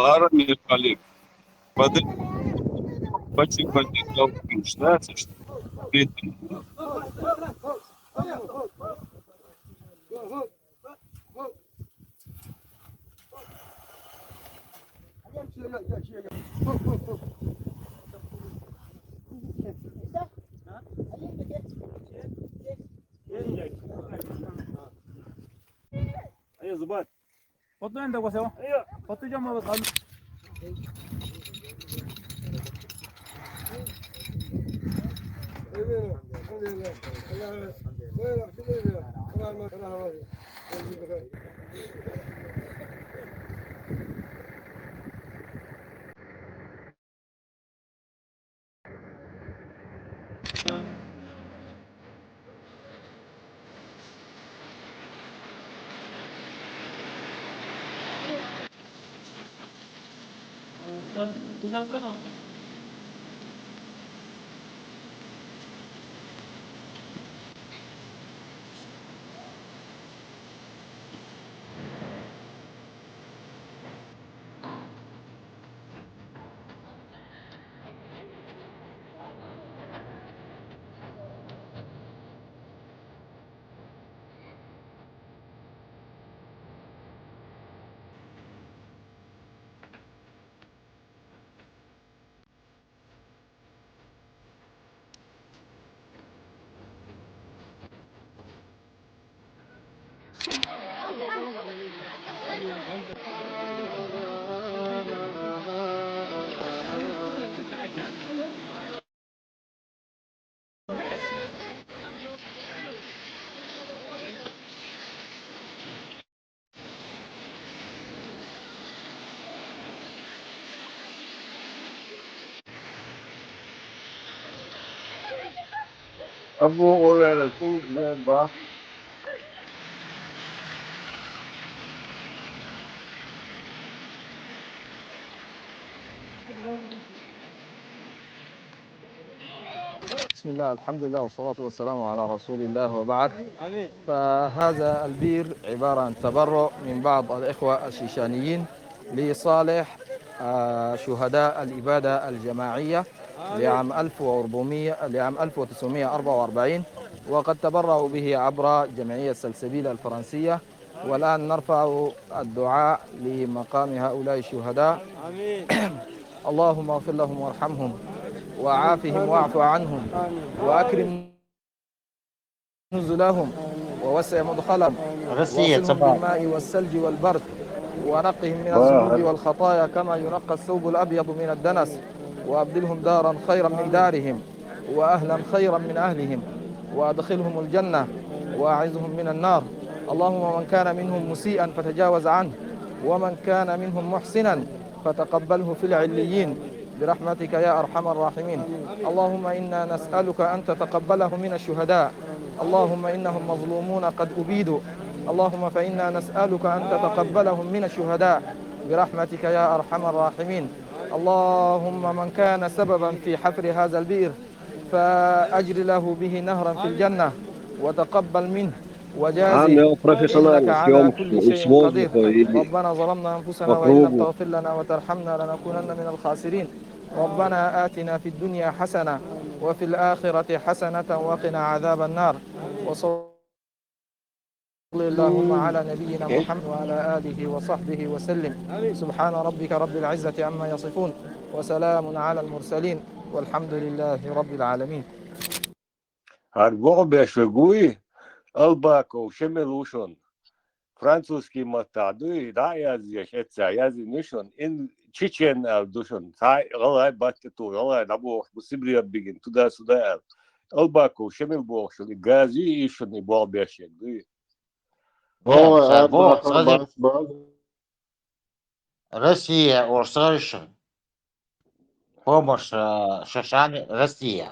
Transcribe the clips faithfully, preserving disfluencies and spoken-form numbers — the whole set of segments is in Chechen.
Ара мехкалик. Бады бачи бачи калкын штаци, что бедный. Ayo, Zubair. Foto yang tak kuasa. Ayo. Foto jam apa kami? Abu Hurairah, بسم الله، الحمد لله، والصلاة والسلام على رسول الله، وبعد. فهذا البير عبارة عن تبرع من بعض الإخوة الشيشانيين لصالح، آه، شهداء الإبادة الجماعية لعام ألف وأربعمية، لعام ألف وتسعمية وأربعة وأربعين، وقد تبرعوا به عبر جمعية سلسبيل الفرنسية. والآن نرفع الدعاء لمقام هؤلاء الشهداء. اللهم اغفر لهم وارحمهم وعافهم واعف عنهم وأكرم نزلهم ووسع مدخلهم واغسلهم بالماء والثلج والبرد ونقهم من الذنوب والخطايا كما ينقى الثوب الأبيض من الدنس وأبدلهم دارا خيرا من دارهم وأهلا خيرا من أهلهم وأدخلهم الجنة وأعذهم من النار. اللهم من كان منهم مسيئا فتجاوز عنه ومن كان منهم محسنا فتقبله في العليين برحمتك يا أرحم الراحمين. اللهم إنا نسألك أن تتقبلهم من الشهداء. اللهم إنهم مظلومون قد أبيدوا. اللهم فإنا نسألك أن تتقبلهم من الشهداء برحمتك يا أرحم الراحمين. اللهم من كان سببا في حفر هذا البئر فأجر له به نهرا في الجنة وتقبل منه وجازه، إنك على كل شيء قدير. ربنا ظلمنا أنفسنا وإن لم تغفر لنا وترحمنا لنكونن من الخاسرين. ربنا آتنا في الدنيا حسنة وفي الآخرة حسنة وقنا عذاب النار. وصلى اللهم على نبينا محمد وعلى آله وصحبه وسلم. سبحان ربك رب العزة عما يصفون وسلام على المرسلين والحمد لله رب العالمين. Гьар бохбеш вегуй, Албаков Шемел вушун. Французский маттахь дуй, дӀа а язъеш, эцца язйина вушун, ин чечен аьлла ду шун. Цхьа гӀалгӀай батта ту, гӀалгӀай дӀабохуш бу Сибре бигина, туда-сюда аьлла. Албаков Шемел бохуш, и гази и шун, и бохбеш вег дуй. Бо, Э, са бо, Албаков сразу бац, бац. Россия, орсаришан. Помощь, э, шашани Россия.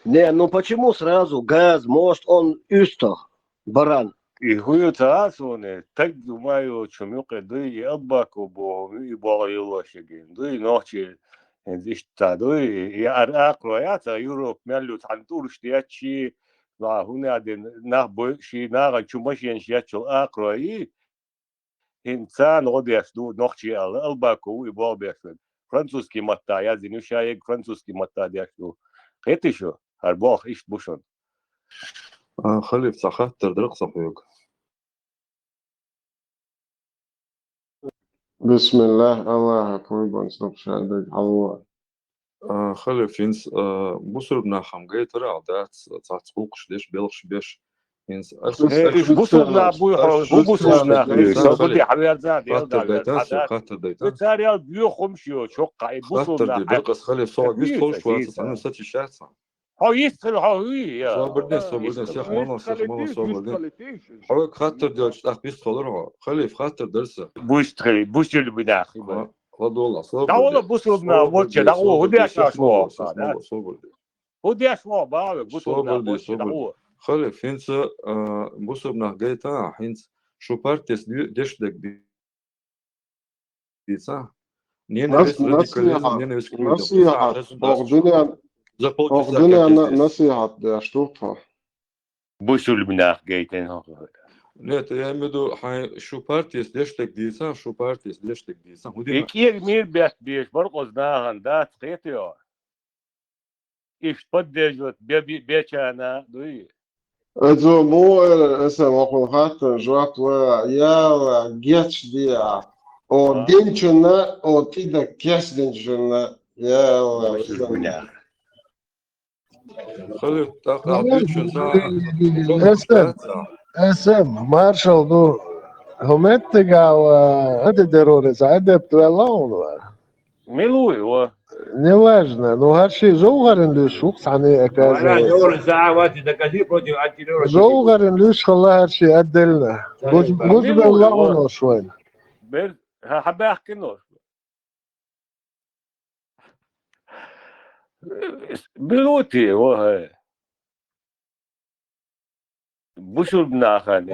Не, ну почему сразу газ? Может, он уьстагӀ, баран? И хӀун ю ца асуне, таг ма йолчу мукъе дуй, и Албаков боху, и боху йолошигин дуй, нохчи хӀинца иштта дуй, и ар-, акхарой яц, а Европа мел ю, цхьана тӀурш дечи, ва хӀун а дина, нах бойши, нахана чу машенаш еччул акхарой, хӀинца гӀо деш ду, нохчий аьлла, албако ву и болх беш верг. Французский матта язйина ю шайег, французский матта деш ду. Кхетий шу? ХӀара болх иштта бу шуна. А, Халиф, цхьа хаттар дара-кх сан хьоьга. Бисмиллах, Аллахьа куйбан сукъ шадерг хьалва. А, Халиф, хӀинца, а, бусурба нах хӀама гайтар а дац, цхьацца гӀуллакхаш деш, белхаш беш. ХӀинца ас Э, уж бусурба нах буй хьо, хӀу бусурба нах буй, со хӀу де хьаверзан, дел хаттар дайтан, со хаттар дайтан. Цар ял бюхум шио, чокка, и бусурба нах. Хаттар де, дакъас Халиф, со вист холш ваца, сан сати шаца. Хьо йист хила, хьо хӀуй, я. Собар де, собар де, сех мала, сех мала, собар де. Хьо хаттар делча, тӀаккха вист хилар хьо. Халиф, хаттар дар са. Буйст хили, бусурба нах, ладолла, собар де. ДӀавала бусурба нах, воча, дӀавала, хӀу деш аш ваха, собар де. ХӀу деш ваха, баве, бусурба нах, воча, дӀавала. Халиф, хӀинца, а, бусурба нах гайта, хӀинца шу партес деш дег дийца. Ненависть, радикализм, ненависть к людям. Насихьат. Ох, дуьнен, ох, дуьнен насихьат деш ду тхо. Бусурба нах гайтен хьо. Нет, я имею в виду, хьайн шу партес деш дег дийца, шу партес деш дег дийца. ХӀу дина? И кӀера мир беш беш, баркъоз нахана дац, кхетий хьо? Иштта поддерживать бе-, бе-, бечана дуй? Эцо муэр, эсэ махун хаттан жоп ла, яла, геч диа. О, а? Динчунна, о, тида кес динчунна, яла, Халиф, тӀаккха а динчун са. Эсэм, эсэм, маршал ду. ХӀу меттигал, а, хӀу де дерорис, адепт велла хьуна. Милуй, ва? Неважно. Ну, хӀара ши жовхӀаран луьйш ву-кх цхьана оказывается. Жовхӏаран луьйш хилла хӀара ши отдельно. Гуж-, гуж белла хьуна шоана. Бер, хьа-, хьабаьхкина ош. Билути, ва хӀай. Бусурба нахана.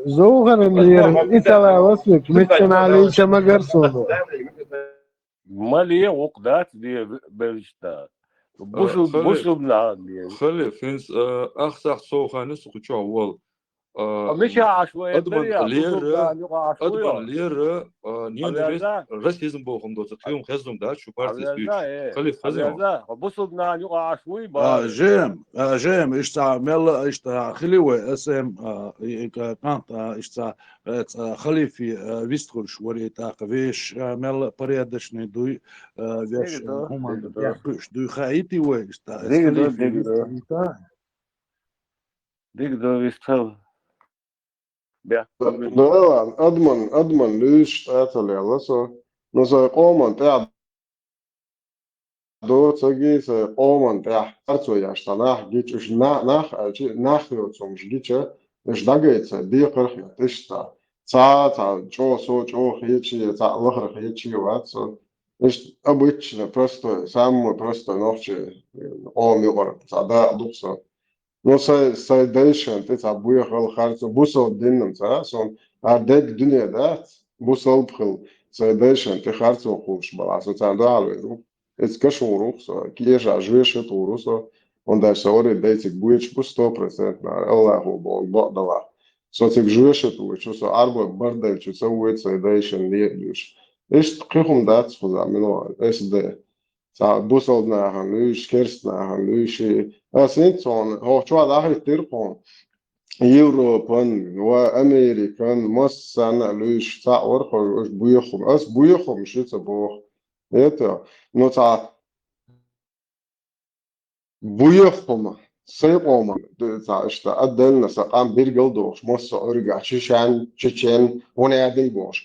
ЖовхӀаран лера, итала васик, миттан Ӏалийча магар суну. Мали гӀукъ дац де белшта. Бусурба, а, Халиф, бусурба нахана лера. Халиф, хӀинца, а, ахсах совхани сухуча вол. А, а, миша Ӏаш вай, Адман эддарья, лера, бусурба нахана юкъа Ӏаш вуй, Адман лера, а, ненависть, Хьавяза? Расизм бохум доца, кхиюм хезум да, чу партия Хьавяза, спич. Э, Халиф, хезум. Хьавяза, бусурба нахана юкъа Ӏаш вуй, а, ба? Жем, а, жем, ишта мелла, ишта хили вай, эсэм, а, и, и, ка-, кант, а, ишта, э, ца, Халифи, э, вистхурш вари тӀаккха веш, а, мелла порядочный дуй, э, веш, Дигдо, э, хуман дигдо. Яхуш дуй хаити вай, ишта, Дигдо, Халифи дигдо. Вистхурш. Дигдо вистхал. Бя. Да, ладно, Адман, Адман луьйш тӀацалела со. Ну, сай къоман тӀехь до цаги, сай къоман тӀехь харцо яш, та нах гич, уж на-, нах, а, чи, нах йоцумш гича, уж дагайца, декхарх я, тишта. Ца, ца, чо, со, чо, хечи, ца, лахар хечи, вац со. Уж обычно, простой, самый простой нохчи, э, къом юкъар, ца, да, дух со. Ну, сай, сай дайшан, тӀе цхьа буяхал харцо, бусал диннам цара, сон, а дег дуьне дац, бусал бхил, сай дайшан, тӀе харцо хулш бала, со царна дуьхьал везу. Эц кашур вух со, кеша, жуьеша тур ву со, он дальше со вари дайцик буйч бу сто процентов, Аллаху бо-, бо-, дала. Со цик жуьеша тур, чу со арба бардайчу, ца вуй сай дайшан ле дуьш. Ишт кхихум дац хуза, мино, эс дэ. Цхьа бусалба нахана луьйш, керста нахана луьйш. Ас хӀинца хьуна, хьо чохь дахийтира хьуна. Европан ва Американ, массарна а луьйш, цхьаъ вара хьо, уж буьйху хӀума. Ас буьйху хӀума ши ца боху. Это, ну, цхьа буьйху хӀума. Сайн къоман, цхьа иштта, отдельно сан къам биргал дохуш, массо а Ӏуьргахь, чечен, чечен, хӀун яди бохуш.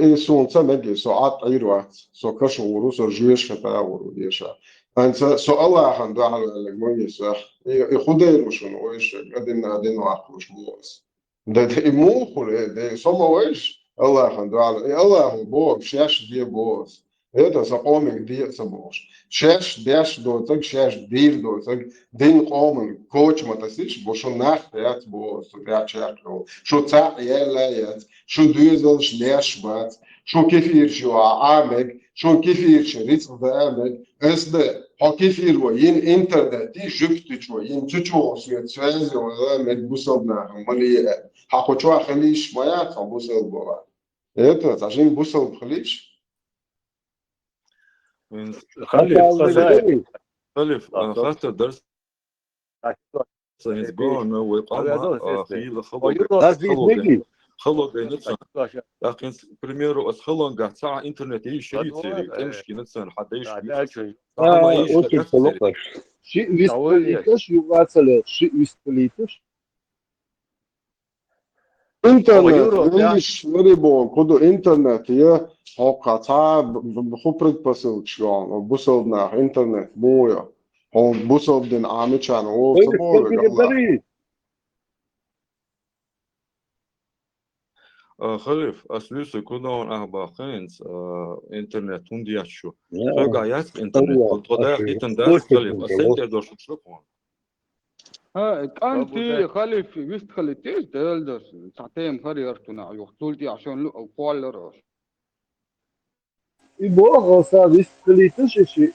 И суна ца мега, со Ӏад Ӏийр вац, со кашур ву, со жуьеша хета ву, деша. ХӀинца со Аллахьан дуьхьал ваьллаг ма ве сох. И, и хӀун дайр ву шуна, вайша, адинна, адин ваккхалуш бу ас. Да, да, и муха хуьлу, э, да, со ма вайша, Аллахьан дуьхьал, и Аллахьу боху, шаьш де боху ас. Это сан къомиг де а ца бохуш. Шаьш деш доцург, шаьш дийр доцург, дин къоман коча ма тасийша, бо шу нах яц боху ас, цу тӀехь чекхйолу. Шу цхьаъ яьлла яц, шу доьзалш леш бац, шу кефирш ю а Ӏамег, Шун кефирчу рицкъ даа мег. Эс де, хьо кефир вай, йин интернет, и жуьгтичу вай, йин чучугӀу свет, связи вай, мег бусалба нахана, ма ле а. Хьа кху чохь хилийш ма яц, хьо бусалба вара. Это, цхьа жин бусалба хилийш? Халиф, Халиф, Халиф, а, хаттар дар. Сан иза гона вай къаман, а, хийла хало гай-, хало гай-, хало гайна царна. ТӀаккха хӀинца, к примеру, ас халонгахь цхьа интернет йиш йиц ерг, тӀемаш гина царна, хьан дайш гина. Ши вистхилийташ, юкъа ца леш, ши вистхилийташ. Интернет, Юра, виш, вари боху, кху ду интернет, я, хьокха цхьа б-, б-, ху предпосылкаш йолу, бусалба нах интернет, муха я? Хьо бусалба дин Ӏамичарна гӀо ца боху вегахь? А, Халиф, ас луьйса кунон ахь баккхинца, а, интернет хӀунда яц шу? Хьоьгахь яц интернет, хӀунда тхо даха хӀитан дац, Халиф, ас сайн тӀе дош шу кхуна. ХӀа, кӀанти, Халиф, вистхилийташ, Делан дас, цхьа тема хӀара яртунахь юха, цул тӀаьхьа шун лу-, кхоллар аш. И боху, аса вистхилийташ и шиъ.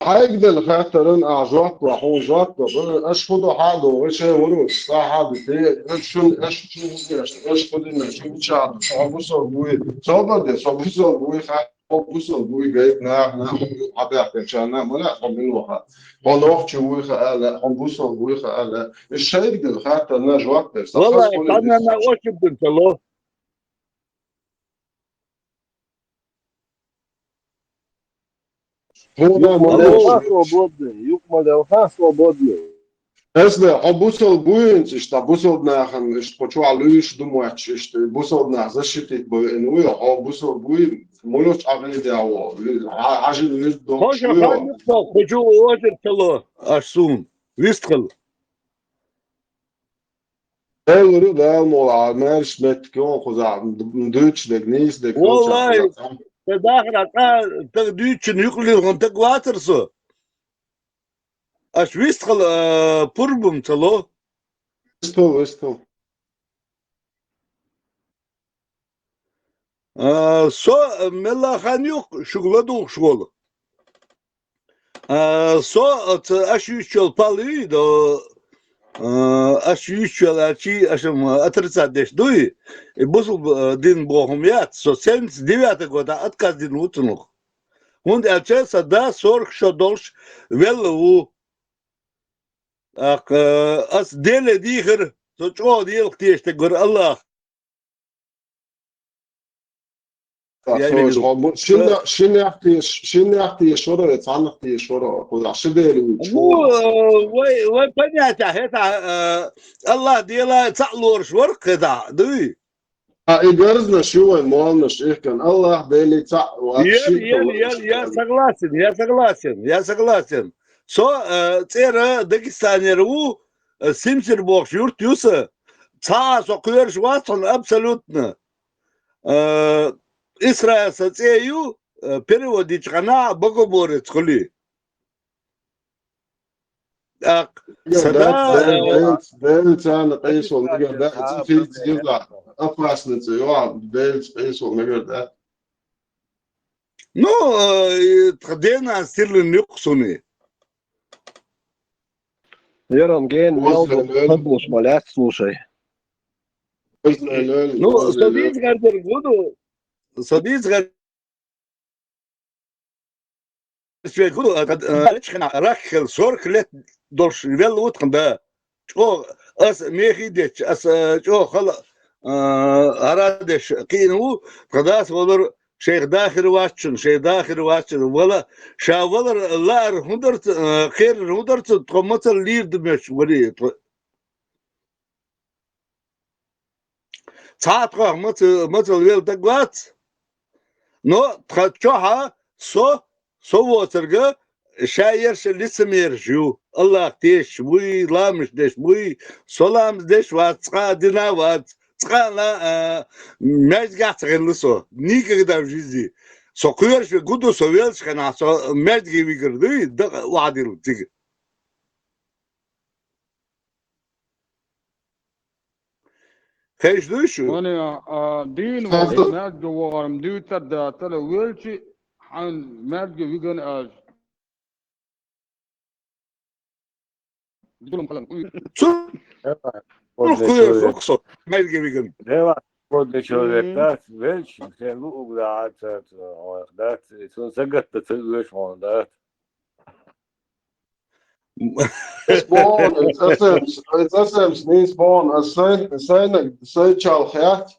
Хьайга делла хаттаран а жоп ва, хьуна жоп ва, аша хӀун до хьа а догӀу, шайн варо, ца хьа а ду, те, аша шун, аша шун, аша хӀун дина, шу мичахь ду, со бусалба вуй, собар де, со бусалба вуй, ха. Хьо бусалба вуй гайта наха, наха хьабаьхкинчарна, ма лаьа хьо мила ваха. Хьо нохчи вуй хаала, хьо бусалба вуй хаала. И шайга делла хаттарна жоп дер. Валлахи, хьанна очубдина ца ло. Хьуна ма ло. Свободный, юкъа ма ло, ха, свободный. Эсна, хьо бусалба вуй хӀинца иштта, бусалба нахана иштта кху чохь луьйш ду моьттуш иштта, бусалба нах защитить бан веана вуй, хьо бусалба вуй, муьлхачу Ӏакъидехь ву, хьа-, хьажа вирд долуш вуй хьо? Кху чу озар ца ло, аш суна, вистхила. Элура Дала мула, маьрша меттиг йогӀу кхузахь, дуьйцуш дерг, нийса дерг. Валлахи, сан дахарехь цхьа дага дуьйцучунна юкъа лилхина дага вацара со. Аш вистхила, а, пурбам ца ло? Вистхила, вистхила. А, со, а, мелла хан юкъа шуьга ладугӀуш волу. А, со, а, ца, аш юьйцуш йолу пал юй до, а, аш юьйцуш йолу аьлчи, аш-м отрицать деш дуй? И бусулба, а, дин боху хӀума яц. Со семьдесят девятый годахь отказ дина ву цунах. ХӀунда аьлча сан да сорок шо долуш велла ву. ТӀаккха, э, ас Деле дийхира, со чӀогӀа Делах тешаш дерг вара Аллах. Я не вижу. Шина-, шиннех теш-, шиннех тешаш вара, цхьаннах тешаш вара, кхузахь ши Дела вуьйцуш ву. Ну, э, вай, вай понятие, хӀета, э, Аллах Дела цхьаъ лоруш вара, хӀета, дуй? А, и гарзнаш ю вайн молланаш ихкан. Аллах Дели цхьаъ вац. Ер, шиъ ер, вац ер, я согласен, я согласен, я согласен. Со, э, цӀера Дагестанера ву, э, Симсир бохуш юрт ю сан. Цхьа а со кхоьруш вац хьуна абсолютно. Э, Исраил сан цӀе ю, э, перевод дича хьана Богоборец хуьлий. ТӀаккха, мегар дац, сада, Дела, э, Дела, Дела царна къийсо мегар дац, цу хилца гиза опасница ю, Дела къийсо мегар дац. Ну, э, тхан денан стирлина юкъа суни. Яран ген, Оз мел лелен. Хадбуш ма лац, слушай. Оз лелен, ну, оз лелен. Со дийца гӀерзар гуду, со дийца гӀер- Шен хуьлу, а, тхан, а, речхьана раххал сорок лет долуш велла ву тхан да. ЧӀогӀа ас мехий детташ, ас, а, чӀогӀа хала, а, хӀара деш кхиъна ву, тхан дас валар шайх дахир ваччун, шайх дахир ваччун, вала, ша валар лаар хӀун дар ца, а, кхерар хӀун дар ца, тхо мацалла лийр ду моьттуш вари тхо. Цхьа а тхох маца-, мацалла велла даг вац. Но тхан чохьа со, со воцург ша ерш лицемераш ю. Аллах тешаш буй, ламаз деш буй, со ламаз деш вац, цкъа а дина вац, цкъа а, а, маьждигехь ца хилла со. Никогда в жизни. Со кхоьруш ве гуду, со велча хенахь, со маьждиге вигар дуй, дакъа охьадилла цига. Хезаш дуй шу? Ваня, а, дийна вахар, маьждиге вахар-м дуьйцур дацара, велча хьайна маьждиге вигина аьлча. Цу Давай, кхуьйсу, годный человек. Со, маьждиге вигина. Давай, годный человек, да, велча, хер лу угла, а, ца, ца, о, да, ца, ца, ца гатта ца уьш хьуна, да. Ас боху, ас, ас, ас, ас, ас, нийса боху, ас сай-, сайнаг, сай чалха яц,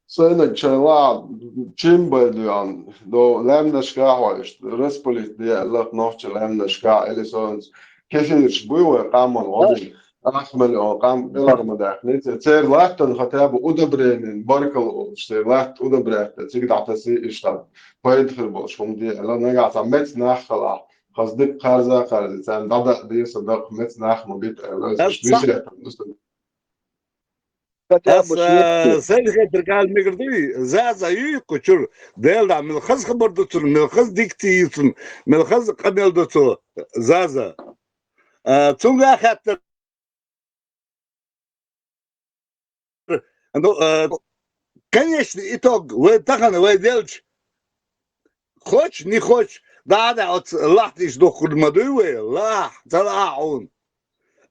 сайнаг чай ла, чим бай дуьйан, до лаьмнашка хьо иштта, распылить де, лап нохча лаьмнашка, или сонца, кефирш буй вай къаман гӀодин, ахмали он къам пӀелгӀарма даьккхина, цер латтан хотя бы удобренин, баркал олуш, цер латта удобрятта, цига дӀатаси иштта, пайда хир болуш хӀума де, ала нагахь цхьа меца нах хала, хаза дика кхарза а кхарзи, царна дӀадаа деза сан дакъа меца нах ма бита аьлла, аса висетам ду сан. Аса, э, сайн хетар кхал мегар дуй, Заза юй кху чуьра, Делан дуьхьа, мел хаза хабар ду цунна, мел хаза дикти ю цунна, мел хаза къамел ду цо, Заза. Э, цунга а хаьттар, Ну, э, конечный итог, вай тахана, вай делча, хочешь, не хочешь, да, да, оцу лахтиш духкур ма дуй вай, лахь, ца лахь хьуна.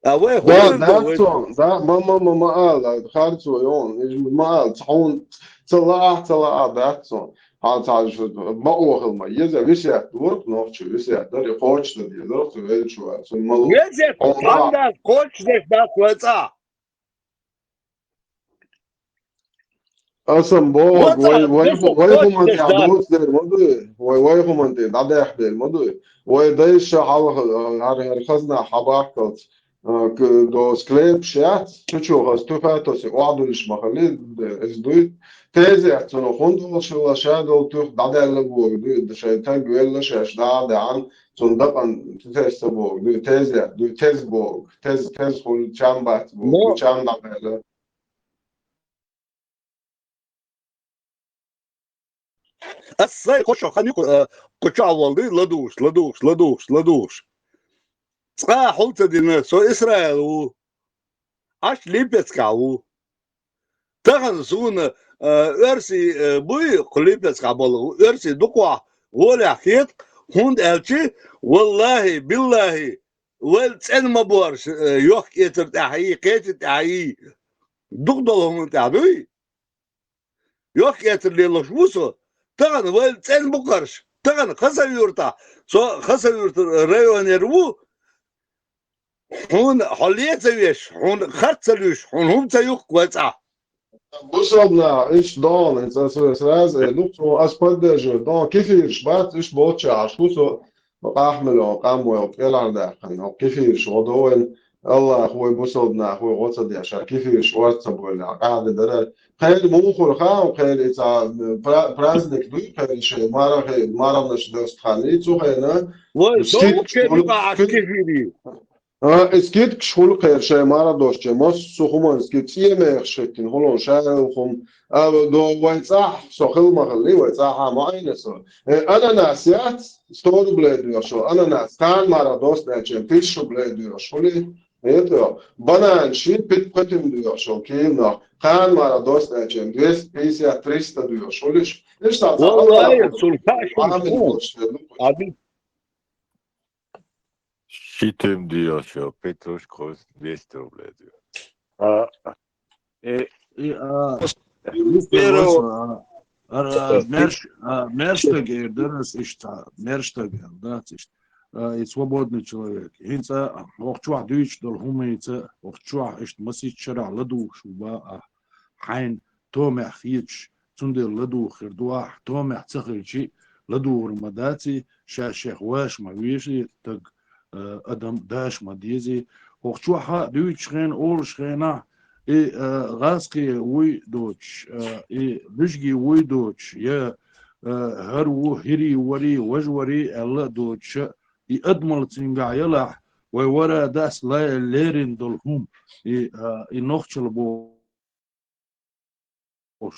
А вай Да, хӀун да, ду, вай цо, да, ма, ма, ма, ма ала, харцо йон, ма ала, ца хьуна, ца лахь, ца лахь, да, цо. Хьан ца шу, ма охал ма, еза висят дурк, нохча висят, дари хочешь, да, деза, цо велчу, цо ма лу. Везет, хьуна, хьан да, хочешь, да, вай цӀа. Аса-м боху, вай, вай, вай хӀуманна тӀехь доцу дер ма дуй, вай, вай хӀуманна тӀе дӀадаьхьа дер ма дуй. Вай дайша хьалха, хӀара, хӀара хазна хьабахкалц, а, к-, до склепаш яц, цу чу хаза туьха а тосий, охьадуьллуш ма хилий, иза дуй. Тезет цунах хӀунда олуш хилла, ша долу туьха дӀадаьлла боху дуй, шайн таг велла шаьш дӀа а даьхьна, цунна дакъана тесса боху дуй, тезет дуй, тез боху, тез, тез хуьлу, чам бац боху, чам дӀадаьлла. Ас сайн кхо шо хан ю кху, э, кху чохь волу дуй, ладугӀуш, ладугӀуш, ладугӀуш, ладугӀуш. Цкъа а хьул ца дина, со Исраил ву. Аш Липецкахь ву. Тахана суна, э, оьрсий, э, буй, кху Липецкахь болу оьрсий дукхахь гӀолехь хета, хӀунда аьлча, валлахӀи, биллахӀи, вайл цӀена ма борш, э, йохк-эцар тӀехь йий, кхеча тӀехь йий, дукха долу хӀума тӀехь дуй. Йохк-эцар лелош ву со. Тахана вайл цӀена бу кхарш. Тахана Хасавюртахь, со Хасавюртан районера ву. Хьуна хьо ле ца веш, хьуна харц ца луьйш, хьуна хӀума ца юхку вай цӀахь. Бусалба наха, иштта догӀна, иза аса сразу эр ду, цо аса поддерживать догӀна, кефираш бац, иштта болччахьаш ву со, къахьмале къам вай, пӀелгӀардаьккхина, хьо кефираш гӀо до вайн, Аллах вай бусалба нах вай гӀо ца деш, ша кефираш орца ца бойла, къахьда дара. Кхайра муха хуьлу хаам, кхайра и цхьа пра-, праздник дуй, кхайра шайн мархи-, марханаш доста хан и цу хенна. Вай, скидкаш довлуш хуьлу, юкъа аш скид-, кефири. А, и скидкаш хуьлу кхайра шайн марха дошче, массо хӀуманна скид, цӀен мехаш хӀиттина хуьлу, шаьлла хӀума. А, до вай цӀахь, со хила ма хилли, вай цӀахь а ма Ӏийна со. Э, ананас яц, сто рублей доьхуш, ананас, кхана марха доста аьлча, тысяча рублей доьхуш хуьлий. Это, банан ши пит пхатим доьхуш, килнах, кхана марха доста аьлча, двести пятьдесят, триста доьхуш хуьлиш. Иштта цхьа Аллахьа цул хьаьшна Ӏамил хӀун? Доьхуш хир ду. Аби. Ши тим доьхуш, петрушка, двести рублей доьхуш. А, э, И, а, Э, вистер первого васа, а, а, Да. Мерш-, а, Мерштаг эр дара ас иштта, Мерштаг эр дац иштта. А, и свободный человек. ХӀинца хӀокху чохь дуьйцуш долу хӀуманца, хӀокху чохь иштта масийтта шарахь ладугӀуш ву бан ахь, хьайна томехь хеташ, цундела ладугӀу хир ду ахь, томехь ца хилчи, ладугӀур ма даций, ша шех ваша ма веший, таг, а, адам даш ма дезий. ХӀокху чохь а дуьйцуш хенахь, олуш хенахь, и, а, гӀазкхи вуй доцуш, а, и луьжги вуй доцуш, я, а, хӀара ву, хӀирий варий, важа варий аьлла а доцуша, и адамалла цуьнгахь ялахь, вай вара дас лай-, леррина долу хӀума, и, а, и нохчалла бохуш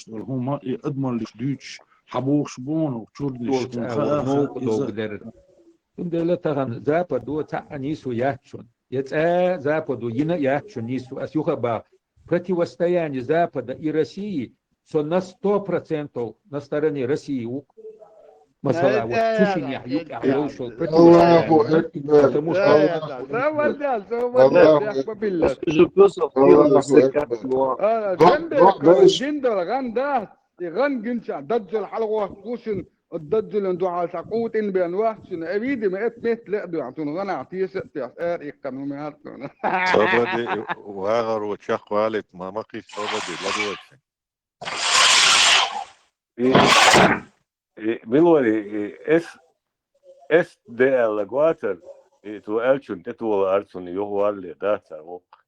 долу хӀума, и адамаллиш дуьйцуш, хьан бохуш бу хьуна, чуьра деш волчу хьуна а хаьа, вара хаа новкъа иза. Догу дерриг. Цундела тахана Западо цхьаъ а нийсо яц шуна. Я цӀа Западо йина а яц шуна нийсо. Ас юха а боху, противостояние Запада и России, со на сто процентов на стороне России ву. Масала, вот цу шиннехь юкъехь йолуш йолу противостояние. Аллаху акбар. Потому что Аллаху акбар. Аллаху акбар. Аллаху акбар. Ган дац, и ган гинча, даджал хьалагӀотту шуна, даджалан дуьхьал сан къутӀин бен вац шуна, э, видимо, эт метта леа дуьхьа, шуна гӀанахь теша а теш, эр иккхана хӀума яц шуна. Собади, вагӀар ву чекхвалийта, ма ма кхийса, Собади, ладугӀуш. И, и, мила вара, и, эс, эс де аьлла гӀоцар, и, цо аьллачунна тӀетола арцунна юхавалле, дац цара воккха.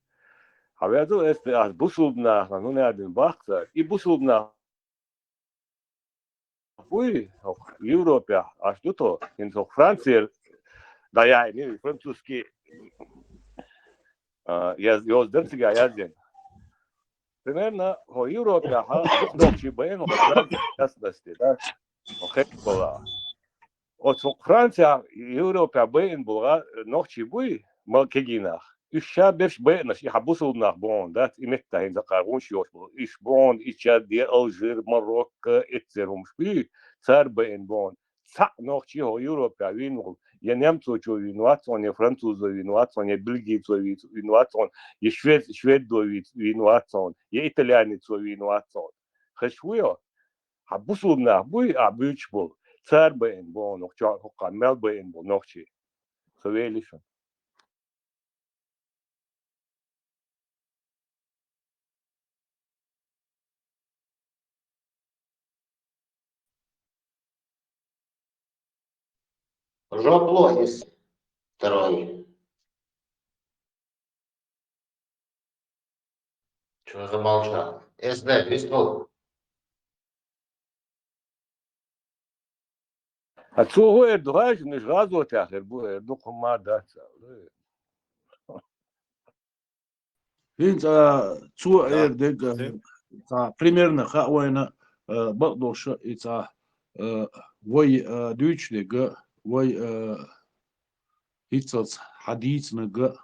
Хьан веза эс де, ас бусулба нахана хӀун аьлла баккха цара? И бусулба нах буй, хӀокху Европехь аш ду тхо, хӀинца хӀокху Францера дӀаяьхьина, французский, а, яз-, йоза дара цигахь яздина. Примерно, хӀо Европехь дукха нохчий байна, хӀо Францехь ясдасте, да? ХӀо Хезболла. Оцу Францехь, Европехь байна болу нохчий буй, ма кегий нах. Уьш ша берш байинарш, и хьан бусулба нах бохьун дац, и меттахь хӀинца кхара гӀуш йолуш болу. Иш бохьун, и Чад, я Алжир, Марокко, эццера хӀумаш буй, цара байна бохьун. Цхьаъ нохчий хӀо Европехь вийна волу, я немцочо вийна вац хьуна, я французо вийна вац хьуна, я бельгийцо вийна вац хьуна, я швед-, шведо вийна вац хьуна, я итальянецо вийна вац хьуна. Хезаш вуй хьо? Хьан бусулба нах буй, ахь буьйцуш болу? Цара байна бохьун, хӀокху чохь хӀокху мел байна болу нохчий. Со вели шуна. Жоп ло иза. Второй. Чуьра молча. Эс дай, вистхула. А цо хӀун эр ду, хьажа, уьш гӀазотехь хир бу эр ду, кху ма дац аьлла. ХӀинца, а, цо эр дерг, а, цхьа примерно хаьа вайна, а, бакъдолуш а и цхьа, а, вай, а, дуьйцуш дерг, вай, а, хӀинццалц хьан дийцинарг а,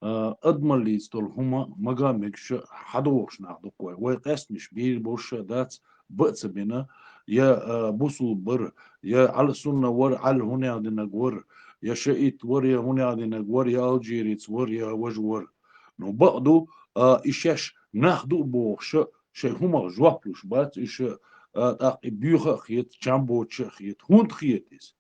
а, адамаллица долу хӀума мага а мегаш а хьан дохуш нах ду-кх вай. Вай къаьстинарш бийр болуш а дац, бан а ца бина, я, а, бусулба бара, я Ӏал сунна вара, Ӏал хӀунех динарг вара, я шиит вара, я хӀунех динарг вара, я алжирец вара, я важа вара. Ну, бакъ ду, а, и шаьш нах ду а бохуш а, шайн хӀумах жоп луш бац, и ша, а, тӀаккха и боьха а хета, чам боцуш а хета. ХӀунда хета иза?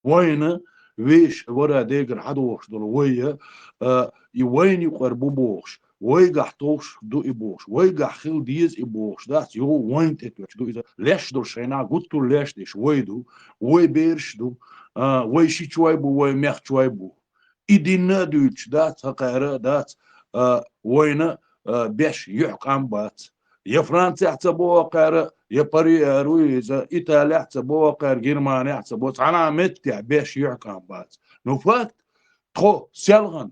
Вайна вешан вара дегара хьан дохуш долу вай, а, и вайна юкъара бу бохуш, вайгахь товш ду и бохуш, вайгахь хила деза и бохуш дац, юха вайна тӀетоьхча ду иза. Леш долу шайна гуттар а леш деш вай ду, вай бераш ду, а, вай ши чой бу, вай мех чой бу. И динна а дуьйцуш дац, хӀокхара а дац, а, вайна, а, беш юьхькъам бац. Я Францехь ца бо хӀокхара, я Пари-, а, вуй иза, Италехь ца бо хӀокхара, Германехь ца бо, цхьана а меттехь беш юьхькъам бац. Ну, факт, тхо селхана,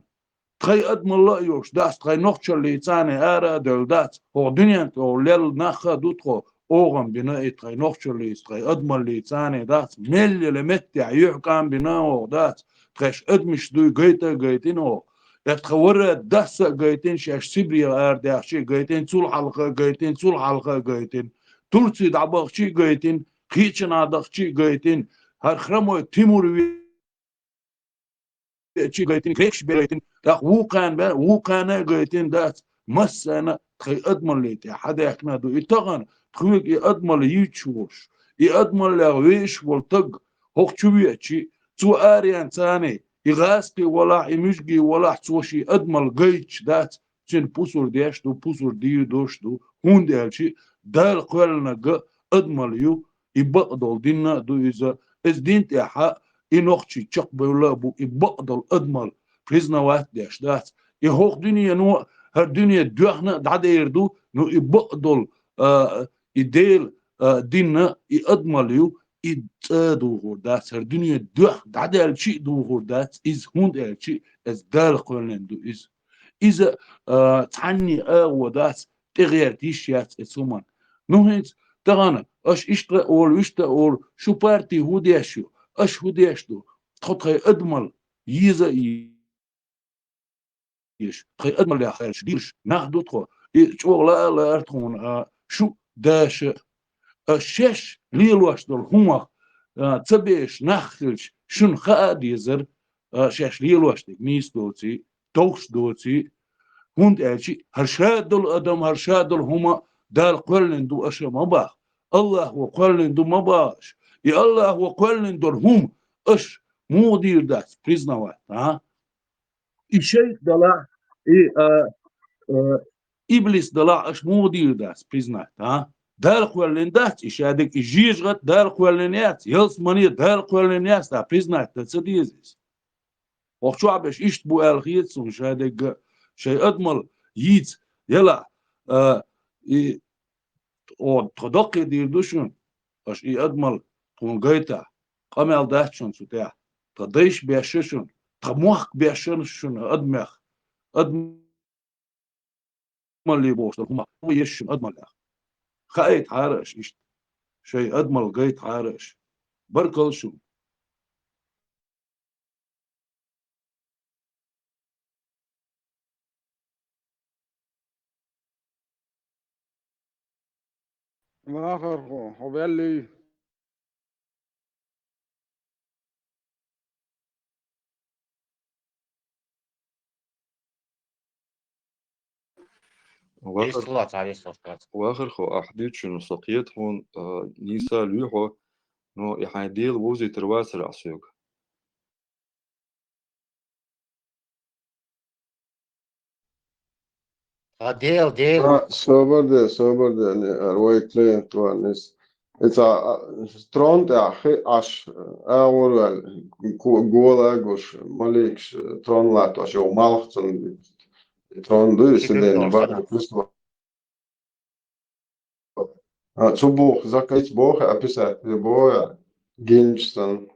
тхайн адамалла а йолуш дац, тхайн нохчаллица а ара а девлла дац, хӀокху дуьнен тӀе лелла нах а ду тхо, огӀан бина и тхайн нохчаллица, тхайн адамаллица а дац, мел йолу меттехь юьхькъам бина а оха дац, тхаьш адамаш дуй гайта а гайтина оха. Я тхан вара дасса а гайтина, шаьш Сибрех арадаьхча а гайтина, цул хьалха а гайтина, цул хьалха а гайтина. Турци дӀабахча а гайтина, кхечанхьа дахча а гайтина, хӀара храмой Тимур ве-, чу гайтина, грекаш бен гайтина, тӀаккха вукхана бен, вукхана а гайтина дац, массарна а тхайн адамаллин тӀе хьадаьхкина а ду. И тахана тхоьга и адамалла йийцаш волуш, и адамаллех вешаш волу таг хӀокху чу веачи, цо аренца а, и гӀазкхий валахь, и муьжгий валахь, цо шен адамалла гайташ дац, цуьнан пусар деш ду, пусар дийр долуш ду, хӀунда аьлча Дала кхоьллинарг адамалла ю, и бакъдолу динна а ду иза. Иза дин тӀехь а и нохчий чекхбевлла а бу, и бакъдолу адамалла признавать деш дац. И хӀокху дуьнено а, хӀара дуьне доьхна а дӀадер ду, ну и бакъдолу, а, и Дела, а, динна и адамалла ю, и цӀа а духур дац. ХӀара дуьне доьхна дӀадаьлча а духур дац иза, хӀунда аьлча иза Дала кхоьллина ду иза. Иза, а, цхьанне а агӀо дац, тӀегӀерта йиш яц оцу хӀуманна. Ну, хӀинца тахана аша иштта а олу, вуьшта а олу, шу парти хӀун деш ю, аша хӀун деш ду, тхо тхайн адамалла еза а еш, тхай адамаллех хьаьрча дилш нах ду тхо. И чӀогӀа лаа а лаар тхуна, а, шу даша, а, шеш лелош долу хӀумах, а, ца беш нах хилча, шуна хаа а дезар, а, шеш лелош дерг нийса доций, товш доций. ХӀунда аьлча хӀара ша долу адам, хӀара ша долу хӀума Дала кхоьллина ду аша ма баха. Аллахо кхоьллина ду ма баха аша. И Аллахо кхоьллина долу хӀума аша муха дийр дац признавать, а? И шайх далахь, и, а, а, иблис далахь аша муха дийр дац признать, а? Дала кхоьллина дац и шадерг, и жежагӀат Дала кхоьллина яц, ялсамане Дала кхоьллина яц, да признать дан ца деза иза. Охчохь беш иштта бу аьлла хета суна шадерг, шайн адамал йийца, яла, а, и О, тхо доккхий дийр ду шуна, аша и адамал тхуна гайта, къамел дац шуна цу тӀехь. Тхан дайша бешша шуна, тхан мохк бешша шуна адамех. Адамалли бохуш долу хӀума, хӀума еш шуна адамаллех. Хаийтахьара аша иштта. Шайн адамал гайтахьара аша. Баркалла шуна. Вахархо, хьо ваьллий? Вахар-, Вахархо, ахь дуьйцучунна со кхета хьуна, а, нийса луьй хьо, но и хьайн Дела вовзийтар вацара ахь соьга. Тхан Дела, Дела. А, собар де, собар де, не, а, вай клиент ван, ис. Ица, а, трон тӀехь хи Ӏаш, агӀор ваьлла, ко-, гола гуш, маликаш, трон латтош, йо, малхцун трон ду, и сидени бакъ Христос. А, цу боху, закрыть боху, описать боху, гинчу санна.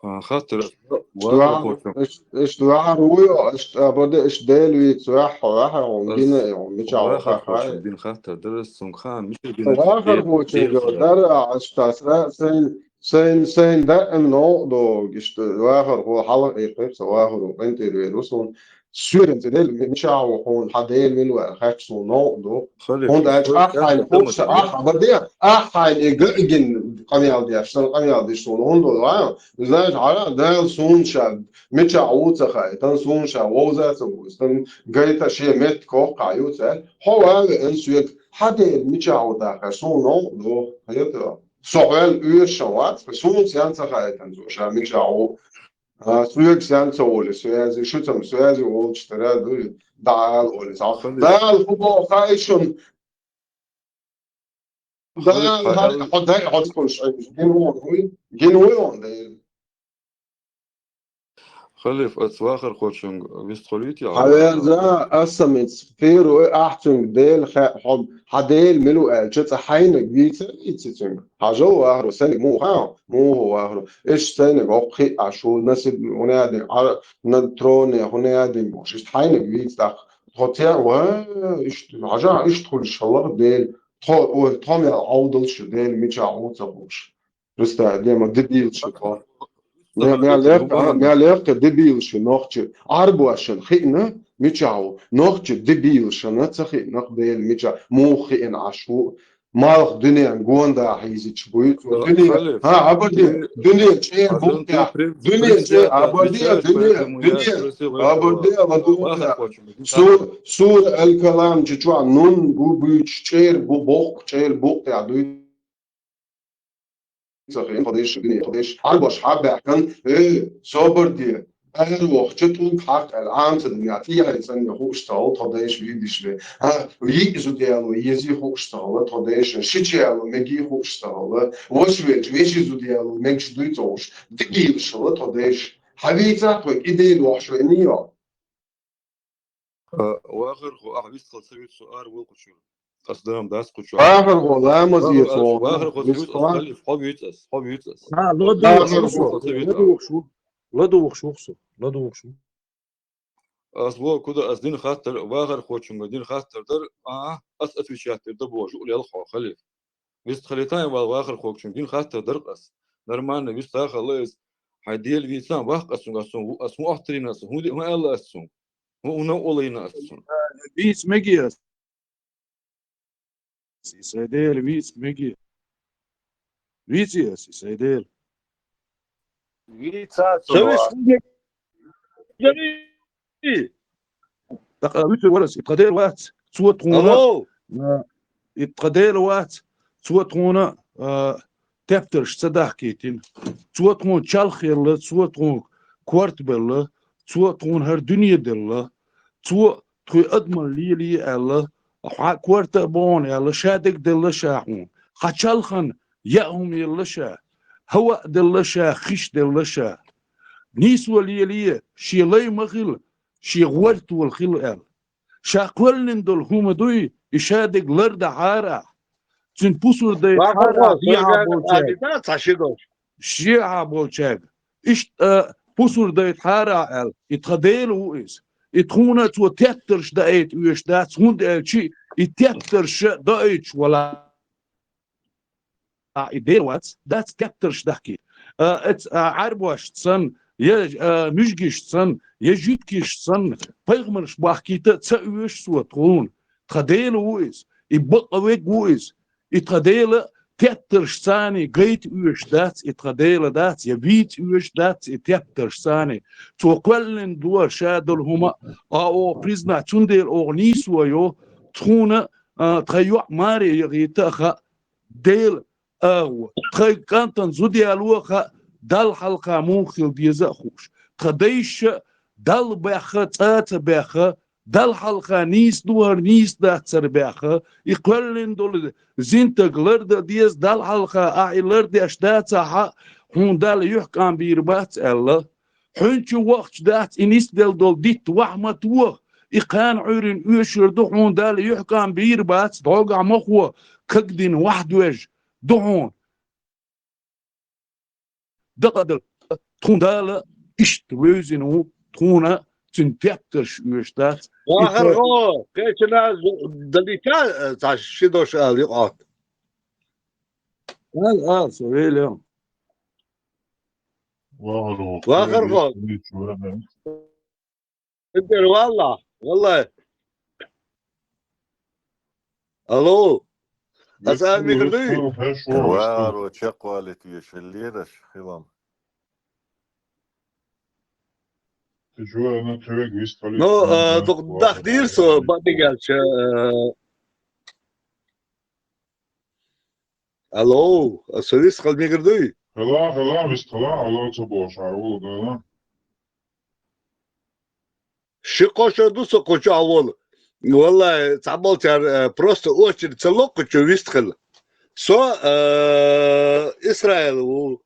А, хаттар, Ва-, вахар хочу. Иш, иш вахар ву йо, иш, а, боде, иш Дела вийца ваьхьа, ваьхьа, он Ас гина, он мича вахар ваха хочу, хай. Дин хаттар, дара сунга хан, мича гина Вахар Дела, хочу Дела йо, сунга. Дара, аш тас, ра, сайн, сайн, сайн, да, эм, но, дог, иш, вахар хо, хала, и, хай, са вахар, он, интервью, русун. Суьйренца Дела, ми-, мичахь ву хьуна, хьан Дела мила вара, хаьтташ суна новкъа ду. Хьуна аьлча ахь хьайна хууш, ахь а бан де, ахь хьайна и га а гина къамел деш, сан къамел деш суна хӀунда ву, а? Знаешь, хьара Дала суна ша мичахь ву ца хаийтан, суна ша вовза ца ву, сан гайта шен метта коккхахь ю ца аьлла. Хьо ван веана соьга, хьан Дела мичахь ву дахар, суна новкъа ду, хета. Со хьоьлла оьшуш вац, суна сен ца хаийтан цо ша мичахь ву. А, соьга сен ца волу, связи, шу цам связи волчу тара ду, дӀаала олу. Дала хӀун боху хаьий шуна? Дала хӀара хьо дай хьо цкъуш, гин вон вуй, гин вуй он Дела. Халиф, ац вахар хочунга вистхулийти, хьан верза, аса мец, пир вуй, ахь цуьнга Дела хьо, хьан Дела мила ву аьлча, цӀа хьайнаг вийца, вийца цуьнга. Хьажал вахаро, сайнаг муха, муха вахаро. Иш сайнаг оккхи а шу, насиб, хӀунядин, ара, на троне, хӀунядин, бош. Иш хьайнаг вийца тӀаккха. Тхо цен, ва, иш, хьажа, иш тхулиш шаллах Дела. Тхо, ой, тхо мел Ӏовдал шу Дела, мича Ӏу ца хуш. Представь, дема, дебил шу тхо. Мя, мя лерка, а, мя лерка дебил шу нохчи. Арбуашан хиъна, мича Ӏу. Нохчи дебил шана ца хиъна, Дела, мича. Мух хиъна Ӏаш ву. Малх дуьнен гонда хьийзича буй. Дуьне, ха, абаде, дуьне чӀер букъя. Дуьне чӀер, абаде, дуьне, дуьне, абаде, ладукъя. Сур, сур аль-калам чу чуа нун гу буьйч чӀер бу бокъ, чӀер букъя дуй. Ца хин, тхо деш, дуьне, тхо деш. Арбаш хьабаьхкан, э, собар де. Ара вохча тӀулг хьакъ аьлла, Ӏамца дуьнен тӀехьа санна хууш ца хилла, тхо дайша вийдиш ве. Хьан, йиъ зуда яло ези хууш ца хилла, тхо дайша, шича яло меги хууш ца хилла, ваша веча веши зуда яло мегаш дуй ца хууш, дигийла шилла тхо дайша. Хьан вийца тхо и Дела вохьаш вайна йо? А, вахар хо, ахь вистхал ца вуьйцу со ара вулкхучуьра. Ас дам дац кхучу. Вахар хо, ламаз вахар ес ас, вон. Вахар хо, вуьйцу ас, халиф, хьо вуьйцу ас, хьо вуьйцу ас. А, ладугӀуш ву со, ладугӀуш ву, ладугӀуш ву со, ладугӀуш ву. Ас вон куда ас дин хаттар, вахар хочунга дин хаттар дар, а, ас отвечать дир да бо, жуъ лел хьо, халиф. Вист халитайн вал вахар хочунга дин хаттар дар ас. Нормально, вист хала из. Хьай Дела вийцан ваккха ас цунга, ас цунга, ас хӀун оттарийна ас, хӀун де-, хӀун аьлла ас цунга? ХӀун, хӀун унаъ олийна ас цунга? Вийца мегий ас. Исай Дела, вийца мегий. Вийций ас, Исай Дела. Вийца ас. Со вийца мегий. ТӀаккха вуьтур вар ас, и тха Дела вац, цо тхуна, Алло! а, и тха Дела вац, цо тхуна, а, тептарш ца дахкийтина. Цо тхуна чалх елла, цо тхуна корта белла, цо тхуна хӀара дуьне делла, цо тхоай адамал лелае аьлла, хьа корта а бохьун аьлла, ша дерг делла ша хьуна. Хьа чалхана яа хӀума елла ша, хӀаваъ делла ша, хиш делла ша. Нийсо лелае, шен лай ма хила, шен гӀортол хила аьлла. Ша кхоьллина долу хӀума дуй, и ша дерг лардахьара ахь. Цуьнан пусар дайтахьара ахь шехьа болчаьрга. Шехьа болчаьрга. Иштта, а, пусар дайтахьара ахь аьлла. И тхан Дела ву иза. И тхуна цо тептарш даийта оьшуш дац, хӀунда аьлча и тептарш даийташ вала. А, и Дела вац, дац тептарш дахкийта. А, эц-, а, Ӏаьрбошца санна, я, а, муьжгашца санна, я жуьгташца санна, пайхамарш бахкийта ца оьшу цо тхуна. Тхан Дела ву иза, и бакъ верг ву иза. И тхан Дела тептаршца гайта оьшуш дац, и тхан Дела дац, я вийца оьшуш дац и тептаршца. Цо кхоьллина дора ша долу хӀума, а, оха признать, цундела оха нийсо йо, тхуна, а, тхан йоӀ маре яхийта а хаьа, Дела агӀо. Тхайн кӀантана зуда яло а хаьа, Далла хьалха муха хила деза а хууш. Тхан дайша Далла баьхха, цӀа ца баьхха, Далла хьалха нийса ду хӀара, нийса дац хӀара баьхха, и кхоьллина долу зинтаг лардан деза, Далла хьалха ахь и лардеш дацахь а, хьуна Далла юьхькӀам бийр бац аьлла. Хьуьнчу вахча дац и нисделла долу дитт, вахь ма тоха, и кхана Ӏуьйрина оьшур ду, хьуна Далла юьхькӀам бийр бац, дӀогахь ма хо, кагдина вахь доьжна ду хьуна. Дакъа дар, тхуна Дала иштта вевзина ву, тхуна цуьнан тептарш оьшуш дац. Вахархо, кхечана далита, цхьа ши дош ала юкъа. Ала, ала, со велем. Вахархо. Вахархо. Эдер, валла, валла. Алло. Аса микрдуй? Варо чекхвалит вешаллераш хилам. Ну, э, дах дир со, бадигалча, э, алло, аса вис хал микрдуй? Хала, хала, вис хала, алло, ца боша, алло, да, да. Ши кхо шо ду со кху чохь волу. Валлай, цхьаболчара, э, просто очередь ца ло кху чу вистхила. Со, э, Исраил ву.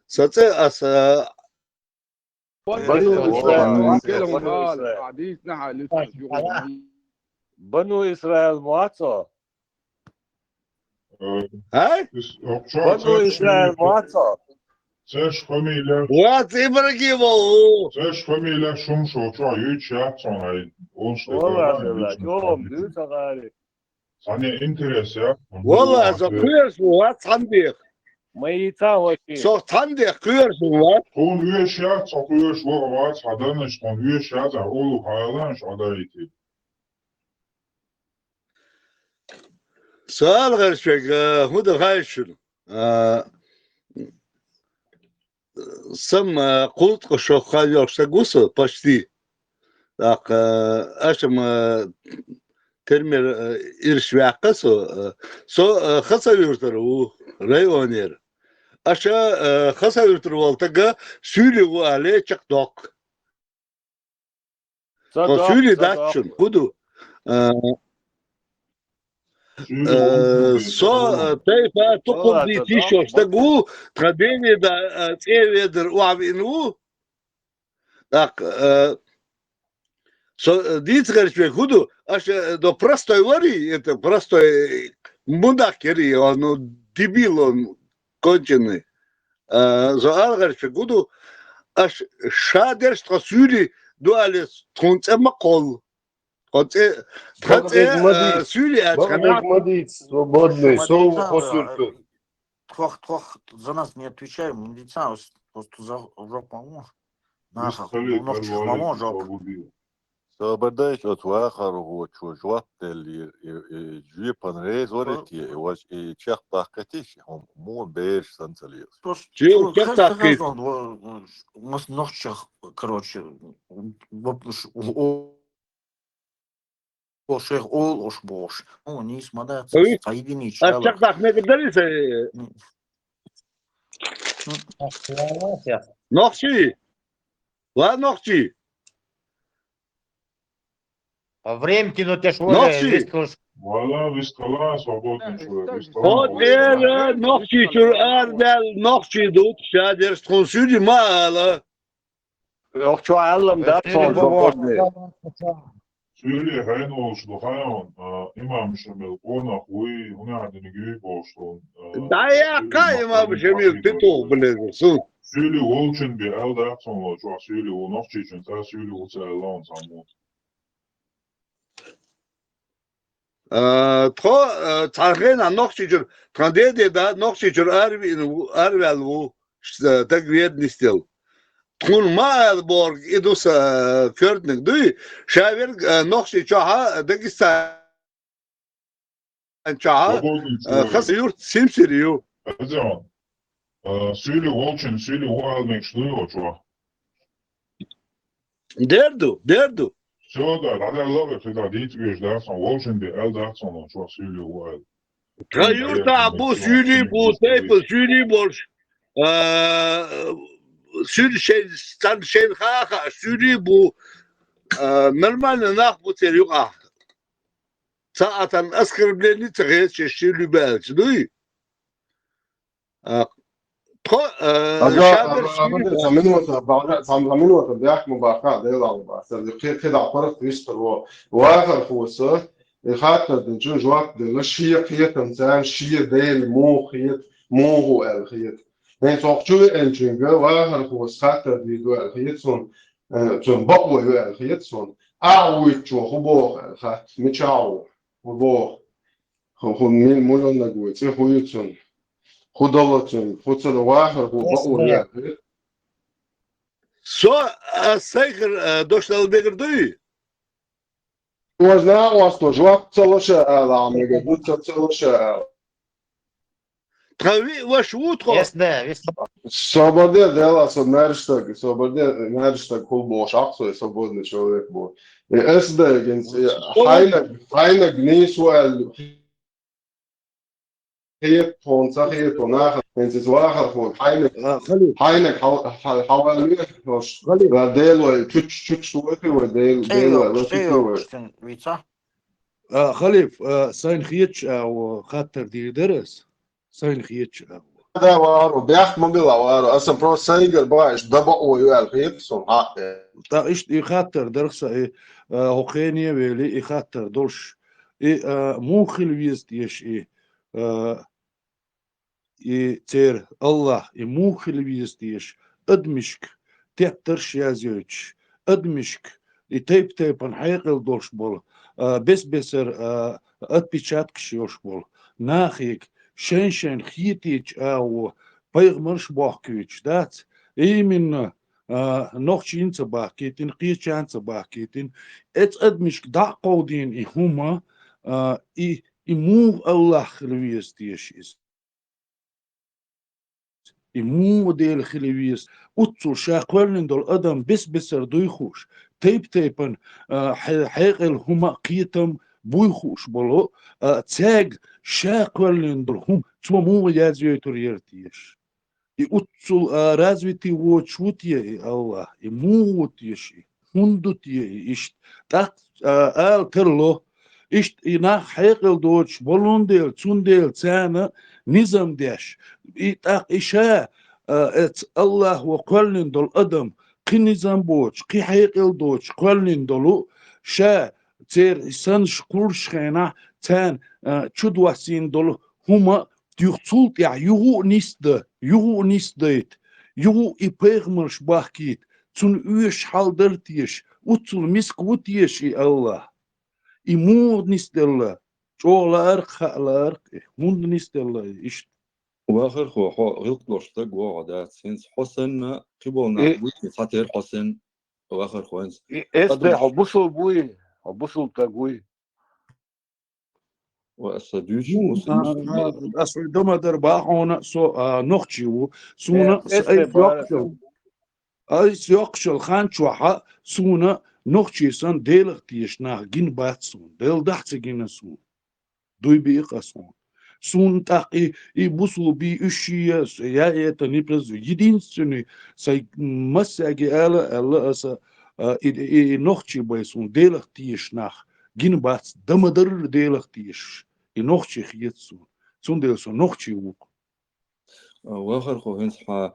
Сан цӀе аса, э, Бану Исраил. Бану Исраил ма вац хьо? А? Бану Исраил ма вац хьо? Цеш фамилия. Вац Ибрагимов. Цеш фамилия шум шо чо юч яц хьо хай. Он что? Валла, валла, чом, дуьйца гӀари. Цхьанне интерес я. Валла, со кхоьруш ву вац цхьаннех. Ма йийца хӀокхе. Со цхьаннех кхоьруш ву вац. Тхуна веш яц, со кхоьруш ву вац, хьан даннаш тхуна веш яц, а улу хьаланаш хьадаийти. Со ала гӀерташ верг, э, хӀун дан хаьа шуна? Э, сан, э, кхузткъа шо хьан йолуш стаг ву со, почти. ТӀаккха, э, аша-м, э, термер, э, ирш ваьккха со, э, со, э, Хасавюртара ву, районера. Аша, э, Хасавюртара волу стага суьйли ву але чекхдоккху. Со суьйли дац шуна, хӀун ду? Э, э, со, э, тайпа тукхум дийца йиш йолуш стаг ву, тхан ден веда, э, цӀен ведар охьавиъна ву. ТӀаккха, э, со, э, дийца гӀерташ верг хӀун ду? Аша, э, до простой вари, это простой, э, мудак яри, он, ну, дебил он, конченый. А, со ала гӀерташ верг хӀун ду? Аша ша дерш тхо суьйли ду але, тхуна цӀе ма кхолла. Тхо цӀе, тхан цӀе, а, суьйли аьлча хана. Ма дийца, свободный, со ву хьо суьрту. Тхох, тхох, за нас не отвечай, ма дийца, Просто за-, жоп ма мо. Нахах, ну, нохчех ма мо жоп. Собар дайча оцу вахархочо жоп деллера, и, и жоьпана реза варий те, и важ, и чекхдаккхийтий ши, хӀума, муха бераш санна ца лела. Просто чекхдаккхийта. Мас нохчех, короче, вопрос, о, о, шайх ол ош бохуш. Ну, нийса ма дац, цхьа единица. Аш чекхдаккха мегар дарий са? Нохчий. Ва нохчий. Время тянуть аш вара, нохчий. Вала, вистхила, свободный человек, вистхила. О, тӀера Нохчийчуьра араваьлла нохчий ду, ша дерш тхуна суьйли ма ала. Йоккхачо Ӏалам дац хьуна, свободный. Суьйли хьайна волуш ду хьуна, а, имам Шамил къонах вуй, хӀунда диниг юй бохуш ду, а, дӀаяккха имам Шамил титул, блин, су. Суьйли волчун бе ала дац хьуна, чохь суьйли ву, Нохчийчун цхьа суьйли ву ца аьлла хьуна цхьаммо. А, тхо, а, цхьана хенахь Нохчийчуьра, тхан деде да, Нохчийчуьра аравиъна ву, араваьлла ву, ш-, стаг вер нисделла. Тхуна ма ала бохург, и ду сан, а, коьртаниг дуй, ша верг, а, Нохчийчохьа, Дагестан чохьа, свободный, а, человек. Хаса юрт Симсир ю. Азион. А, суьйли волчун, суьйли ву ала мегаш дуй оцо? Дер ду, дер ду. Всё, да, дӀадаьлла вай, кхидӀа дийца везаш дац хьуна, волчун бе ала дац хьуна, чохь суьйли ву аьлла. Тхан юьртахь бу, суьйли бу, тайпа суьйли болуш. А, суьйли шайн, царна шайна хаа а хаа, суьйли бу. А, нормальный нах бу церан юкъахь. Цхьа а царна оскорбление ца хета шаьш суьйли бу аьлча, дуй? А, тхо, а, ага, ша ага, берш ага, цхьа минута, бага-, цхьа, цхьа минута бехк ма баккха, Делан бахьа. Кхи-, кхидӀа паргӀат вистхир ву. Вахархоша, и хаттар динчун жоп делла, шен кхетам царна, шен Дела муха хета, муха ву аьлла хета. ХӀинца хӀокху чу веанчуьнга вахархоша хаттар дийр ду аьлла хета суна, э, цунна бакъо ю аьлла хета суна. Ахь вуьйцучо хӀун боху аьлла хатта, мичахь ву, хӀун боху? ХӀу, хӀу мил-, муьлханиг ву, цӀе хӀун ю цуьнан? ХӀун дало цуьнга? ХӀун ца до, вахархо бакъо ю аьлла хета. Со, а, сайхар, а, дош дала мегар дуй? Важна а вац, то жоп ца ло ша ала, а мегар ду ца, ца ло ша ала. Тхан виъ ваша ву тхо? Эс да, вис. Собар де, Дела, со маьрша стаг, собар де, маьрша стаг хӀума бохуш Ӏа со, свободный человек бу. И эс да, гинц, и хьайнаг, хьайнаг нийса ву аьлла. Хета тхуна, ца хета тхуна, нахана, хӀинца иза вахархо, хьайнаг, а, халиф. Хьайнаг хьал-, хьал-, хьавалле, халиф. Ва Дела вай, чуч-, чуч вай, вай Дела, Дела вай, лачуч вай. Вица? А, халиф, а, сайна хеташ а, о, хаттар дийр дара ас. Сайна хеташ а, о. Да, варо, бехк ма била, варо. Аса просто сайгара баьш, да бакъо ю аьлла хета суна, хьа. ТӀаккха иштта и хаттар дарх са, и, а, хӀокху хене а вели, и хаттар долуш. И, а, муха хила веза теша и, а, и церан Аллах, и муха хила веза теша, адамашка тептарш а язйойтуш, адамашка и тайп-тайпана хьекъал долуш болу, а, бес-бесара, а, отпечаткаш йолуш болу нахе шайн-шайн хетийча агӀо пайхамарш бохкуьйтуш дац? Именно, а, нохчийна ца бахкийтина, кхечарна ца бахкийтина. Эцу адамашка дӀа а кховдийна и хӀума, а, и, и муха Аллах хила веза теша иза? И муха Дела хила веза? Уццул ша кхоьллина долу адам бес-бесара дуй хууш, тайп-тайпана, а, хье-, хьекъал хӀума а, кхетам буй хууш болу, а, цаьрга ша кхоьллина долу хӀума цо муха язйойтур яра теша? И уццул, а, развитый воцуш ву те и Аллах? И муха ву теша и? ХӀунда ду те и иштта? ТӀаккха, а, ала тарло, иштта и нах хьекъал доцуш болун дела, цундела царна низам деш. И тӀаккха и ша, а, эц Аллахо кхоьллина долу адам, кхин низам боцуш, кхин хьекъал доцуш кхоьллина долу, ша церан санаш кхуллуш хенахь, царна, а, чудоссийна долу хӀума а, юха цул тӀаьхьа юха а нисда, юха а нисдайта, юха а и пайхамарш бахкийта, цунна оьшуш хьал дара теша, уццул миска ву теша и Аллах? И муха нисделла? ЧӀогӀа лаарх, хаа лаарх и, хӀунда нисделла и иштта? Вахархо, хьо гӀиллакх долуш стаг ву хьо, дац? ХӀинца хьо санна, кхиболу нах Э, буй, цхьатерра хьо санна, вахархо, хӀинца. Э, эсте, адамаш хьо бусул буй, хьо бусул стаг вуй. Ва аса дуьйцу Ну, мус-, а, мус-, а, ас хьуна дома дар бахьана, со, а, нохчи ву. Суна Э, с-, эсте ай бара. Йоккхачул. Ай с-, йоккхачул хан чохьа суна нохчи сан Делах тешаш нах гин бац суна. Дел дахь ца гина суна. Дуй биъ къа суна. Суна тӀаккха и, и бусул би уьш шия, с-, я это не производит. Единственный, сай массаьге ала, аьлла аса, а, и, и, и нохчи бай суна Делах тешаш нах гин бац, дама дарра Делах тешаш. И нохчи хета суна. Цундела со нохчи ву-кх. А, вахархо, хӀинца хьан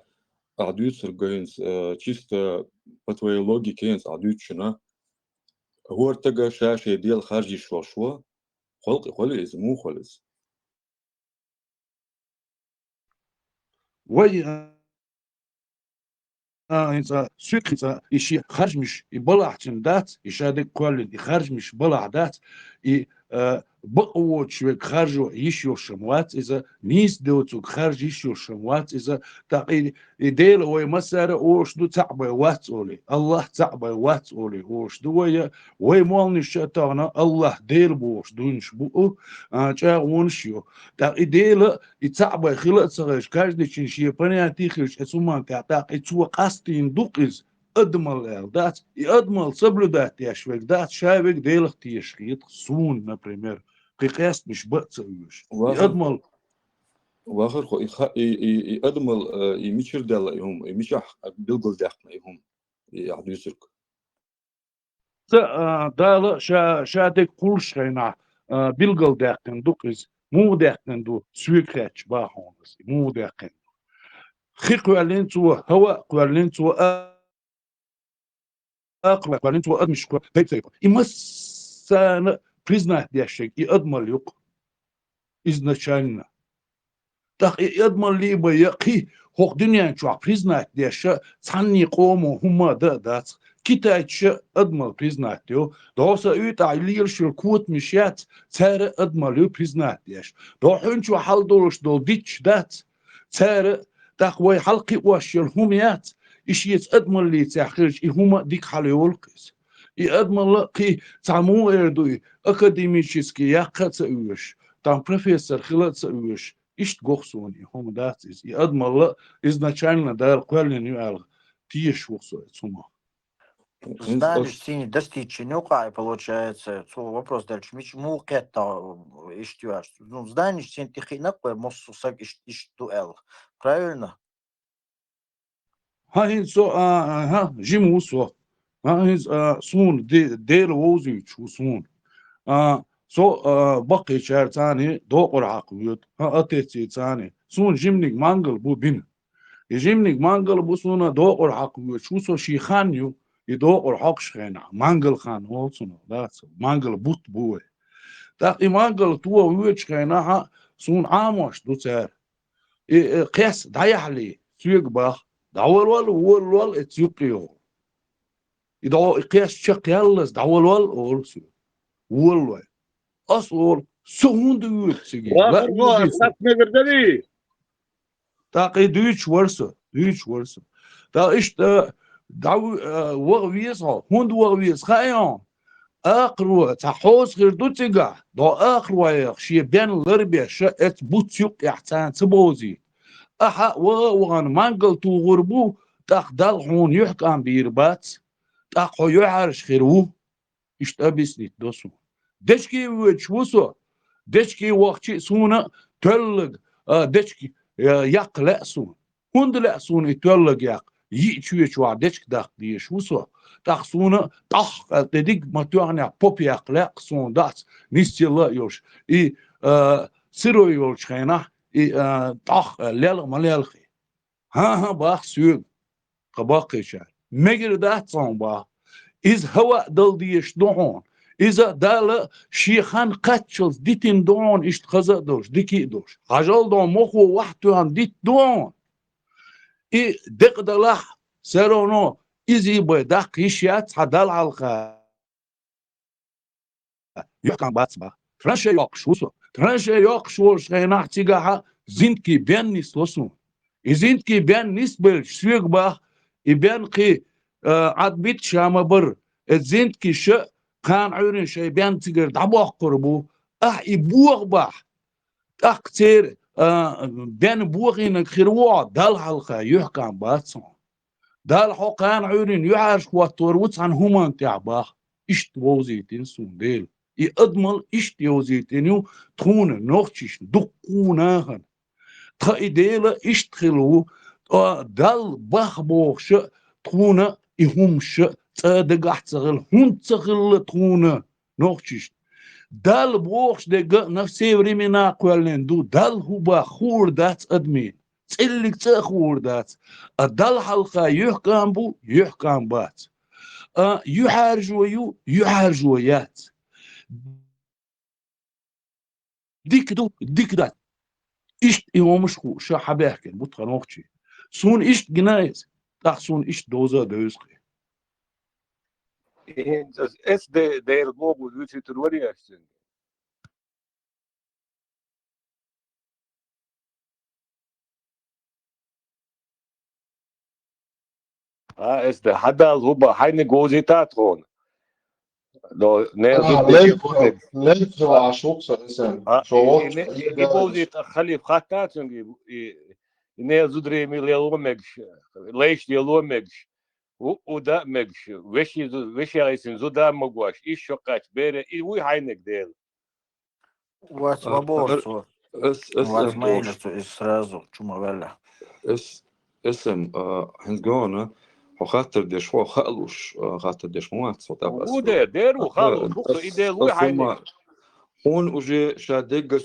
ахь дуьйцург хӀинца, а, чисто по твоей логике хӀинца ахь дуьйцучунна, хӀора стага ша шен Дела харжа йиш йолуш ву, хӀаллакьхи хуьлу иза, муха хуьлу иза? Вай, а, а, хӀинца, суьк хӀинца, и шен харжамаш, и балахь цуьнан дац, и ша дерг кхоьллина, и харжамаш балахь дац, и, а, бакъ воцуш верг харжо йиш йолуш-м вац иза, нийса доцург харжа йиш йолуш-м вац иза, тӀаккха и, и Дела вай массара а олуш ду, цхьаъ бай вац олий, АллахӀ цхьаъ бай вац олий олуш ду вай, вай молланаш а тахана АллахӀ Дела бохуш дуйнаш бу, а, чӀагӀонаш а ю. ТӀаккха и Дела, и цхьаъ бай хила а ца хезаш, каждыйчун шен понятие хилча, оцу хӀуманна тӀехь тӀаккха и цо къастийна ду-кх иза, адамалла аьлла дац. И адамалла соблюдать деш верг дац, ша верг Делах тешаш хета-кх суна, например, кхин къаьстинаш бан а ца оьшу. И Вахар-, адамалла вахархо, и ха-, и, и, и адамалла, э, и мичара даьлла и хӀума, и мичахь билгалдаьккхина и хӀума, и ахь дуьйцург? Ца, а, Дала ша, ша дерг кхуллуш хенахь, а, билгалдаьккхина ду-кх иза. Муха даьккхина ду, соьга хаьттича бах хьуна аса, муха даьккхина ду. Хи кхоьллина цо, хӀаваъ кхоьллина цо, а, акхарой кхоьллина цо, адамаш кхоьллина, тайп-тайпа. И массарна признать деш ерг и адамалла ю-кх. Изначально. ТӀаккха и адамаллий бай а кхин хӀокху дуьнен чохь признать деш а цхьанний къомо хӀумма а дан а дац. Китайцаша адамалла признать ю. Дохо сан уьйтӀахь лелаш йолу котамаш яц, цара а адамалла ю признать деш. Дохо хьуьнчохь хьал долуш долу дитташ дац, цара а, тӀаккха вай хьалакхиош йолу хӀума яц, и шеца адамаллица хилча, и хӀума а дика хьала йолу-кх иза. И адамалла а кхин цхьа муха эр ду и, академически яккха а ца оьшу, там профессор хила а ца оьшу, иштта го-кх суна и хӀума, дац иза. И адамалла изначально Дала кхоьллина ю аьлла, тешаш ву-кх со оцу хӀумах. ХӀинца Знанеш ас цуьнан достичь йина ю-кх, получается, цо вопрос делча, мича муха кхетта иштта ю аьлла. Ну, знанеш цуьнан тӀе хиъна-кх вай, массо а саг иштта, иштта ду аьлла. Правильно? ХӀан, хӀинца со, а, а, хӀан, жима ву со. ХӀан, хӀинца, а, суна де-, Дела вовзуьйтуш ву суна. А, со, а, баккхийчаьрца цхьаьна докъур хьакха воьду. ХӀан, отецца цхьаьна. Суна жиманиг мангал бу бина. И жиманиг мангал бу суна, докъур хьакха воьдуш ву со, шен хан ю, и докъур хьокхучу хенахь, мангал хан олу цунах, дац, мангал бутт бу вай. ТӀаккха и мангал тоха воьдучу хенахь суна Ӏамош ду цара. И, э, кхес дӀаяхьале, соьга бах, дӀавалавал, волавал, эца юккъе йогӀу. И дӀо-, и кхес чекхъяллалц дӀавалавал, олу соьга. Волавой. Ас олу, со хӀунда воьду цига? Вахар, Лаьа вахар, веза. Ас мегар дарий? ТӀаккха и дуьйцуш вара со, дуьйцуш вара со. ТӀаккха иштта дӀа-, а, ваха веза хьо. ХӀунда ваха веза хаьий хьуна? Акхаро цхьа хьоза хир ду цигахь, дӀо акхаройх шен бен ларбеш а, эца буц юккъехь царна ца бовзийта. Ахьа а ваха а вахана мангал тухур бу, тӀаккха Далла хьуна юьхькӀам бийр бац, тӀаккха хьо юьхьӀаьржа хир ву. Иштта объяснить до суна. Дечке воьдуш ву со. Дечке вахча а суна тоьллаг, а, дечка, а, яккха лаьа суна. ХӀунда лаьа суна и тоьллаг яккха? Йиъ чоьчу вахь дечка даккха дезаш ву со. ТӀаккха суна тӀохкъа тӀе диг ма тоьхнехь поп яккха лаьа суна дац, нисъелла а йолуш. И, а, сырой йолчу хенахь, и, а, тӀохкъа лелха ма лелхи. ХӀан-хӀа, бах соьга, кху баккхийчара. Мегар дац хьуна, бах. Иза хӀаваъ дала дезаш ду хьуна. Иза Дала шен хан кхаччалц дитина ду хьуна, иштта хаза а долуш, дика а долуш. Хьажал, дӀо мохо вахь тоьхна дитта ду хьуна. И декъа далахь, всё равно иза бай даккха йиш яц хьан Далла хьалха. ЮьхькӀам бац, бах. Траншей йоккхуш ву со. Траншей йоккхуш волуш хенахь цигахьа Зинтки бен нисло суна. И зинтки бен нисбелча соьга бах, и бен кхин, а, Ӏад бита ша ма бара. Эцу зинтки ша кхана Ӏуьйрина шайн бен цигара дӀабоккхур бу. Ахь и бохабахь. ТӀаккха церан, а, бен бохийнарг хир ву хьо, Далла хьалха юьхькӀам бац хьуна. Далла хьо кхана Ӏуьйрина юьхьӀаьржа хӀоттор ву цхьана хӀуманна тӀехь бах. Иштта вовзийтина суна Дела. И адамал иштта йовзийтина ю тхуна нохчашна, дуккха нахана. Тхан и Дела иштта хилла ву, ткъа Далла бах бохуша тхуна и хӀумаша цкъа дагахь ца хилла, хӀунда ца хилла тхуна нохчашна. Далла бохуш дерг на все времена кхоьллина ду, Далла хӀун бах хуур дац адамийн. ЦӀиллиг цӀа а хуур дац. А Далла хьалха юьхькӀам бу, юьхькӀам бац. А юьхьӀаьржо ю, юьхьӀаьржо яц. Дика ду, дика дац. Иштта и хӀумаш хууш хьабаьхкина бу тхан нохчий. Суна иштта гина иза, тӀаккха суна иштта довза а девза-кх. И хӀинца эс де-, дера боху дуьйцуьйтур вари аш цуьнга? А, эс де хьадал хӀуба хьайниг вовзийта тхуна. Но не А, зуддеш лед-, лед зула аш вукса эсен. А, Шо и, и, волчу не, и, и вовзийта халиф хатта цуьнга, и, и, и не зудре ми лело мегаш, лейш лело мегаш, у, у да мегаш, веши зу-, веши айсин зуда магош, иш шо кхач бере, и вуй хьайниг Дела. Вац ма боху цо. Эс, эс Вац ма йина цо иза сразу, чу ма ваьлла. Эс, эс эм, а, хӀинца гона, хьо хаттар деш, хьо хаалуш, а, хаттар деш ма вац, хьо тӀаккха ас. У де, дер ву, хаалуш, хьо и де луй хьайниг. Хьуна уже ша деггас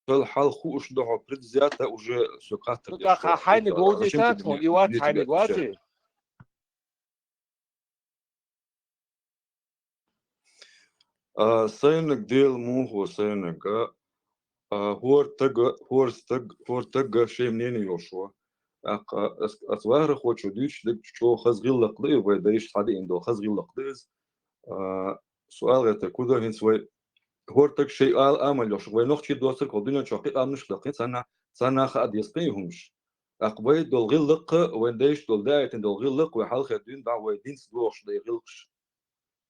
хьал хууш ду хьо, предвзято уже со хаттар деш. ТӀаккха хьайниг вовзийта тхуна, и вац хьайниг вац и? А, сайнаг Дела муха ву сайнаг, а, а, хӀора тага, хӀора стаг, хӀора тага шайн мнение йолуш ву. ТӀаккха ас, ас вахархочо дуьйцуш дерг чӀогӀа хаза гӀиллакх ду и, вай дайша схьадеана долу хаза гӀиллакх ду иза. А, суал гӀерта, куда хӀинца вай хӀора таг шайн ала амал йолуш, вай нохчий доцург хӀо дуьнен чохь кхин къамнаш дахкхин, царна, царна хаа деза кхин и хӀумаш. ТӀаккха вай долу гӀиллакх, вайн дайша долу даийтина долу гӀиллакх, вай хьалхе дуьйна бахьа вай динца догӀуш дай гӀиллакхаш.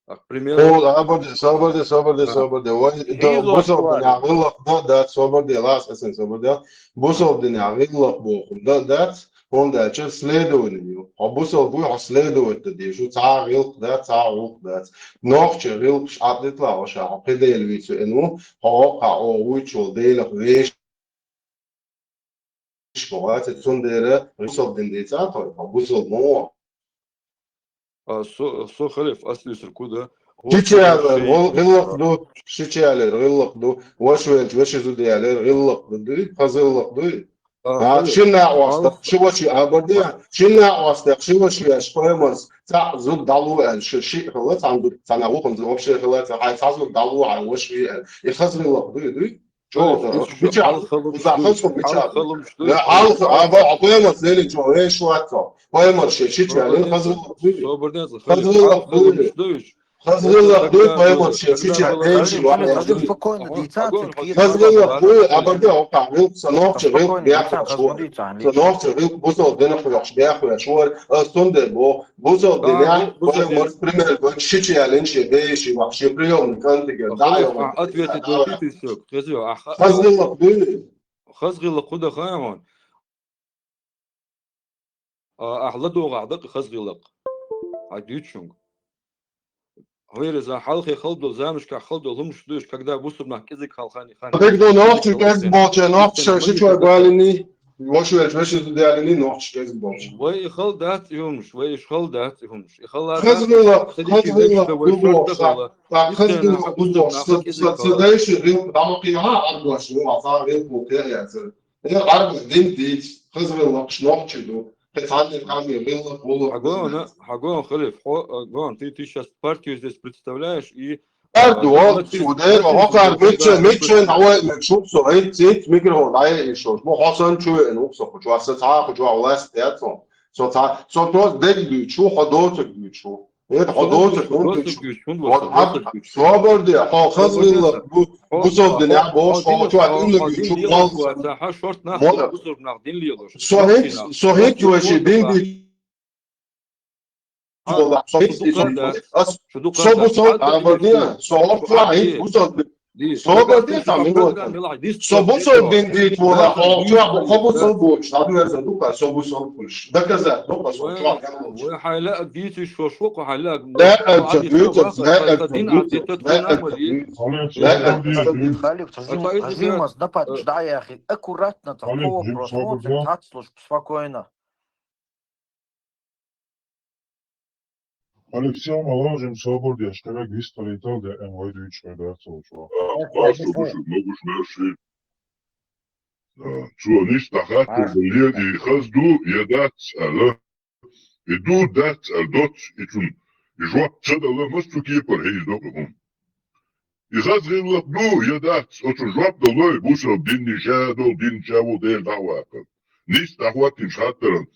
ТӀаккха пример. О, абарде, собарде, собарде, собарде. Вай до-, бусалба динехь гӀиллакх дан дац, собарде, лас эсен собарде. Бусалба динехь гӀиллакх боху дан дац, хӀунда аьлча следование ю. Хьо бусалба вуй, хьо следовать дан дезаш ву, цхьа а гӀиллакх дац, цхьа а гӀуллакх дац. Нохча гӀиллакхаш Ӏадитла ваша, хьо кхидела вийцу эн ву, хьо хьа о вуйчу волу Делах веш. Ишко вац, цундела бусалба дин дийца а тхо, бусалба мо. А, со, со халиф ас дуьйцур куда? Шича ялар гӀил-, гӀиллакх ду, шича ялар гӀиллакх ду, ваша велча, ваша зуда ялар гӀиллакх ду, дуй, хаза гӀиллакх дуй. А, а, халиф, шина а васта, ши ваши абарда, шина а васта, ши ваши яш, поймас, цхьа зуда дӀалу аьлла, ши, ши хила, цхьана зуда, цхьана вухун зуда вообще хила, цхьа, хьай цхьа зуда дӀалу, хьай ваша ви аьлла. И хаза гӀиллакх дуй, дуй? Чо, хӀалха лумш, хӀалха лумш дуй. Хьалха, а, бо, а, поймас лели чо, веш ватто. Поймас ше, шича ялин, хаза гӀиллакх дуй. Собар деза, хаза гӀиллакх дуй. Хаза гӀиллакх дуй, поймас ше, шича ялин, ши ватто. Спокойно дийца, хаза гӀиллакх дуй, абарда, окха, гӀиллакх, са нохча гӀиллакх, бяхаш, са нохча гӀиллакх, бусал дина хуйхаш, бяхаш, вар, а, сунде бо, бусал дина, поймас, пример, шича ялин, ше, бейши, вахши, приёмный кантиге, да, ответить на ты, ты всё, хаза, а, хаза гӀиллакх дуй. Хаза гӀиллакх худа хаамон. А, ахь ладогӀахь дакъа хаза гӀиллакх. Хьай дуьйцу шуьнга. Вайреза хьалхе хала долу замашкахь хала долу хӀумаш дуьйш, когда бусурнах кӀезиг хала хани хани. Дерг ду нохча кӀезиг болча, нохча ши чой балини, ваша велча, ваша зуда ялини, нохча кӀезиг болча. Вай и хала дац и хӀумаш, вай иш хала дац и хӀумаш. И хала дац. Хаза гӀиллакх, хаза гӀиллакх ду бохуш, хаза гӀиллакх ду бохуш, са, са, са дайши гӀиллакх, дама кхиха, аргош, ну, а са гӀиллакх бу кхе яцара. Э, гӀарбаш дин дийца, хаза гӀиллакхаш нохчий ду. Кхин цхьанне къамий гӀиллакх, гӀуллакх. Хьагона, хьагона, халиф, хьо, а, гон, ты, ты щас партию здесь представляешь, и, а, Арду, а, вот, молодцы. Чу дер, а, хокар, мичча, мичча, давай, мичча, шух со, эйт, эйт, микрофон, ай, и шо. Бо хосан чу, э, ну, со, хочу, а, са, ца, хочу, а, власть, я, со. Со, ца, со, просто дерг дуй, чу, хо, доцур дуй, чу. Э, хьо доцург хӀунда гуьч? ХӀунда вот, собар де, хьо хаза гӀиллакх бу, бусалба динехь бохуш, хьо чохь дин луьгуьйтуш ву валлахӀи. Хьо шорта нах, бусалба нах дин лелош. Со хӀинц, со хӀинц вайши дин дийт. Ас, со бусалба, а, бадия, со хӀорчохь хӀинц бусалба. Собар де, хьан мин ватан. Со бусалба дин дийт вала, хьо чохь бу, хьо бусалба бу, хьан верза ду-кха, со бусалба бу. Доказать ду-кха, со чохь хьан бу. Вай хьайла а дийцуш, шо шо кху хьайла а. Да, а, дин а, дин а, дин а, дин а. Халиф, тхажимас, напад, жда яхи. Аккуратно, там, по вопросу, цхьацца луш, спокойно. Алексей, ма лажим собар деш, кхераг вистхилийтал де, эн вай дуьйцуш хир дац оцу. Баш ду гуш, ма гуш мерши. Цо нис дӀахаттар дан леди, хаза ду я дац аьлла. И ду, дац аьлла доц, и цунна и жоп ца дала, мас цу кепара хӀийза до хӀума. И хаза гӀиллакх ду я дац, оцу жоп далой, бусалба динни ша долу, дин ша ву Дела дӀа а ваккхар. Нис дӀахӀоттийначу хаттаран.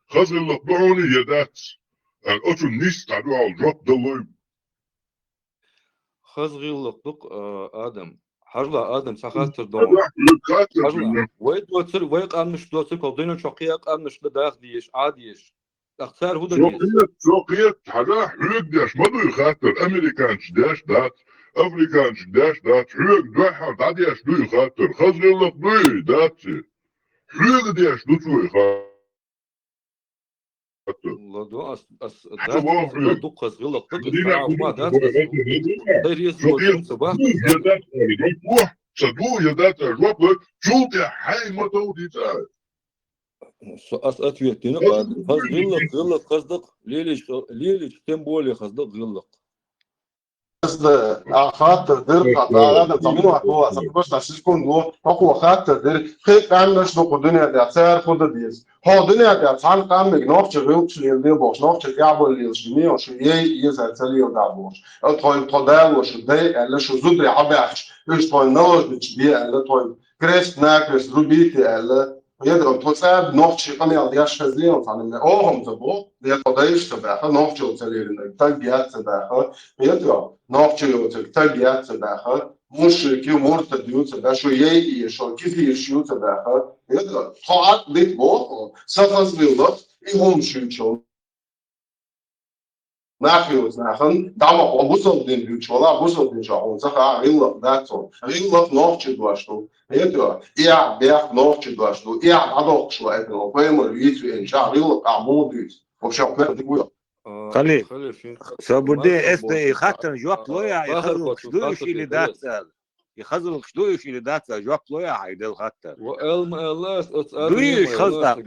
Хаза гӀиллакх ду хьуна я дац? Оцу нис дӀа дуьхьал жоп далой. Хаза гӀиллакх ду-кх, а, Адам. Хьажал, Адам, цхьа хаттар ду. Хьажал, вай доцург, вай къаьмнаш доцург, хӀокху дуьнен чохь кхин а къаьмнаш дан даха дезаш, Ӏа дезаш. ТӀаккха цара хӀун дан деза? Цо кхета, хьажахь, хьоьга деш ма дуй хаттар, американчу деш дац, африканчу деш дац, хьоьга дуьххьара дӀадеш дуй хаттар, хаза гӀиллакх дуй, дац и? Хьоьга деш ду цо и хаттар. Ладо, ас, ас, дац, ду хаза гӀиллакх ду, ас дина ма дац, ас. Дай реза ву, ца бах. Ца ду, я дац, жоп, чул тӀе хьайн ма тов дийца. Со ас ответ дина, хаза гӀиллакх, гӀиллакх хаза ду-кх, лелийча, лелийча, тем более хаза ду-кх гӀиллакх. Ас а хаттар дира, хьан, ца муха боху, аса просто секунду, хӀокхо хаттар дира, кхин а къаьмнаш ду кху дуьнен тӀехь, цара хӀун дан деза? Хьо дуьнен тӀехь цхьана къаьмниг нохчийн гӀиллакхаш леладе бохуш, нохчийн тӀаьхьаболла лелаш гина йо, шу ей еза ца леладахь бохуш. Тхойна тхо дало шу дай аьлла, шу зударий хьабаьхча, уьш тхойна наложница бе аьлла, тхойна крест-накрест рубите аьлла. Хьедара, тхо цӀа а нохчийн къамел деш хезна, цхьана мел оха-м ца боху, я тхо дайша ца баьхна, нохчо ца лерина, таг яц ца баьхна, хьедара, нохчо йоцург таг яц ца баьхна, мушрик ю, муртад ю ца баьхна, шу ей а еза, шу кефираш ю ца баьхна, хьедара, тхо Ӏад дита боху, сан хаза гӀиллакх, и хӀума шуьйчу. Нах йоцу нахана, дӀа ма хьо бусалба дин дуьйцуш вала, бусалба дин чохь хьуна ца хаьа, гӀиллакх дац хьуна. ГӀиллакх нохчийн дош ду. Хьетайо, эхь бехк нохчийн дош ду. Эхь дӀадоккхуш ву аьлла, пайхамар вийца веанчохь гӀиллакх ахь муха дуьйцу? Вообще, кхетта дика ву. Халиф, Халиф, шин собар де, ас дан и хаттарна жоп лой ахь, и хаза гӀиллакхаш ду уьш или дац аьлла. И хаза гӀиллакхаш ду уьш или дац аьлла, жоп лой ахь, и делла хаттар. Ва эл ма аьлла, ас оцу дуй уьш хаза дац.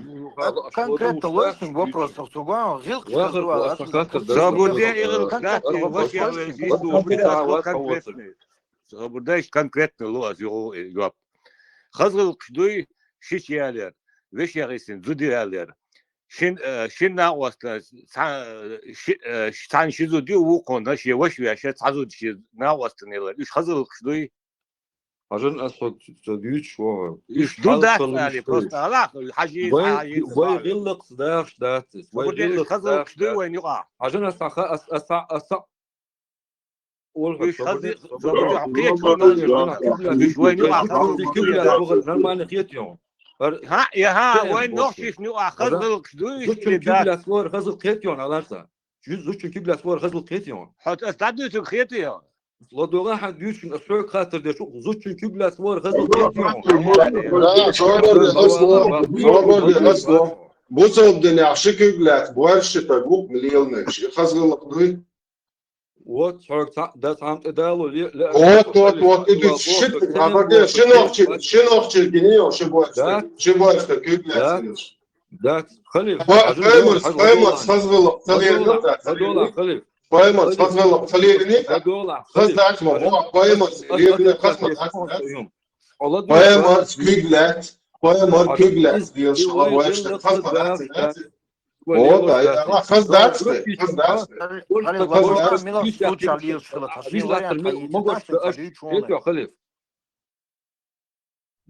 Конкретно лой шуна вопрос, со гуьн гӀиллакхаш хаза ду аьлла, ас хаттар ду. Собар де, и гӀиллакхаш дац, и ваша яхле жист ду, конкретно. Собар де, конкретно ло ас юха жоп. Хаза гӀиллакхаш дуй, шича ялар, вешех йисина зуда ялар. Шин, э, шин накъостан, цхьа-, э, ши-, э, цхьана ши зуда ю, вукхунна шен ваша веш, цхьа зуда шен накъостан ялар. Уьш хаза гӀиллакхаш дуй? Хьажан ас хӀокху ца дуьйцуш вогӀу. Уьш ду дац али, просто алахь, хьажи, вай, хьажи, вай гӀиллакхца дахаш дац иза. Вай гӀиллакхца дахаш дац. Хаза гӀиллакхаш дуй вайн юкъахь? Хьажан ас хьан, ас, ас, ас, ас, уьш хаза, уьш вайн юкъахь. Нормально хетайо. ХӀа, я хӀа, вайн нохчашна юкъахь хаза гӀиллакхаш дуй уьш или дац? Зудчун киблаца лора хаза кхетайо, аларца. Зудчун киблаца лора хаза кхетайо. Хьо ас дӀадуьйцург хетайо? ЛадогӀа хьан дуьйцучун, ас хьоьга хаттар деш ву, зудчун киблаца лора хаза кхетайо. Да, собар де, ас ло, собар де, ас ло. Бусалба динехь ши киблаца борша ши таг ву-кх леланарш, и хаза гӀиллакх дуй? Вот, хьоьга цхьаъ, да, цхьамма тӀе дало ле-, ле-, вот, вот, вот, и дуьйцу ши таг, а, бакъ, ши нохчи, ши нохчи гинийо, ши борша, ши борша киблаца лелаш. Дац, Халиф, хьажа пайхамарца, хьажа пайхамарца хаза гӀиллакх ца лерина дац. ЛадогӀа, Халиф. Пайхамарца хаза гӀиллакх ца лерина дац. ЛадогӀа, Халиф. Хаза дац ма, бо, пайхамарца лерина хаза ма дац. Пайхамарца куьг лаьцна, пайхамар куьг лаьцна лелаш хала вайшта хаза ма дац, дац. О, да, я, хаза дац, хаза дац. Халиф, ладогӀа, мила случай лелаш хила, хаза ма дац, Халиф.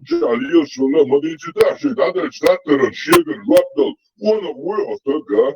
Жа лелаш хила, ма дийцитахь шен дӀаделлачу хаттаран шегара жоп дала, къонах вуй хьо стаг, а?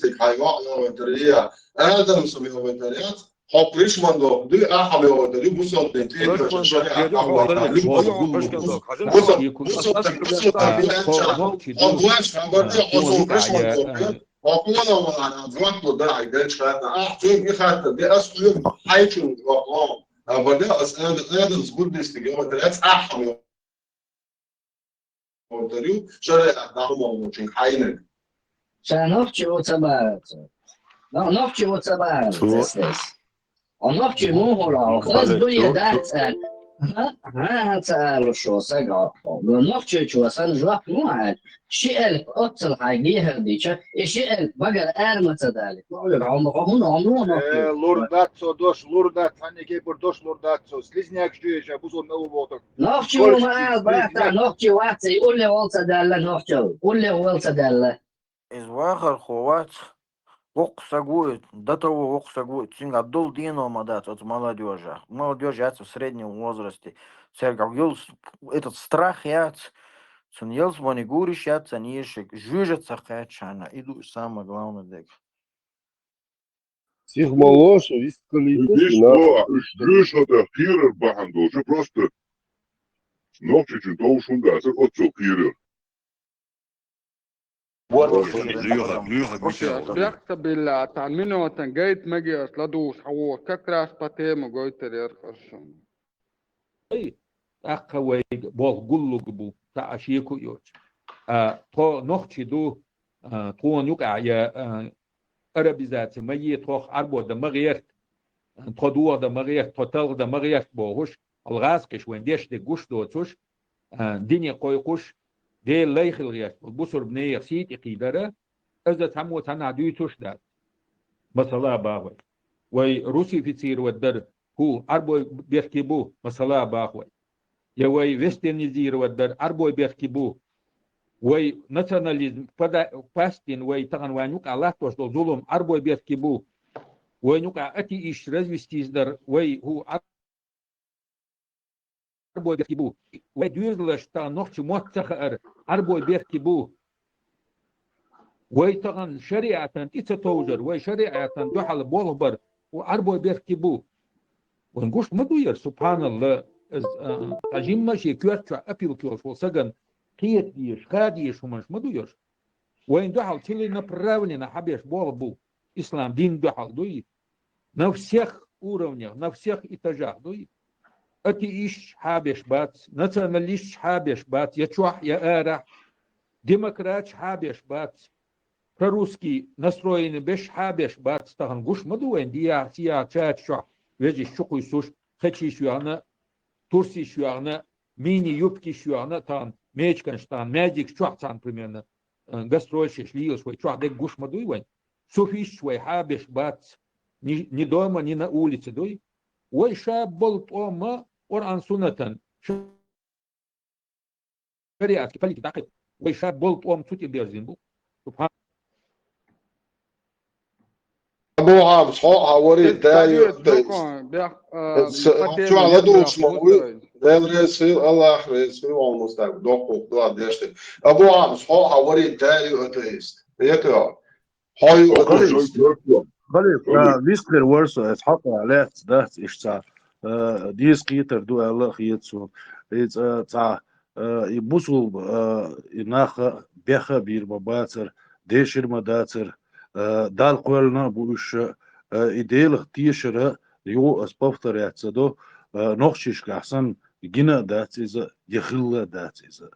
буддистик хьай йоӀ йогӀуьйтар я, Адамсам йогӀуьйтар яц, хьо пришман доху дуй, ахьа йогӀуьйтар ю, бусалба дин тӀе а шариат дӀахӀоттар ю, бусалба, бусалба, бусалба дин тӀе а хьо дош хабар де, хьо цунна пришман доху, хьо къона вахана, жоп лу дар хьай гайчу хатта, ахь цуьнга и хатта де, ас хьоьга хьайчунна жоп лу. Амма де ас Ада-, Адамс буддистик йогӀуьйтар яц, ахьа йогӀуьйтар ю, шариат дӀахӀумма волчуьнга хьайниг. Ша нохчи ву ца бац. Но-, нохчи ву ца бац, Цо- эс, эс. О, нохчи муха хӀура, хаза дуй я дац аьлла. ХӀа, хӀа, ца алуш шу сага. Но нохчичо сан жоп муха аьлла? Ши элп оццал хьайга дехар дича, и ши элп багара ара ма ца далийта. Ма хьоьга хьо ма хо хӀуна хьо муха нохчи? Э, лур дац цо дош, лур дац, хьанна кепар дош лур дац цо. Слизнякаш ю ша бусалба мел ву бохург. Нохчи ву ма ала, братан, нохчи вац, и улле вал ца даьлла нохчал. Улле вал ца даьлла. Иза вахархо вац. Воккха саг ву и, до того воккха саг ву и, цуьнгахь долу дено ма дац оцу молодёжах. Молодёжь яц в среднем возрасте. Цаьргахь йолу с-, этот страх яц. Цунна ялсамани гуриш яц, царна ешиг жуьжа ца кхаьччхьана. И ду самое главное дега. Сих ма лоша, вискалийташ, Виш нах, бо, уьш жуьжа хӀода кхерар бахьана долчу просто нохчичун товш хӀунда ацара оццул кхерар. Лоьхург, лоьхург, Вообще, мичахь ву? Бехк ца билла, цхьана минотан гайта мегаш ладугӀуш хьан ву, как раз по теме гойтар яра хӀара шуна. Ай, тӀаккха вайга болх гуллуг бу, цхьа а шеко а йоцуш. А, тхо нохчий ду, а, тхуна юкъахь я, а, арабизация ма е, тхох Ӏарбо дан ма гӀерта, тхо догӀа дан ма гӀерта, тхо талха дан ма гӀерта бохуш, хьал гӀазкхиш вайн деш дерг гуш доцуш, а, дине кхойкхуш, Делан лай хила гӀерта болу бусурба нехан сий тӀе кхийдара, иза цхьаммо цхьанхьа дуьйцуш дац. Масала бахой. Вай русифицировать дар хӀу Ӏарбой бехке бу, масала бахой. Я вай вестернизировать дар Ӏарбой бехке бу. Вай национализм пада-, пастина вай тахана вайн юкъахь латтош долу зулам Ӏарбой бехке бу. Вайн юкъахь атеисташ развестись дар вай хӀу Ӏарбой бехке бу. Вай доьзалш тахана нохчийн мотт ца хаар Ӏарбой бехке бу. Вай тахана шариатан тӀе ца товжар, вай шариатан дуьхьал болх бар, хӀу Ӏарбой бехке бу. Вайн гуш ма ду яра, субханалла, иза, а, цхьа жимма шен коьрта чохь опилка йолуш волу сагана кхета дезаш, хаа дезаш хӀуманаш ма ду яра. Вайн дуьхьал целенаправленно хьан беш болх бу, ислам дин дуьхьал дуй. На всех уровнях, на всех этажах дуй. Атеисташ хьан беш бац, националисташ хьан беш бац, я чохь, я арахь. Демократаш хьан беш бац. Прорусский настроенный беш хьан беш бац, тахана гуш ма ду вайн, дияхь, сияхь, чача чохь вежарий чукхуьйсуш, хечийш йоьхна, турсийш йоьхна, мини-юбкиш йоьхна, тахана мечканаш, тахана маьждигаш чохь цхьана примерно, э, гастрольшеш лелаш вай чохь дерг гуш ма дуй вайн. Суфисташ вай хьан беш бац, ни, ни дома, ни на улице дуй. Вай ша болу тӀом ма Къуръан-Суннатан, ша- шариатский политика дӀакхайкхо. Вай ша болу тӀом цу тӀе берзина бу. Субхьан-, Абу Хьамс, хьо а вари, Иза даьлла кхайкхо, бех-, а, С-, по теме чохь ладугӀуш ма вуй. Дела реза хила, Аллах реза хила, вон мустаг, доккхух дуа дешти. Абу Хьамс, хьо а вари, даьлла атеист. Хьо ю атеист. Халиф, халиф, а, вистхир вара со, эс хьакъ а лаьцна дац иштта. а, деза кхетар ду аьлла а хета суна. Иза цхьа, а, и бусулба, а, и наха беха бийр ма бацар, дешир ма дацар, а, Далла кхоьллина а бу уьш, а, и Делах тешара, юха ас повторяться до, а, нохчашкахь санна гина а дац иза, я хилла а дац иза.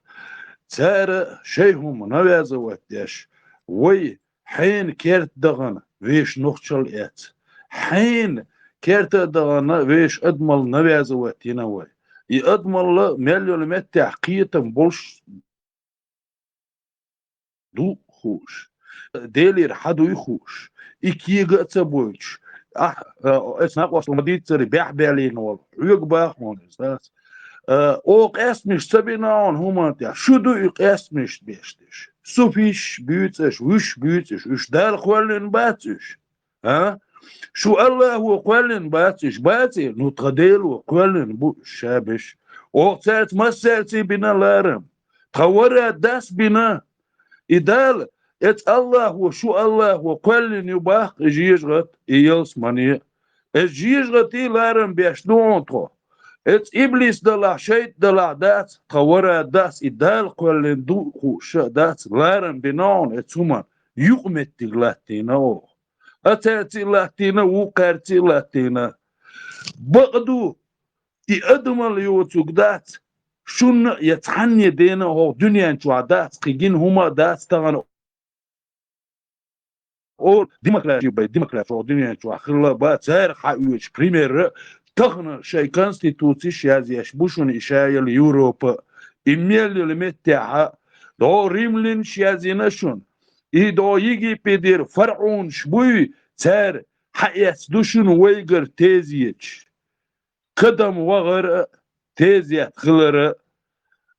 Цара шай хӀума навязывать деш, вай хьена керта дахана вешан нохчалла эц. Хьена керта а дахана вешан адамалла навязывать йина вай. И адамалла мел йолу меттехь кхетам болуш ду хууш. Делера хьан дуй хууш. И кега а ца бойтуш. Ахь, а, эцу накъостал ма-дийццара бехбаьллина волу. Хьоьга баха хьуна иза, дац. А, оха къаьстамаш ца бина хьуна хӀуманна тӀехь. Шу ду и къаьстамаш беш дерш. Суфиш буьйцу аш, вуьш буьйцу аш. Уьш Дала кхоьллина бац уьш. А? Шу Аллахо кхоьллина бац уьш, баций? Ну, тхан Дело кхоьллина бу уьш ша беш. Оха цаьрца массаьрций бина ларам. Тхан вара дас бина. И Дала, эцу Аллахо, шу Аллахо кхоьллина ю баккха и жежагӀат, и ялсамане. Эцу жежагӀатий ларам беш ду хьуна тхо. Эцу иблис далахь, шайтӀа далахь дац, тхан вара дас, и Дала кхоьллина ду хууш а дац, ларам бина хьуна эцу хӀуманна, юкъаметтиг латтийна оха. Ацаьрций а латтийна, вукхаьрций а латтийна. Бакъ ду, и адамалла йоцург дац, шунна а я цхьанне дена а хӀокху дуьнен чохь дац, кхин гина хӀума а дац тахана. О, демократи бай, демократи хӀокху дуьнен чохь хилла а бац, цара хьаоьцуш пример а, тахана шайн конституцеш язъеш бу шуна и шайолу Европа, и мел йолу меттехь а, дӀо римлянаш язйина шуна. И дӀо Египетера фаргӀунаш буй, цара хьаэцна ду шуна вайгара тезеташ. Кадам вахар а, тезет хилар а,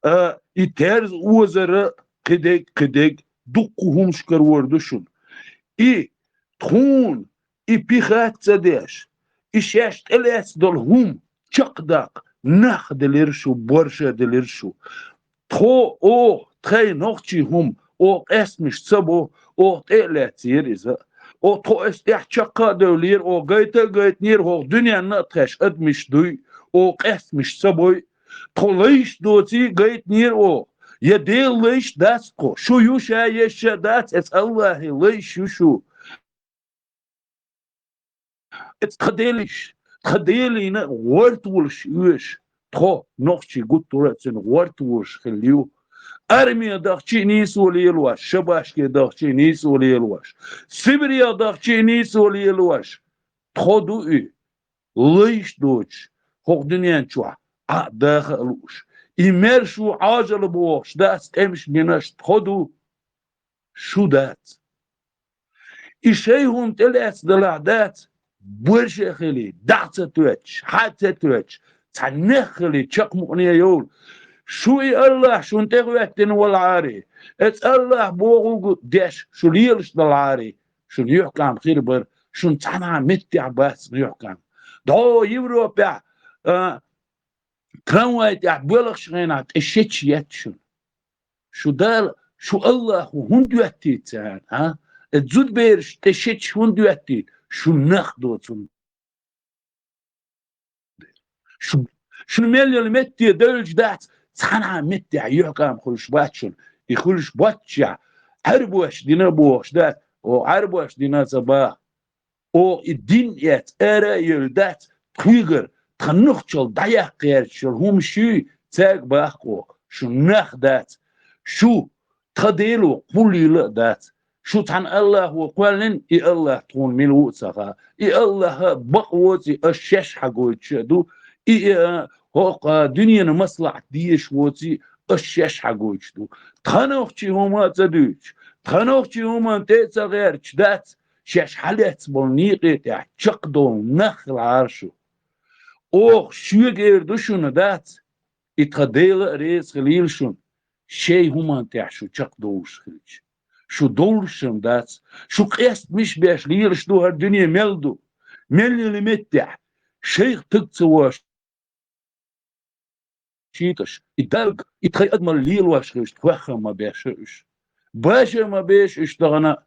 а, и терза озар а, кхидерг, кхидерг, дуккха хӀумнаш карор ду шуна. И тхуна, и пихат ца деш, и шаьш тӀелаьцна долу хӀума чекхдаккха нах делира шу, борша делира шу. Тхо, оха, тхайн нохчийн хӀума, оха къаьстамаш ца бо, оха тӀе а лаьцнера иза. Оха тхо аса тӀехь чекх а девллера, оха гайта а гайтинера, хӀокху дуьненна а тхаьш адамаш дуй, оха къаьстамаш ца бой. Тхо лайш доций гайтинера оха. Я Делан лайш дац тхо. Шу ю ша, еш а дац, эцу Аллахьан лайш ю шу. Эцу тхан делиш, тхан делина гӀорта волуш оьшу, тхо нохчий гуттара а цуьнан гӀорта волуш хилла ю. Арме дахчий а нийсо лелош, шабашке дахчий а нийсо лелош, Сибрех дахчий а нийсо лелош, тхо ду и, лайш доцуш, хӀокху дуьнен чохь Ӏа а даха а лууш. И мер шу Ӏожалла бохуш дац, тӀемаш бинарш тхо ду, шу дац. И шайн хӀума тӀелаьцна далахь дац, борша а хилий, дӀа а ца тоьттуш, хьа а ца тоьттуш, цхьа нах а хилий, чекхмукъане а йовлу. Шу и Аллахь шуна тӀехӀоьттина валахьарий, эцу Аллахь бохург деш шу лелаш далахьарий, шуна юьхькӀам хир бара, шуна цхьана а меттехь бац юьхькӀам. ДӀо Европехь, а, трамвай тӀехь боьлхучу хенахь тӀе шеча етта шуна. Шу Дала, шу Аллахо хӀунда йоьттийта царна, а? Э, зудабераш тӀе шеча хӀунда йоьттийта? Шу нах доцу хӀунда. Шу, шуна мел йолу метте девлча дац, цхьана а меттехь юьхькӀам хуьлуш бац шуна. И хуьлуш боццушехь, Ӏаьрбоша дина бохуш дац, о, Ӏаьрбоша дина ца баха. Оха и дин эцна ара а евлла дац, тхоьгара, тхан нохчалла дӀаяккха гӀерташ йолу хӀума шуьй, цаьрга баккха оха, шу нах дац, шу тхан Дело кхуллийла а дац. Шу цхьана Аллахо кхоьллина, и Аллах тхуна мила ву а ца хаьа. И Аллах бакъ воций, аш шаьш хьагойтуш а ду. И, э, хӀокху дуьненан маслахьат дезаш воций, аш шаьш хьагойтуш ду. Тхан нохчийн хӀума а ца дуьйцуш, тхан нохчийн хӀуманна тӀе а ца гӀерташ дац, шаьш хьалаьцна болу некъе тӀехь чекхдолу нах хилахьара шу. Оха шуьга эр ду шуна, дац, и тхан Дела а реза хилийла шуна, шайн хӀуманна тӀехь шу чекхдовлуш хилча. Шу довлуш шуна дац, шу къестамаш беш лелаш ду хӀара дуьне мел ду, мел йолу меттехь, шайх таг ца вош, шийташ, и Далла, и тхайн адамалла лелош хилча, тхоьххам ма беш уьш. Баша ма беш уьш тахана.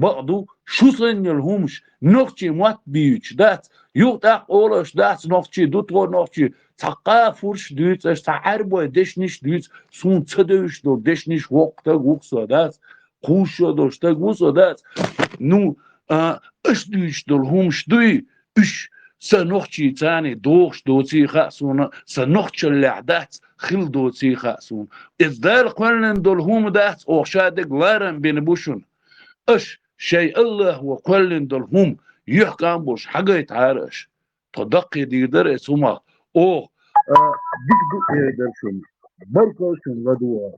Бакъду, шу санна йолу хӀумаш нохчийн мотт буьйцуш дац, юха тӀаккха олуш дац нохчий, ду тхо нохчий, цхьа кхаа фурш дуьйцу аша, цхьа Ӏаьрбойн дешнаш дуьйцу, суна ца девзаш долу дешнаш воккха стаг ву-кх со, дац, кхузза долу стаг ву со, дац. Ну, а, аша дуьйцуш долу хӀумаш дуй, уьш сан нохчийн царний догӀуш доций хаьа суна, сан нохчаллехь дац, хилла доций хаьа суна. Иза Дала кхоьллина долу хӀума дац, оха ша дерг ларам бина бу шуна. Аша шайн АллахӀа кхоьллина долу хӀума юьхькӀам болуш хьагайтахьара аша. Тхо даккхий дийр дара эцу хӀумах. Оха, а, дика ду эр дара шуна. Баркалла шуна, ладугӀа.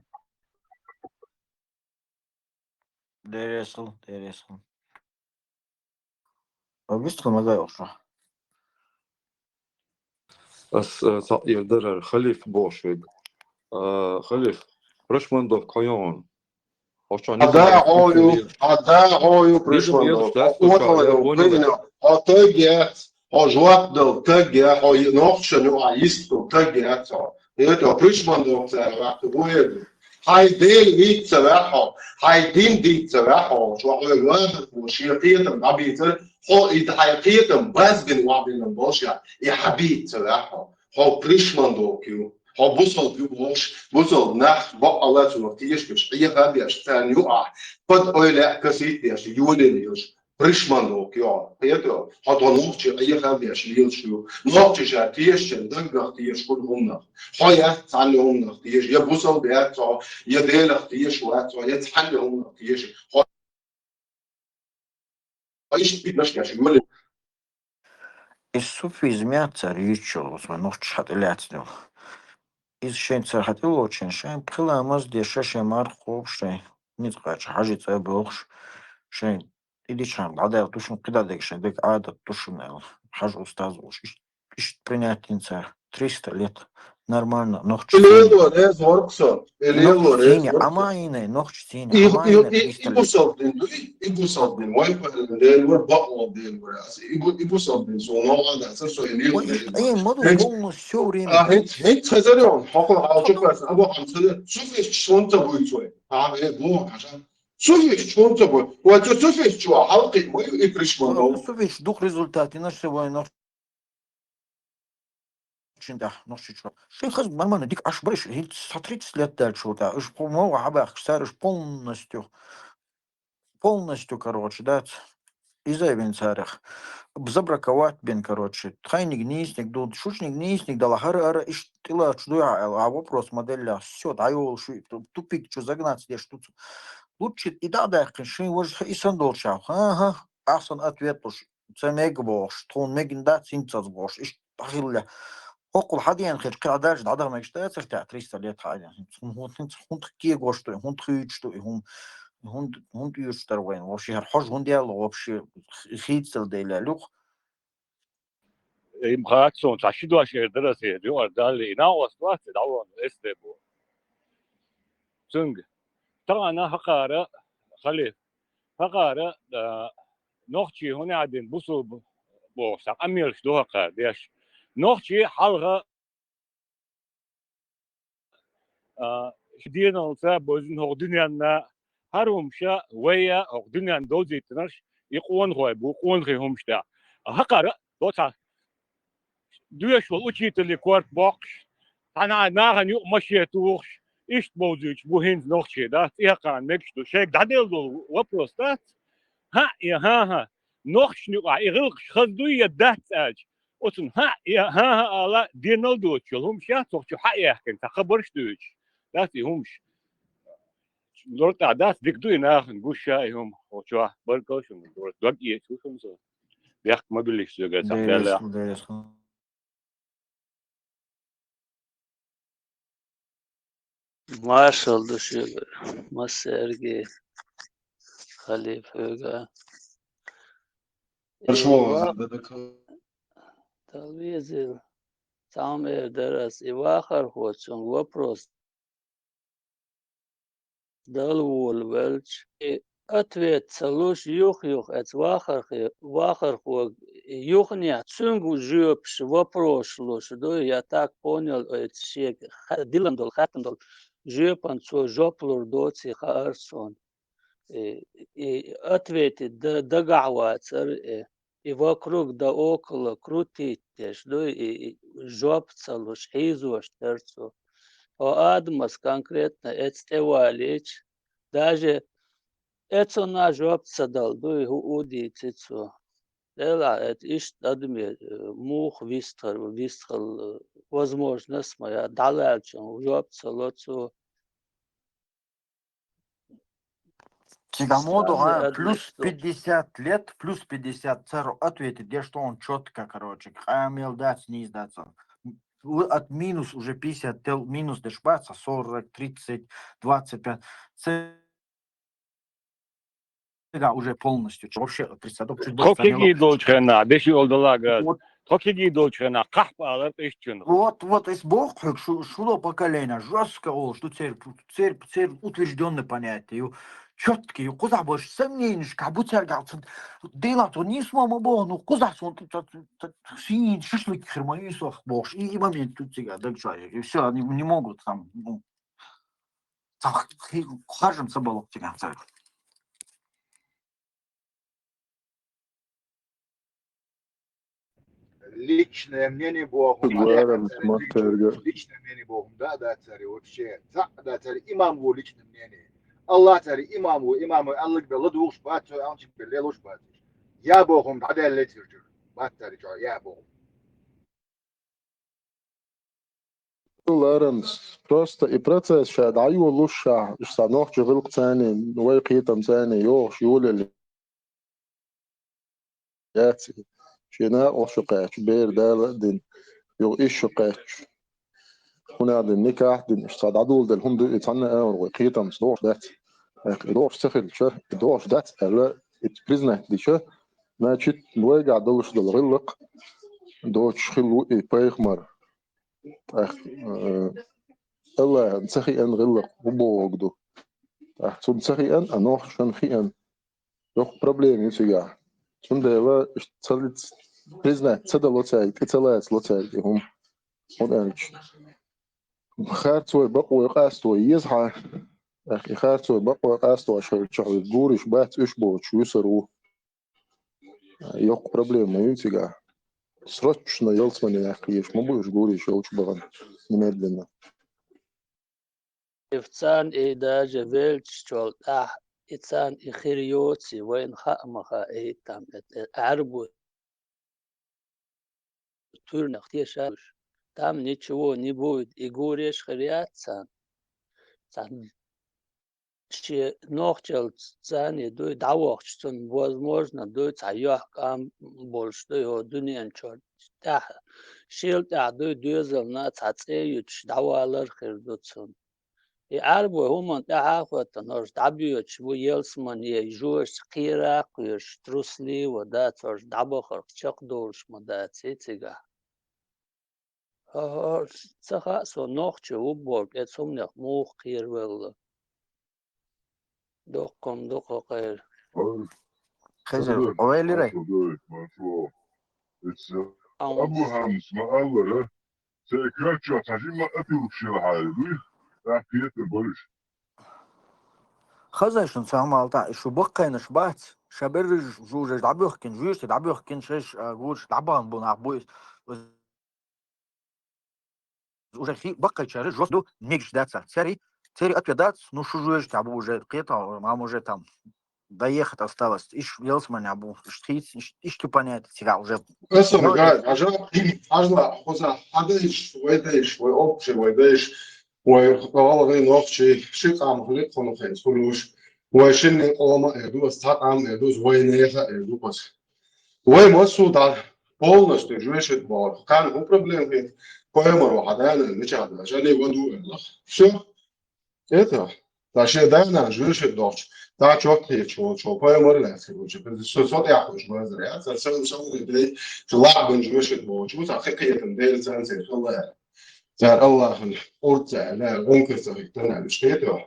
Деррес хила, деррес хила. Ма вистхила ма гай оха. Ас, э, цхьаъ эр дара Халиф бохуш верг. Э, Халиф, прошмандовка хьо йогӀун. Хьо чохь Хьан да хьо ю, хьан да хьо ю, прошмандовка. Хьо отхо ю, хьо таг яц, хьо жоп дала таг яц, хьо нохчашна юкъахь йист долу таг яц хьо. Хета, прошмандовка цара ваьхьа ву эр ду. Хьайн Дела вийца ца ваьхьа хьо, хьайн дин дийца ца ваьхьа хьо, хьо хьоьга вахархо шен кхетам дӀабийцар, хьо и хьайн кхетам базбина вахбина болуш а, и хьан бийца ца ваьхьа хьо. Хьо прошмандовка ю. Хьо бусалба ю бохуш, бусалба нах бакъалла цунах тешаш, хьеха а беш, царна юкъахь, пад ойла а касийта деш, йолийна йолуш. Прошмандовка ю хьо. Хета, хьо тхо нохчий хьеха а беш лелаш ю. Нохчаша тешачун даггах тешаш хуьлу хӀуманах. Хьо яц цхьанна хӀуманах теша, я бусалба яц хьо, я Делах теша вац хьо, я цхьанна хӀуманах теша. Хьо иштта битнаш кеш ю. И суфизм яц цара йийцучух, вай нохчаша хьан тӀе лаьцна йолу. Иза шайн цара хьан тӀе лоцучун, шайн пхи ламаз деш, шайн марха кхобуш, шайн ницкъ кхача хьажи цӀа а бохуш, шайн и дичхьана дӀадаьлла ду шуна, кхидӀа дерг шайн дерг Ӏадат ду шуна аьлла, хьажа устаз волуш. Иштта, иштта принять дина цара. Триста лет. Нормально, нохча. И лело, реза варх со. И лело, реза варх со. Ӏама йина, нохча цийна, и, Ӏама и, йина и, триста и лет. Бусалба дин ду, и, и бусалба дин. Вай пайлан ден вар, бакъо ден вар. Ас и бу-, и бусалба дин, со новгӀа дац, со и лело. Ой, ден вар. Ай, ма ду, хӀинца, полностью всё время. А, хӀинца, хӀинца хазар йон, хьокху хьалчу хазар, абу хьамсара, суфиш чхонца буй цой. А, э, бу, хьажа. Суфиш чхонца буй. Вай цу суфиш чу хьалкхи, вай и пришман. Суфиш дух результат, и наш сегодня наш Чин тӀехь нохчичо. Шайн хаза нормально дика Ӏаш бара, иш хӀинца цхьа тридцать лет даьлчул тӀехь. Уьш кху могӀа хьабаьхкаш, цара уьш полностью, полностью, короче, дац. Иза а бина царах. Забраковать бина, короче. Тхайниг нийсниг ду, шучниг нийсниг дала, хӀара-ара иштта тӀелачу дуй хьа аьлла, а вопрос моделлях, всё, дӀайолуш, ту-, тупик чу загнаться деш ду цу. Луччит и дӀа а даьккхина, шайн важа и сан долчахь. Ага, ахсан ответ луш. Ца мега бохуш, тхуна мегна дац хӀинццалц бохуш, иштта хилла. ХӀоккхул хьадеана хилча, кхин а дальше дӀадаха мегаш дацара тӀехь триста лет хьадеана. ХӀинца хӀун-, хӀун-, хӀунда кегош ду и, хӀунда хуьйцуш ду и хӀума, хӀунда, хӀунда оьшуш дара вайна? Вообще, хӀара хьожа хӀунда яьлла вообще, хийцал дела луьйкъу? Им хац суна, цхьа ши дош эр дара аса, юкъара далли, и накъост вац, и дӀавоьллина, эс де бу. Цуьнга. Тахана хӀокхара, Халиф, хӀокхара, а, нохчий хӀун аьлла дина бусулба бохуш, цхьа къамелаш ду хӀокхара деш. Нохчий хьалха, а, ши деналца бозина хӀокху дуьненна, хӀара хӀумаш а вай а хӀокху дуьненна довзийтинарш, и къонахой бу, къонахий хӀумаш тӀехь. ХӀокхара, доцахь, доьшуш волу учителийн корта боккхуш, цхьана нахана юкъа машен тухуш, иштта бовзуьйтуш бу хӀинца нохчий, дац, и хӀокхарна мегаш ду. Шайга дӀаделла долу вопрос дац? ХӀаъ я хӀан-хӀа, нохчашна юкъахь и гӀиллакхаш хаза дуй я дац аьлча, оцунна хӀаъ я хӀан-хӀа ала денал доцуш йолу хӀумаш яц, цу чу хьа а яьккхина, цхьа хабарш а дуьйцуш, дац и хӀумаш. Лор тӀехь дац, дика ду и нахана гуш ша и хӀума, хӀокху чохь, баркалла шуна, дог эцу шуна со. Бехк ма билла соьгара, цхьаъ Делла. Маршалла ду шуьга, массаьрга а, Халифа, хьоьга а. Маршалла. Э, ва-, Дала везийла, цхьа хӀума эр дара ас, и вахархочуьнга вопрос дала волавелча, и ответ ца луш, юх-юха оцу вахархе-, вахархо юханехь, цуьнга жоьпаш, вопросаш луш дуй, я так понял, оцу шега ха-, диллина долу, хаьттина долу жоьпана цо жоп лур доций хаьара суна. и, и ответить да, дагахь вацар, и, и вокруг да около крутить деш ду, и, и жоп ца луш, хьийзош дара цо. Хьо Адамас конкретно эца тӀевалийча, даже эцунна жоп ца дала ду, и хӀу удийци цо. Делахь, это иштта адаме, э, муха вистхар, вистхал, э, возможность ма я, дӀалаьлча жоп ца ло цо. Цига моду, Странный а, плюс адмет ду. Пятьдесят лет, плюс пятьдесят цару ответить, где что он чётко, короче, къамел дац, низ дац он. Л-, от минус уже пятьдесят тел, минус деш бац, а сорок, тридцать, двадцать пять. Цига уже полностью, чё, вообще отрицать, чуть больше. Тхо кегий долчу хенахь, деши олдалага. Вот. Тхо кегий долчу хенахь, кхахьпа алар иштчунах. Вот, вот, эс боху хьоьга, шу, шуно поколение, жёстко олуш ду церг, церг, церг утверждённый понятие ю. Чёткий ю, кхузахь больше сомненишка бу цергахь, ца, дела, то нисма ма боху, ну, кхузахь сон, ца, ца, ца, сийна шашлык хир ма ю сох бохуш, и, и момент тут цига, даг чой, и всё, они не могут там, ну, там, хи-, харжам ца балук цига, церг. Личное мнение бохум, Ларам личное, смотрга. Личное мнение бохум, да, да, цари, вообще, за, да, цари, имам ву личное мнение. Аллах цари, имам ву, имам ву, Аллах бе ладугуш бац, амчи бе лелуш бац. Я бохум, да, да, летир, бац цари, чё, я бохум. Ларам, просто и процесс ша дӀайолуш ша, уьш сан нохча гӀиллакх царний, вай кхетам царний йохуш йолаелла яц. Шен накъост шу кхаьчча, бер Дала а дина, юха иш шу кхаьчча. ХӀунда аьлла никахь а дина, уьш ца дӀадоладелла хӀума ду, и цхьанна а агӀор вай кхетамца дохуш дац. Айхьа и дохуш ца хилча, и дохуш дац аьлла, и признать дича, значит, вайгахь долуш долу гӀиллакх доцуш хилла ву и пайхамар. ТӀаккха, э, Аллахьан ца хиъна гӀиллакх хӀун бохург ду? ТӀаккха цунна ца хиъна, а нохчашна хиъна. Доккха проблема ю цигахь. Цундела иштта ца лиц-, признать ца дало цаьрга, тӀе ца лацало цаьрга и хӀума. ХӀунда аьлча, харцой бакъой къасто еза хьан, и харцой бакъой къастош хилча, хьуьга гуриш бац уьш боцуш вуьсур ву. Йоккха проблема ма ю цигахь. Срочно ялсамане яккха езаш ма бу уьш гуриш йолчу бахана. Немедленно. И царна и даже велччул тӀаьхьа, и царна и хир йоций, вайна хаа ма хаьа, и там, это, э, Ӏаьрбой туьрнах тешалуш. Там ничего не будет, и гуреш хир яц царна. Царна шен нохчалц царний дуй дӀавахча, цунна, возможно, дуй цхьа йохкам болуш дуй хӀо дуьнен чуьра. ТӀаьхьа, шел тӀаьхьа дуй доьзална цхьа цӀе юьтуш дӀавалар хир ду цунна. И Ӏаьрбой хӀуманна тӀаьхьа а хӀоттан, хӀорш дӀабоьдуш бу, ялсамане езаш, кхера а кхоьруш, трусливо дац, хӀорш дӀабахарх чекхдолуш ма дац и цигахь. ХӀа-, хӀорш ца хаьа со нохчо ву бохург, эцу хӀуманех муха кхеравелла. Доккха-м ду-кх кхайра. Хезар, хезар, хьо вайл йирай? Хезар, хезар, хезар. Эцу Ам. Абу Хьамзас ма-аллара, церан коьртачохь цхьа жимма а пилгаш елахьара дуй, тӀаккха кхетар бара уьш. Хазай шуна цхьа хӀума ала тӀаккха, шу баккхийнаш бац, ша берриш жужаш дӀабоьхкина, жуьйраш дӀабоьхкина, шайш, а, гураш дӀабахана бу нах бу иза. Уже хи-, баккхайчара жоп ду, мегаш дац. Цари, цари ответ дац, ну, шу жоьжахати бу уже, кхета, мама уже там доехать осталось. Иш ялсамане бу, иш хийц, иш, иш ту понятие цига уже. Эсам, ну, гай, ажа, ажла, хоза, хьадайш, вайдайш, вай общий, вайдайш, вай гӀалгӀай нохчий, ши къам хилла кхунах хӀинца хуьлуш, вай шинна къома а эр ду, ас цхьа къам а эр ду, вай неха а эр ду, ас. Вай массо а дӀа полностью жоьжахати боху. Кхана хӀун проблема хета? Пайхамаро хьан да-нана мичахь ду? Жани ван ду аьлла. Всё. Это, та шен да-нана жоьжахати дохчу, та чот хеташ волчо, пайхамар лаьцна волчо. Со, со тӀехь хуьлуш базар яц, цара сан, сан дай, шу лаьбан жоьжахати бохучу, цхьа кхе-, кхетам Делан царна церан хилла. Цара Аллахьан урд ца аьлла, гӀункар ца хӀиттана аьлла, уьш хетавахь?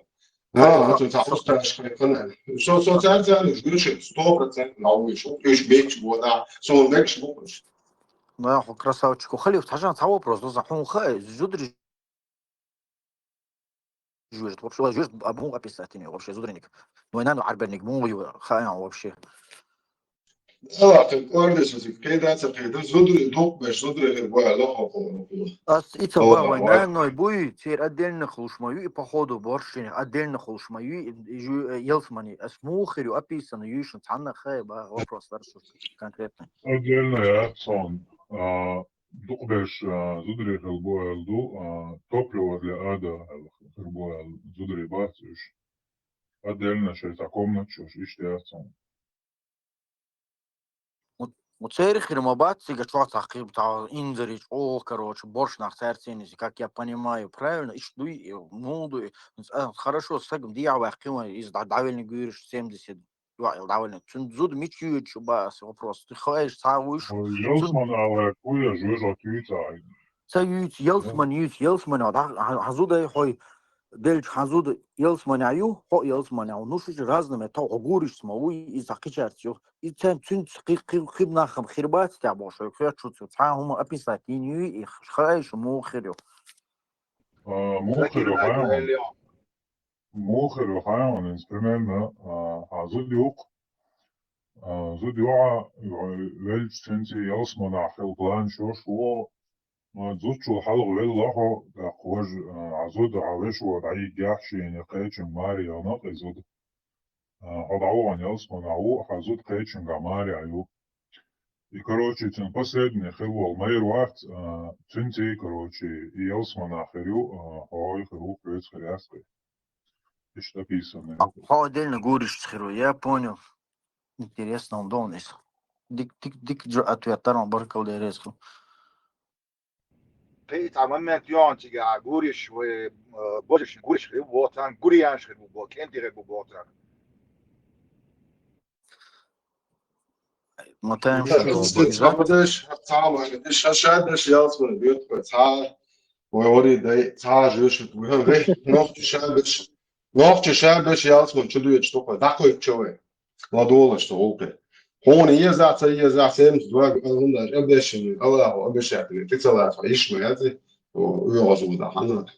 Да, да, цо цхьа устараш кхайкхина. Со, со цаьрца аьлла, уьш гуьршит сто процентов новлуш, уьш бекаш бода, сон мегаш бу уьш. Да, хьо красавчик, хьо халиф, тхьажан цхьа вопрос, доза хьун хай, зудриш жуьжат вообще, жуьжат а муха описать йина вообще зударниг. Ну, вай нана Ӏарбарниг муха ю, хаьий вообще. Ала, кхин кӀордаш аса кхеда, ца кхеда, зударий дукха беш, зударий хир бу аьлла хо-, хо-, хо-, хо. Ас и ца Ала, ба вай вай. Наной буй, цер отдельно хулуш ма ю, и походу боршине отдельно хулуш ма ю, и жу-, э, ялсмани. Ас муха хир ю описано юйшин цхьанна хай ба вопрос дара шу конкретно. Отдельно яц сон. А, дукха беш, а, зударий хир бу аьлла ду, а, топливо для ада аьлла хир бу аьлла зударий бац уьш. Отдельно шоай цхьа комнат шоаш, иштта яц сон. У, у церих хир ма бац, цига чохь цхьа кхин, цхьа инзари чӀогӀа, короче, борш нах цаьрца йина, как я понимаю, правильно? Иштта дуй, и муха дуй, и, а, хорошо, сагам дехьа ваьккхи вай, иза дӀа-, дӀавеллина гуьйраш семьдесят, юа, ил дӀавеллина. Цун зуда мича юьйцу ба аса вопрос. Ты хаьеш, цхьа вуйш? Ой, цун ялсман ала, куя, жуьжа, тюйца. Ца юьйцу, ялсман юьйцу, ялсман, а, дӀа-, а, а зуда хьой, делча хьан зуда ялсманя ю, хьо ялсманя ву. Ну, шу разными, тов хьо гуриш ма вуй, и ца кхичарц ю. И цен цуьнца кхи-, кхи-, кхиб нахам хир бац тя бохуш, хьоьга хьоьт шу цу цхьа хӀума описать йина юй, и хаьий шу муха хир ю. А, муха хир ю, хаьий. Муха хир ю, хаьий, инс примерно, а, хьан зуда юкъ. А, зуда юкъа, велча цуьнца ялсманахь хила план шоаш ву, ма зудчул хьалха велла хьо, тӀаккха важа, а, зуда хьан вешо дӀайиггехь шена кхечунга маре яхна кху зуда. А, хьо дӀавахана ялсманахь ву, хьан зуда кхечунгахь маре ю. И, короче, цуьнан последний хила волу майра вац, а, цуьнца, короче, и ялсманахь хир ю, а, хьо хир ву, кхуьца хир яц кхуьй. Иштта описано. Хьо отдельно гуришца хир ву, я понял. Интересно, он дон иза. Дик, дик, дик жо ответ тарон баркал дерезку. Кхин цхьа момент йогӀун цигахь гуриш вай, э, божаршна гуриш хир бу боху царна, гурьянаш хир бу боху, кӀентий хир бу боху царна. Ма тайм Ца, ца, ца, ца, ца, ца, ца, ша, ша, даш, ялсман, бьёт, ца, вай, вари, дай, ца, жуьш, вай, вай, нохчи, ша, даш, нохчи, ша, даш, ялсман, чу дуьйцу, что, дакхуьйту, чу вай. ЛадогӀалаш цу гӀуллакхе. Хьуна еза, ца еза, семьдесят два, Аллаху обещанный, Аллаху обещанный, ты ца лаца, ишма, я ты, о, оьгӀаз вуда, хьанна.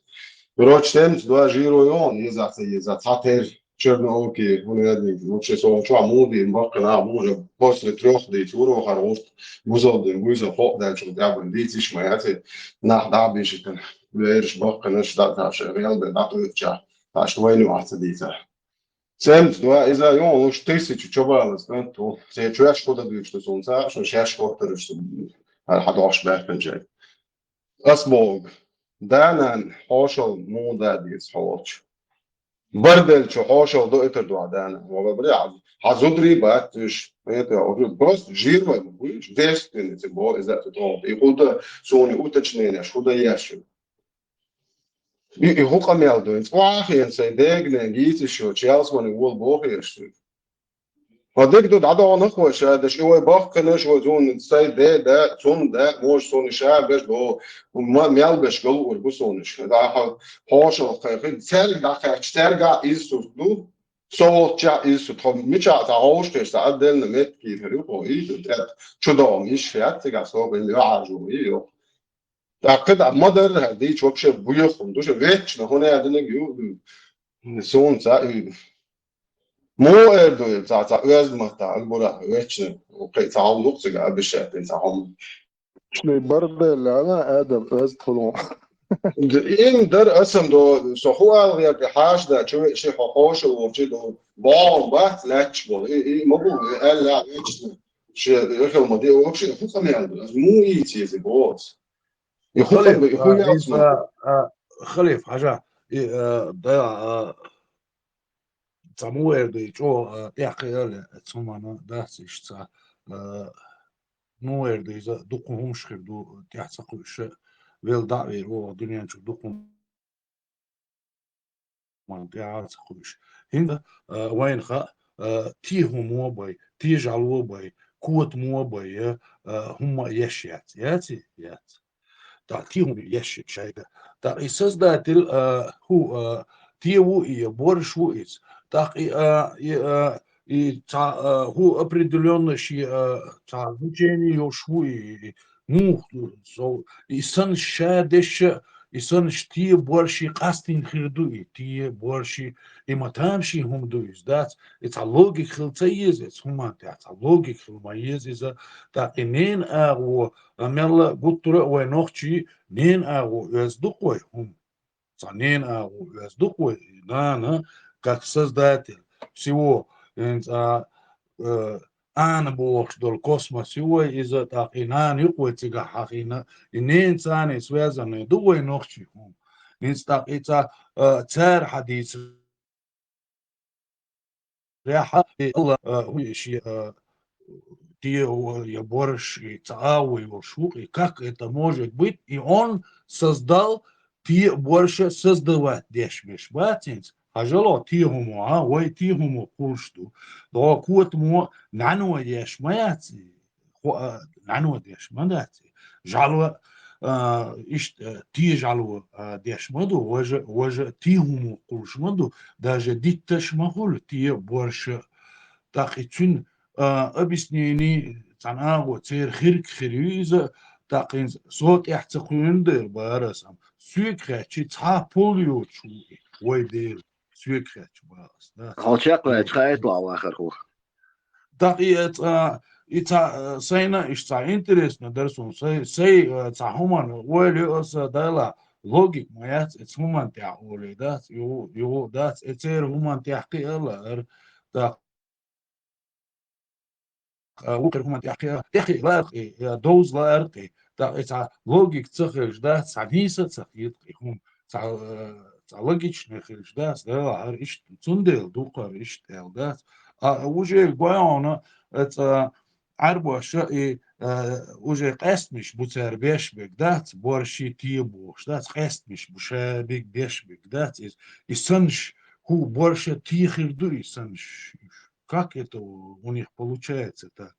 Короче, семьдесят два жиро йогӀун, еза, ца еза, ца тер, черноокий, хьуна ядник, вообще, со чу муди, баккхина, мужа, после трёх дийц, урохар, гӀурт, бузалдин, гуйза, хо, дальше, я бы, дийц, ишма, я ты, нах, да, бишитан, верш, баккхина, шта, та, ша, реал, да, да, ту, ча, та, что войну, а, ца, дийца. Семьдесят два, иза йогӀун луш тысячу чобалас кӀант ву. Се чоьш хӀу дан дуьйцу ду суна ца, шу шаьш хӀоттараш ду. Хьан хьан дохуш баьхкинчай. Ас боху, да-нана хьошал муха да деза хьо волчу. Барделчу хьошал до итар дуа да-нана. Вала бри хьан, хьан зударий бац уьш. Это, просто жир вай ма буьйш, девственница бо, иза ту тоху. И хӀу дан суна уточненеш, хӀу дан еш ю. И, и хӀу къамел ду, цӀохьа а хиъна сайн дега-ненга йийцаш йоцу ялсмани вола боху аш цуьнга. Хьо дерг ду дӀадогӀу нах вай ша даш, и вай баккханаш, вай зуна сайн де да, цунна да, може суна ша беш бо, ма-, мел беш галуур бу суна ша. Да, хьо-, хьошалгӀа кхайкхи, цаьрга дӀакхаьчча, цаьрга иза сурт ду, со волчча иза сурт. Хьо мичахь цхьа хьовшахеш, цхьа отдельно меттиг хӀара ю хьо, и ду, тӀе чу догӀу, йиш хет цигахь, со бен йоӀажу, и йо. ТӀаккха да, ма-дарра хӀара дийча вообще буьйху хӀума ду ша, вечно хӀун аьллинарг ю, суна ца, и, муха эр ду, цхьа, цхьа оьзда маттахь, агбура, вечно, кхин цхьа хӀума ду-кх цигахь, обещать дина цхьа хӀума. Шуьй барделла, ана, Адам, оьзда хуьлу. Ин дар асам до, со хӀу ала гӀерта, хьаша да, чу ве-, ши хьо хьошал волчу до, боху бац, лаьтташ болу, и, и, ма бу, и, аьлла, вечно, ши, эхил ма де, вообще, хӀу къамел ду, ас муха ийца еза, боху. И хӀу Халиф, къамел, и хӀу а, ялсман. Иза, а, Халиф, хьажа, и, а, да, а, цхьа муха эр ду, и чӀогӀа, а, тӀехь кхиале, цумана дац иштта, а, муха эр ду, иза дукха хӀумаш хир ду, тӀехь ца кхуьуша, вел дӀа а вер, оха дуьнен чу дукха хӀума тӀехь ца кхуьуш. ХӀинца, а, вайна хаьа, а, те хӀумо бай, те жӀало бай, котамо бай, а, хӀумма а еш яц. Яций? Яц. ТӀаккха те хӀума еш шайга. ТӀаккха и Создатель, а, хӀу, а, те ву и, я борш ву иза. ТӀаккха и, а, и, а, и цхьа, а, хӀу определённо ши, а, цхьа значение йолуш ву и, и, муха, со, и санна ша дешша, И санаш те борши къастийна хир ду и, те борши, и ма тамашийна хӀума ду иза, дац? И цхьа логика хила ца еза, эца хӀуманна тӀехь цхьа логика хила ма еза иза, тӀаккха и ненан агӀо, а, мелла гуттара а вай нохчий ненан агӀо оьзда ду-кх вай хӀума. Цхьа ненан агӀо оьзда ду-кх вай, и нана, как создатель всего, хӀинца, а, э, Ана бохуш долу космос ю вай иза, тӀаккха и нана ю-кх вай цигахь хьахийна, и ненан царна связанный ду вай нохчий хӀума. ХӀинца тӀаккха и цхьа, а, цара хьадийцарехь, и Алла, а, хӀун шен, а, те я борш, и цхьа агӀо йолуш ву-кх, и как это может быть, и он создал те борша создавать деш берш бац хӀинца? Хьажало, те хӀумо, а, вай те хӀумо кхуллуш ду. ДогӀу котамо нӀаьно еш ма яц и, хо-, а, нӀаьно деш ма дац и. ЖӀаьла, а, иштта, а, те жӀаьла, а, деш ма ду, важа, важа те хӀумо кхуллуш ма ду, даже дитташ ма хуьлу те борша. ТӀаккха и цуьнан, а, объяснение цхьана агӀо церан хирг хир ю иза, тӀаккха хӀинца со тӀехь ца кхоьллина дера бара ас, амма соьга хаьттича цхьа а пул йоцуш ву и, вай Дела, соьга хаьттича бара ас, да. Хьо чекхваьлча хаийта лахь вахархо. ТӀаккха и, э, цхьа, и цхьа, э, сайна иштта цхьа интересно дара суна, сай, сай, э, цхьа хӀуманна ойла ю аса, дала логика ма яц, эца хӀуманна тӀехь олий дац, югӀу, югӀу дац, э, церан хӀуманна тӀехь кхиа лаар, тӀаккха а, вукхеран хӀуманна тӀехь кхиа, тӀехь кхиа лаьркъе, я довза лаьркъе. ТӀаккха и цхьа логика ца хилча дац, цхьа нийса ца хета и хӀума, цхьа, э, цхьа логичный хилча дац, Дала хьара иштта, цундела ду хӀара иштта аьлла дац. А уже гой хьуна, э, цхьа Ӏарбоша и, э, уже къаьстамаш бу цара беш берг дац, борши те бохуш дац, къаьстамаш бу ша берг беш берг дац, иза, и санаш хӀу борша те хир ду и санаш. Как это у них получается так?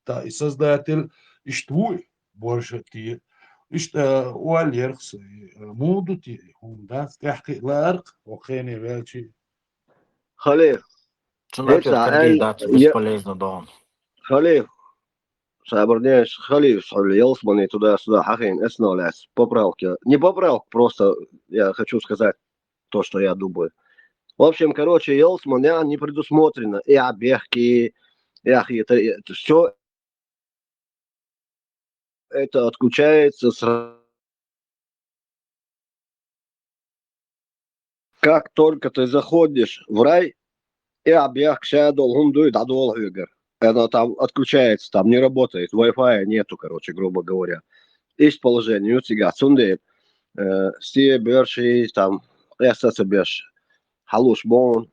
Та и создатель иштта ву и, борша те. Иштта, э, оллерх со, э, муха ду те, хӀума дац, тӀехь кхиа лаарх, хӀокху хене ваьлчи. Халиф, Цунах эца кхердий аьлла, дац, я-, бесполезно догӀун. Халиф, Сабарнеш, Халиф, хьуьлла ялсмани туда-сюда хьахийна, эцно лаьцна поправка. Не поправка, просто я хочу сказать то, что я думаю. В общем, короче, ялсмани не предусмотрено. И объехки, и ахи-, это, это все это отключается сразу. Как только ты заходишь в рай, и объехки шадол хунду и дадол хьугар. Оно там отключается, там не работает, Wi-Fi нету, короче, грубо говоря. Иштта положение ю цигахь. Цундела, э, стебеш и там, эсса ца беш, хьалуш бон.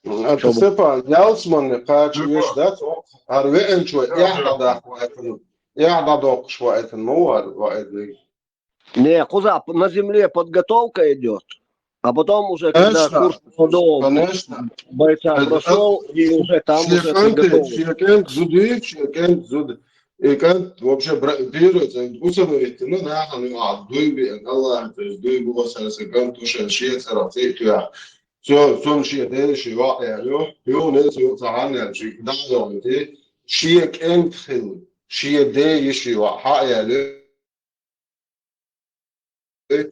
А, Степан, ялсмани кхача веш дац, хӀара веанчо эхь дӀадаккха ваийтина. Эхь дӀадоккхуш ваийтина ма вара, ваийтина. Не, кхузахь на земле подготовка идёт. А потом уже, когда курс по новому бойцам прошёл, и уже там уже подготовка. Шен кӀант зуда, шен кӀант зуда. И кӀант вообще бра-, беру, это, усыновить, ну, нахал, ну, а, дуй бе, Аллах, то есть, дуй бу, сара, са, кӀант, уша, шен цара, цӀе, туя. Цо, цунна шен ден, шен йоӀ аьлла, юха ненца юха цхьаьна аьлла, шен дӀа а йогӀийти, шен кӀентан хилла, шен ден йиша йоӀ хьа а аьлла,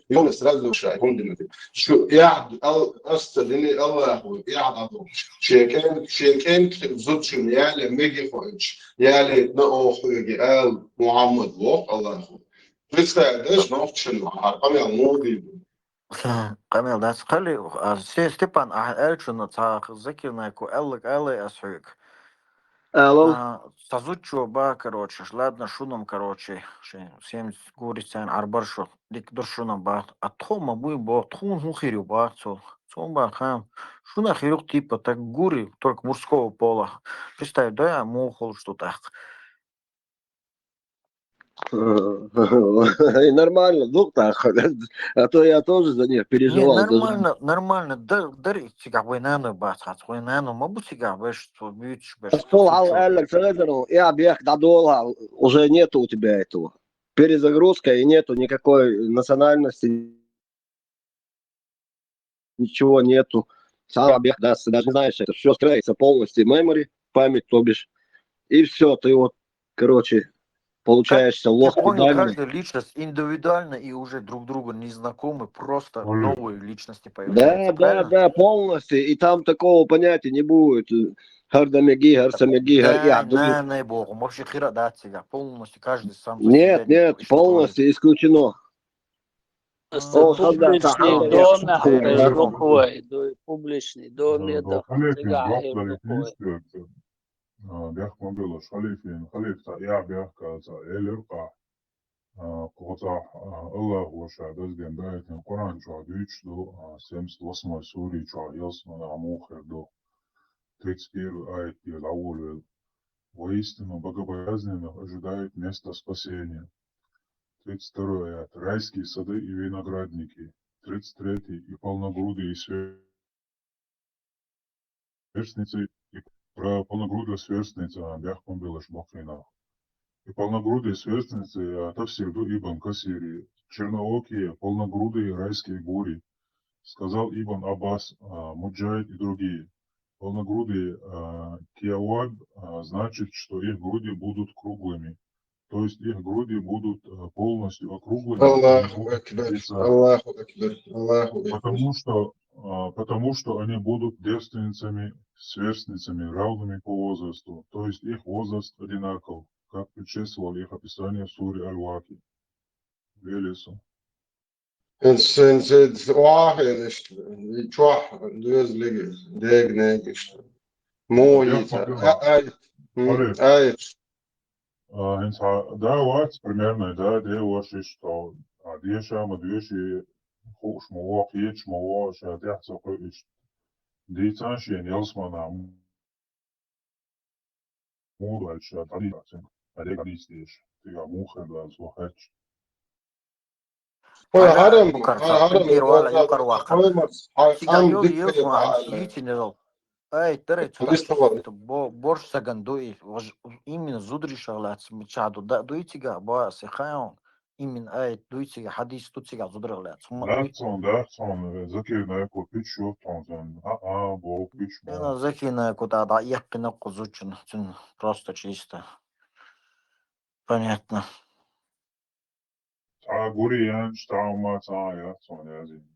юха сразу шайн хӀума дина. Шу эхь ал-, ас ца дини Аллахо, эхь дӀадохуш. Шен кӀен-, шен кӀентан хилла зуда шуна яле мега хоуьйтуш, ялийтина оха хьоьга ала Мухьаммад воху Аллахо. Представь, даже нохчашна хьара къамел муха дийр ду? Къамел дац. Хали, а, Се-, Степан, ахьа аьллачунна цхьа Закир Найко аьлларг алий ас хьоьга? Алло. А, цхьа зудчо баха, короче, ш-, ладно, шуна-м, короче, шен семьдесят гури царна Ӏарбар шу, дика ду шуна-м баха. А тхо ма буй боху, тхуна хӀун хир ю баха цо? Цо-м баха, хам, шуна хир ю-кх типа так гури, только мужского пола. Представь, да, муха хуьлуш ду тӀаккха. И нормально, ну, так, а то я тоже за них переживал. Не, нормально, нормально. Дар, дар и цигахь вай нана бац хьац, вай нана ма бу цигахь, вай ш-, цо буьйцуш берш. Сол хьал аьлларг ца везаро, я бех дӀадолахьа, уже нету у тебя этого. Перезагрузка, и нету никакой национальности. Ничего нету. Сам объект, да, с-, даже не знаешь, это все стирается полностью memory, память, то бишь. И все, ты вот, короче, получается, Я лох понял, педальный. Каждая личность индивидуальна и уже друг другу не знакомы, просто Валер, новые личности Да, появляются, да, правильно? Да, полностью. И там такого понятия не будет. Гьар дамеги, гьар самеги, гьар Да, яхь дуй. на, на богу, вообще хера да тебя, полностью каждый сам за Нет, себя не нет, ищет, говорит. Полностью исключено. Просто О, хаза, публичный хаза, дом хаза. дукхой, дуй, публичный дом да, дукхой, халифин цигахь жоп эв дале дукхой. тешта. А, бехк ма белаш, халифин, халиф цхьа яхь бехк цхьа элир кхы. А, кху цхьа, а, Аллахо ша даздан даийтина Къуръан чу дуьйцуш ду, а, семьдесят восьмой сури чу ялсмана муха хир ду. Тридцать первый аят тӀера дӀаволавелла. Воистину богобоязненных ожидает место спасения. Тридцать второй аят. Райские сады и виноградники. Тридцать третий. И полногрудые сверстницы, и про полногрудую сверстницу, а, бехк ма белаш бакъина. И полногрудые сверстницы, а, тафсир ду Ибн Касири. Черноокие, полногрудые райские гури. Сказал Ибн Аббас, а, Муджахид и другие. Полногрудые, а, киаваб, а, значит, что их груди будут круглыми. То есть их груди будут, а, полностью округлыми. Они Аллаху будут Акбар, птица. Аллаху Акбар, Аллаху Акбар. Потому что, а, потому что они будут девственницами, сверстницами, равными по возрасту. То есть их возраст одинаков, как предшествовал их описание в суре Аль-Ваки. Велесу. Эн сен сен оахен ишта, и чохь доьзлиги, дегнег ишта. Муха Бехк йийца? ма белаш. А, ай, м, Халиф. Ай, А, хӀинца хьан да вац, примерно, да, де ваша иштта, а, деша ма доьший, хууш ма ву, кхеташ ма ву, ша тӀехь ца кхуьу иштта. Дийцан шена ялсмана муха аьлча, ша дӀадийцина, а де дӀадийцадеш, цигахь муха хир ду аьлла, со хаьттича. Хьо Хьажа, хьарам, Букар, хьо цхьа хьарам, пример вала, хьо юкъара вахар. хьо марс, хьо Цигахь хьам йо, дика йо, хир хьо хьан ваьлла. йийцина йо. Ай, таре, цу Диш тӀехь тохар. бо-, борш саган ду и, вож-, именно зударий шагӀлаца ча ду, да, дуй цигахь, ба, се хаьон, именно ай, дуй цигахь, хьадис ду цигахь зударий лаьца. Хьума Дац дуй. цхьана, дац цхьана, Закир Найко пич йо тхьона цхьана. А, а, боху пич мо. Ина Закир Найко тӀа дӀа яьккхина кху зудчун, цуьнан просто чисто. Понятно. Цхьа гури яьнча, цхьа ма цхьа яц цхьана язйина.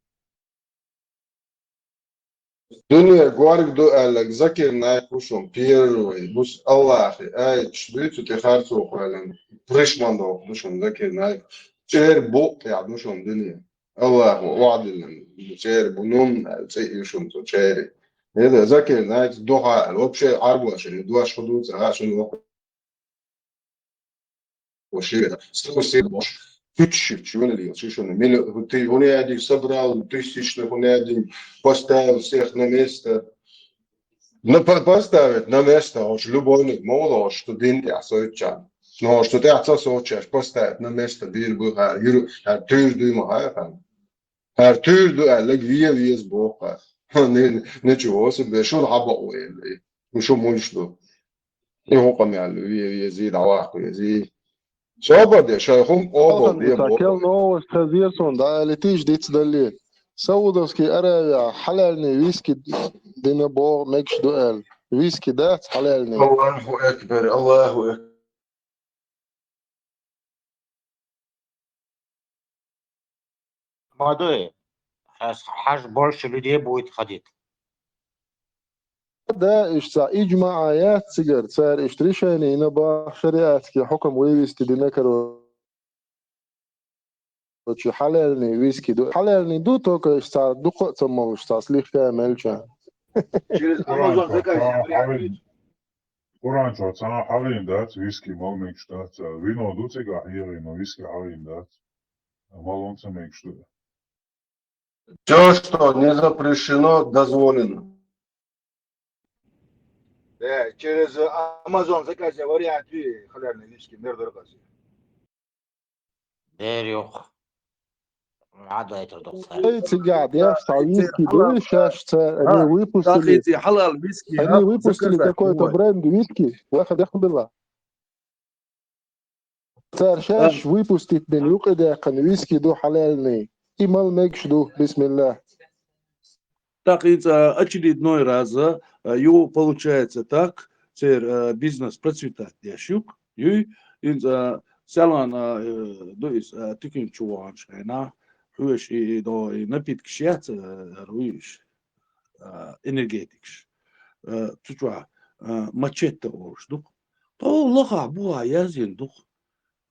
Дуьне горга ду аьлларг Закир Найк ву шуна, первый, бус Аллахе, ай, ш дуьйцу тӀе харцо кхоьллина, пришман доху ду шуна Закир Найк, чӀер букъ тӀехь ду шуна дуьне. Аллахо охьадиллина, чӀер бу, нум аьлла цӀе ю шуна цу чӀери. Эда Закир Найк духьа аьлла, вообще Ӏарбошна дош хӀу ду ца хаьа шуна вокху Ши вера. Сто семь бош. Тысячи, чего не делал, ши шуна. Миллион, ты его не один собрал, тысячно его не один поставил всех на место. Ну, по- поставить на место, уж любой не мало, что дин я сочан. Но что ты отца сочаш, поставить на место, бир бы, а, юру, а, ты ж дуй ма, а, там. ХӀара туьйра ду аьлларг вен веза боху. Ха, не-, ничего себе, шуна хьан бакъо елла и? Ну, шу муьлш ду? И хӀун къамел вен везий, дӀаваккха везий? Собар де, шайн хӀума къобал де, Алхьамдулиллах, боху. кел новость хезира суна, дӀа аьлла тийша диц далли. Саудовский Аравия хьалаьллий виски дина боху мегаш ду аьлла. Виски дац хьалаьллий? Аллаху акбар, Аллаху акбар. Мадуи, хьаж больше людей будет ходить. Да, иштта иджмаъ яц цигара, цара иштта решение йина боху шариатский хьукам вывести дина, короче, хьалаьллий виски ду. Хьалаьллий ду, только иштта дукха а ца молуш, цхьа слегка мелча. Через Amazon заказ Къуръан чохь цхьа хьалийна дац, виски мала мегаш дац. Вино ду цигахь хьехийна, но виски хьалийна дац. Мала ца мегаш ду. Всё, что не запрещено, дозволено. Да, через Amazon заказ вариант ви халяльный виски, мер дорогой. Дер юх. Мадайтар дохсар. Эй, цигахь деш цхьа виски ду, шаьш цара, они выпустили, Тахийти хьалал виски, они выпустили какой-то бренд виски, ваха дехна била. Цара шаьш выпустить бина юкъа даьккхина виски ду хьалаьллий. И мала мегаш ду, бисмилла. Так, инца очередной раза, а, ю, получается так, цер, а, бизнес процветать деш юк, юй, инца, а, салон, а, э, ду иза, а, туькан чу ваханчу хенахь, хьоьжуш и, и, до, и напиткаш яц, а, ара вуьйш, а, энергетикаш. А, цу чохь, а, мачете олуш ду-кх. Тхо лахахь бухахь яздина ду-кх.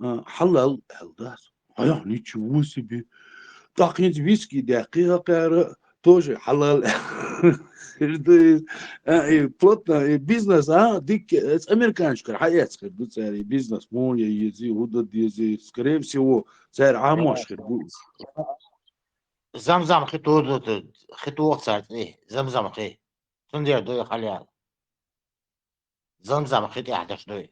А, хьалал аьлла дац. Хьайах, ничего себе. ТӀаккха хӀинца виски даьккхи хӀокхара, тоже хьалал. Хир ду иза. А, и плотно, и бизнес, а, дикка, эца американчкара хьаэца хир ду цара, и бизнес, муха я езий, хӀун дан дезий, скорее всего, цара Ӏамош хир бу. Замзам хи ту-, ту-, ту-, хи туху цара цӀе, замзам хи. Цундела ду и хьалал. Замзам хи тӀехь даш дуй.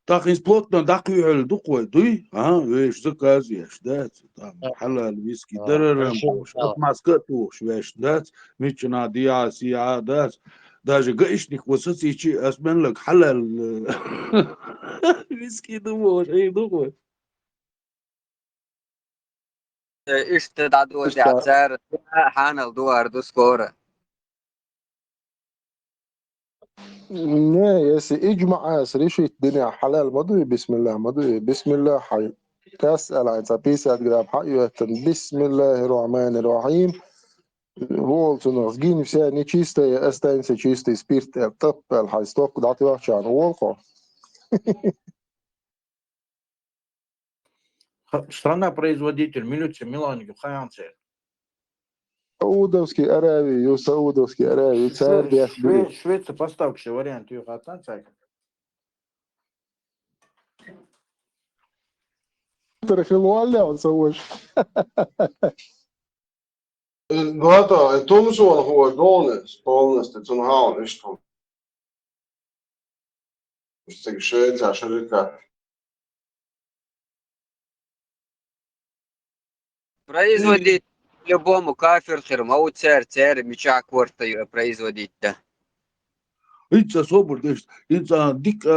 ТӀаккха иза плотно дӀакхуьйхьалла ду-кх вай, дуй? А, вешан заказ еш, дац? Там хьалал виски, дарарам бохуш, отмазка а тухуш вешан, дац? Миччанхьа дехьа, сехьа, дац? Даже гаишник ву сацийчи, ас менлаг хьалал, э, виски ду бохуш, эй, ду-кх вай. Э, иштта дӀадоладехь цара, хьанал дуар ду скоро. Не, если иджмаӀ ас решить динехь хьалал ма дуй, бисмиллах ма дуй, бисмиллах хьай. Кас аьлла, хьайн цхьа пятьдесят грамм хьа а йоьттина, бисмиллахир рахманир рахим. Вола цунах, сгинь вся нечистая, останься чистый спирт, аьлла, тӀап аьлла, хьайн сток дӀатоьхчарна, вола кхо. Ха-, страна производитель, милиция, Миланги, хаянцы. Саудовский Аравия, ю Саудовский Аравия, цара Шве-, деш Шве-, Швеция поставка вариант, ю хатан цайка. Тара хилла валле он ца вуш. Э, Гуато, э, тумсо ван хӀора долнес, полностью, цунах хьан иштта хӀума. Цига Швеция, Шерика. Производить любому кафир хир, ма ву цара, цара мичахь корта производить да. ХӀинца собар деш, хӀинца дика,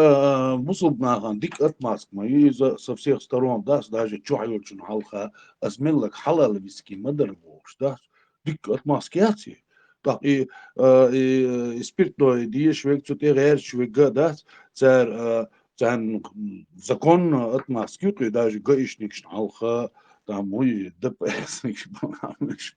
а, бусулба нахана дика отмазка ма ю иза со всех сторон, дац, даже чохь йолчун хьалха, ас меллаг хьалал виски ма дара бохуш, дац, дика отмазка яц и. ТӀаккха и, а, и, и спиртной дезаш верг, цу тӀе гӀерташ верг а дац, цара, а, царна законно отмазка ю кхин, даже гаишникашна хьалха, там, уй, Д П С-наш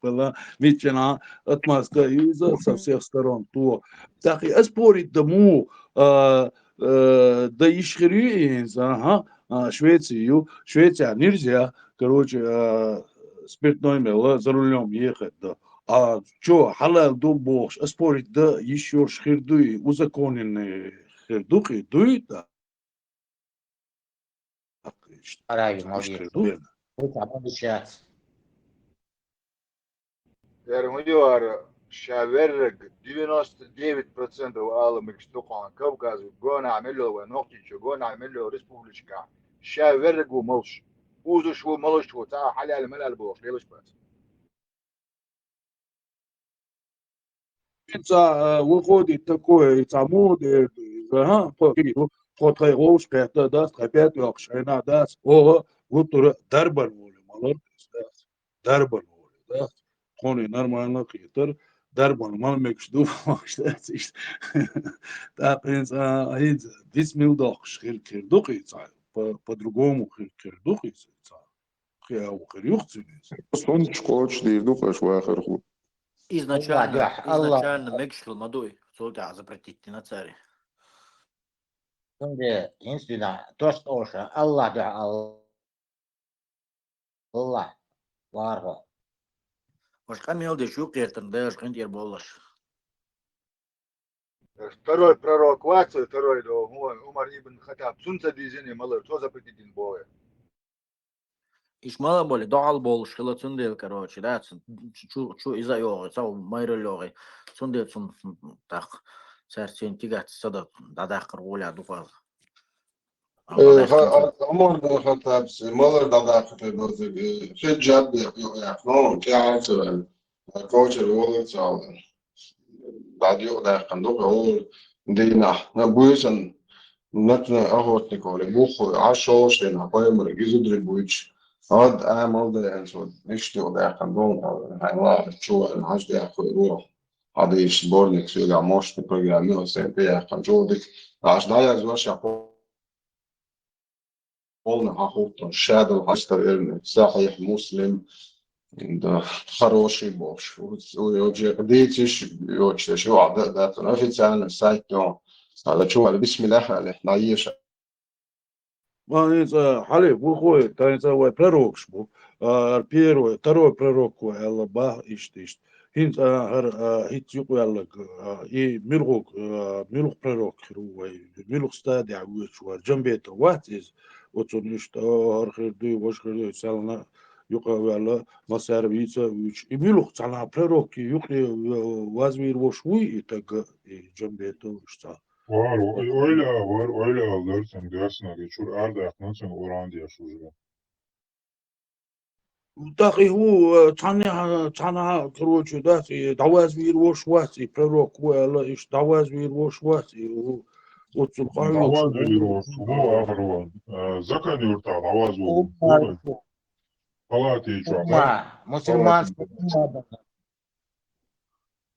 бала, миччанхьа отмазка ю иза со всех сторон то. ТӀаккха и ас спорить дан муха, а, а, дан йиш хир ю и хӀинца, аха, а, Швеция ю, Швеция нельзя, короче, а, спиртной мел за рулём ехать дан. А чо, хьалал ду бохуш, ас спорить дан йиш йолуш хир дуй, узаконенный хир ду кхин, дуй, да? Арави, молодец. ХӀара ма ду шаьц. Яра ма ю ара, ша верраг, девяносто девять процентов ала мегаш ду кхуьнан Кавказе, гонахь мел йолу вайн Нохчийчу, гонахь мел йолу республикашкахь. Ша верраг ву молуш. Узуш ву, молуш ву, цхьа хьалаьлла-малаьлла бохуш лелаш бац. Цхьа, э, выходит такое, цхьа муха дер ду иза, хӀа, тхо, тхо тхайн гӀовш кхетта дац, тхайн пет йоккхуш хьайна дац, оха гуттара дарбан волу малар дац, дарбан волу дац. Тхуна нормально хетар, дарбан мала мегаш ду, дац иштта. ТӀаккха хӀинца, а, хӀинца дицмил доккхуш хир, хир ду кхин цхьа, по, по-другому хир, хир ду кхин цхьа. Кхин а ву хир юха цуьнан иза. Сунча кхочуш дийр ду, кхаьш вахар ху. Изначально, Аллах дуьхьа, Аллах. Изначально мегаш хила ма дуй, цул тӀаьхьа запретить дина цаьрга. Цундела хӀинца дуьйна, тос оша, Аллах дуьхьа, Аллах. Вархо. Уьш къамел деш ю кхетарна, дайша къинтӀера боллаш. Второй пророк вац, второй до, Умар ибн Хаттаб, цунца дизине малар, цо запретить дина боху. Иш мала боли, догӀал болуш хила цундела, короче, да, цун, чу, чу иза йогӀи, цо майрал йогӀи. Цундела цун, тӀаккха, цаьрца цуьнан тигац сада дӀадаккхар гӀоля дукха. Э, ха-, а, Умар бин Хаттабс, э, малар дӀадаккхар дозиг, э, хиджаб бе-, бе-, яхно, тӀаьхьа ца ваьлла. Кочар волар ца ваьлла. ДӀадоьлхудаьккхина ду, хӀора дийнахь, на буьйсан, нацна охотник вара, буххуй, Ӏаш шолуш дийнахь, пайхамар, иза зударий буьйцуш. Ад, а, малдайхьан цо, иштта даьккхина ду, хьайн лаахь чу ваьлла, хьаж даьккхур ву. Хьадийша сборник соьгахь мощный программа, сайн тӀеяьккхина чӀогӀа дика. Аша дӀаязъеш ахь. полный хьахултун, шадал хьастар эрна, Сахьихь Муслим, да, хороший бохуш. У, у, йоджи дийциш, йоч, ши вада, да, официальный сайт, да, ала чу, ала бисмиллах, ала, наеша. Ма хӀинца хьале, бухой, тайца вай пророкш бу. А, первый, второй пророк вай, Алла бах, ишт, ишт. ХӀинца, а, хӀар, а, хӀиц юкъвеллаг, а, и милгӀуг, а, милгӀ пророк хир ву вай, милгӀ стадия вуьйчу вар, Джамбетов вац иза, оцун ишт, а, хӀар хир дуй, вож хир дуй, селна юкъа ваьлла, масар вийца вуьйчу. И милгӀ цхьана пророк, и юкъе, а, вазвийр вош вуй, и тагга, и Джамбетов ишт цхьа. Вар, ой-, ойла, вар, ойла, ларцан, гасна, чур ардахна, цан уран деш уже. ТӀаккха и хӀу, э, цхьаннеха-, цхьаннеха, короче, дац, и дӀавазвийр вош вац, и пророк ву аьлла, иш дӀавазвийр вош вац, и хӀу, оццул къахьоьгуш. ДӀавазвийр вош ву, ахар ван. Э, закон юрта дӀавазво ву. Палати чу. Умма, мусульманский умма.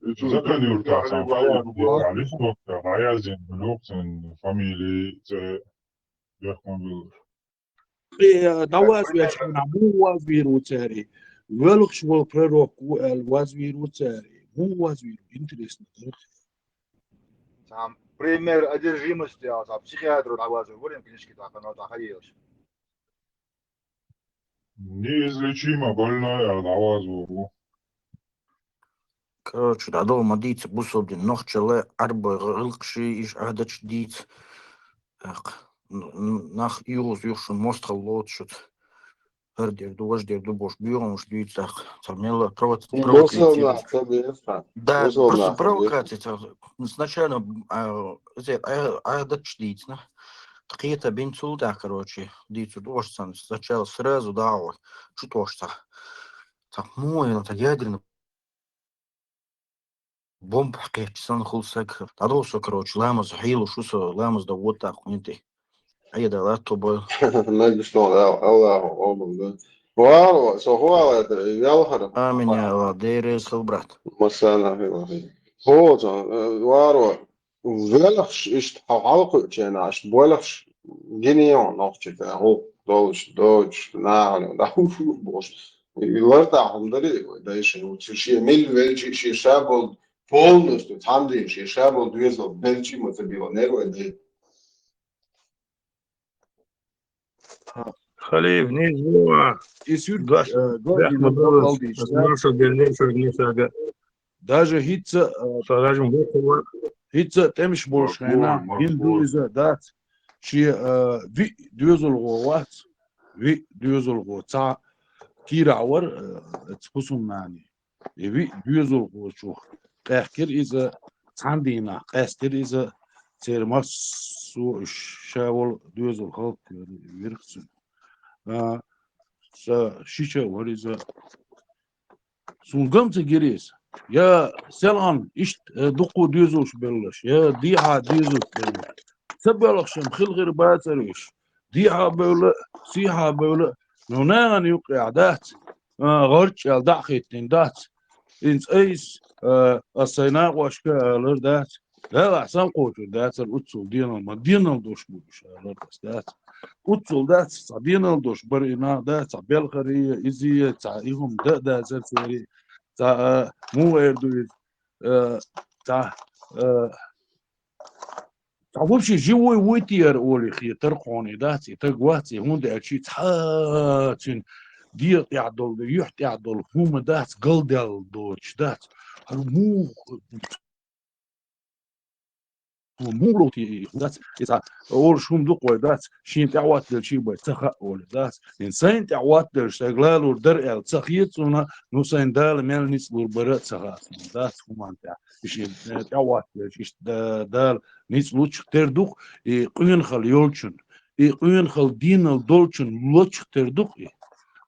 Закон юрта сан палати, листовка, дӀаязин, луксин, фамилии, це, бехкун бил. Э, дӀавазвеш хьуна, муха вазвийр ву цаьрий? Велхаш вол пророк ву аьлла вазвийр ву цаьрий? Муха вазвийр ву? Интересно, да? Там пример одержимости, а, там психиатру дӀавазвийр ву, книжки там, оно там ходилось. Неизлечимо больной, а дӀавазвийр ву. Короче, дӀадала ма дийца бусалба дин, нохчалла, Ӏарбой гӀиллакхаши, иш Ӏадаташ дийца. Так, н-, н-, нах юхус юхшун мостагӀал лоцу шуца. ХӀара дер ду, важа дер ду, бош буьйгӀамаш дуьйцу, так. Цхьа мелла провоци-, Бусалба провокаци нах ца беза, ха. Да, бусалба просто нах ца беза. Провокаци, ца, сначала, а, эти, а, Ӏадаташ дийцина. Кхета бин цул, так, короче, дийцу дош сан. Сначала сразу дӀагӀо, чу тош ца. Так, муха, так, ядерный бомба кхетча санна хул саг. ДӀадовла со, короче, ламаз хьийла шу со, ламаз дан вот так хӀунти. Айда латто бой. Мегаш тон, Ал-, Аллаху, Аллаху, да. Вау, со хуала это, ялхара. Амин, я Аллах, Дера сал, брат. Масана, хила. Хо, ца, э, варо, велхаш ишт хьалкхуьучена, ишт болхаш гинеон нохчи, да, ху, долш, додж, нахали, да, ху, ху, бош. И ларта хум дари, да, иши, цу ши мил велчи, ши шабол, полностью, цхьанди, ши шабол, две зол, белчи, ма ца било, нервы, да. Халиф, не зло. И сюр, Гаш, э, гаш, бяхма не было, балдиш, да? Наша деревня, не сага. Даже хӀинца, э, Саражим Бокова. ХӀинца тӀемаш болуш хенахь, Макбур, гин ду Макбур. Иза дац. Шен, э, виъ доьзалхо вац. Виъ доьзалхо. Цхьа кийрахь вара, э, эца хӀусамнани. И виъ доьзалхочух къаьхкира иза, цхьана дийнахь къаьстира иза, церан массо а ша волу доьзал халкъ вира цуьнан. А, ша шича а вара иза. Суна гам ца гира иза. Я селхана иштта, э, дуккха доьзалш беллаш, я дехьа доьзалш беллаш. Ца боьлхуш-м хила хир бацара уьш. Дехьа бевлла, сехьа бевлла, ну, нахана юккъехь дац, а, гӀарч аьлла дӀа а хӀиттина дац. ХӀинца айса, а, ас сайн накъошка а алар дац. Делахь сан кхочур дацара уццул денал, ма денал дош бу уьш, алар ас дац. Уццул дац, цхьа денал дош бара и нах дац, цхьа белхарий, изий, цхьа и хӀума дан а дацара церий, цхьа, а, муха эр ду иза, а, цхьа, а, Цхьа вообще живой вуй те ара олий хетара кхоне дац, и таг вац, и хӀунда аьлча цхьа цуьнан дегӀа тӀехь долу, юьхь тӀехь долу хӀума дац, галдаьлла доцуш дац. ХӀара муха, муха ловти дац, и цхьа олуш хӀума дукха вай дац, шена тӀехь ваттаделчий бай ца хаьа олий дац. ХӀинца сайна тӀехь ваттаделча сайга лалур дара аьлла ца хета цунна, ну сайна Дала мел ницкъ лур бара а ца хаьа цунна дац хӀуманна тӀехь. И шена тӀехь ваттаделча иштта да-, Дала ницкъ лучух тера ду-кх и къонахалла йолчун, и къонахалла дийнал долчун лочух тера ду-кх и.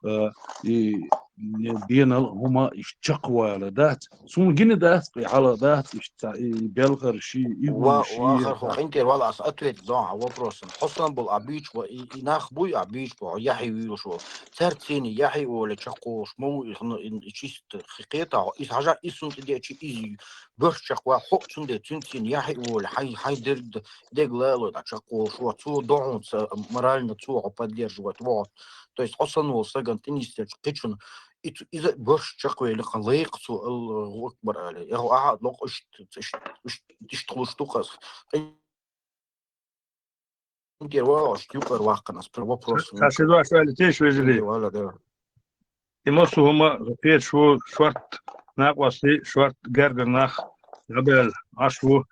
А, и Э, бенал хӀума иштта чакхвала дац. Суна гина дац, кхы хьала дац, иштта и белхар ши, и хӀума Ва-, ши. Вахар хӀу къинтӀера вала ас ответ дон хьа вопросан. Хьо сан бол а бийч ва, и, и нах буй а бийч ва, хьо яхьи вуьйлуш ва. Царцени яхьи оля чакхолуш, ма ву и хна, и, и чист хи-, кхета хьо. Из хьажа, из сун тӀе дечи, из бёрш чакхва, хьо цун де, цун цин яхьи оля, хьай, хьай дерг д-, дег лало да чакхолуш ва. Цо дохун ца, морально цо хьо поддерживать ва. То есть хьо сан вол саган тӀинистеч кхичун, и цу-, иза бёрш чакхвели кхан лайкъ цо, Аллаху акбар али. Яху ахьа локъ ишт, ишт, ишт, ишт хулуш ду кхас. Интервал аш юкъар ваккханас, про вопрос. Ша ши дош али теш вежири. Вала да. И массо хӀума кхеташ ву шорт накъости, шорт гергар нах гӀабел Ӏаш ву.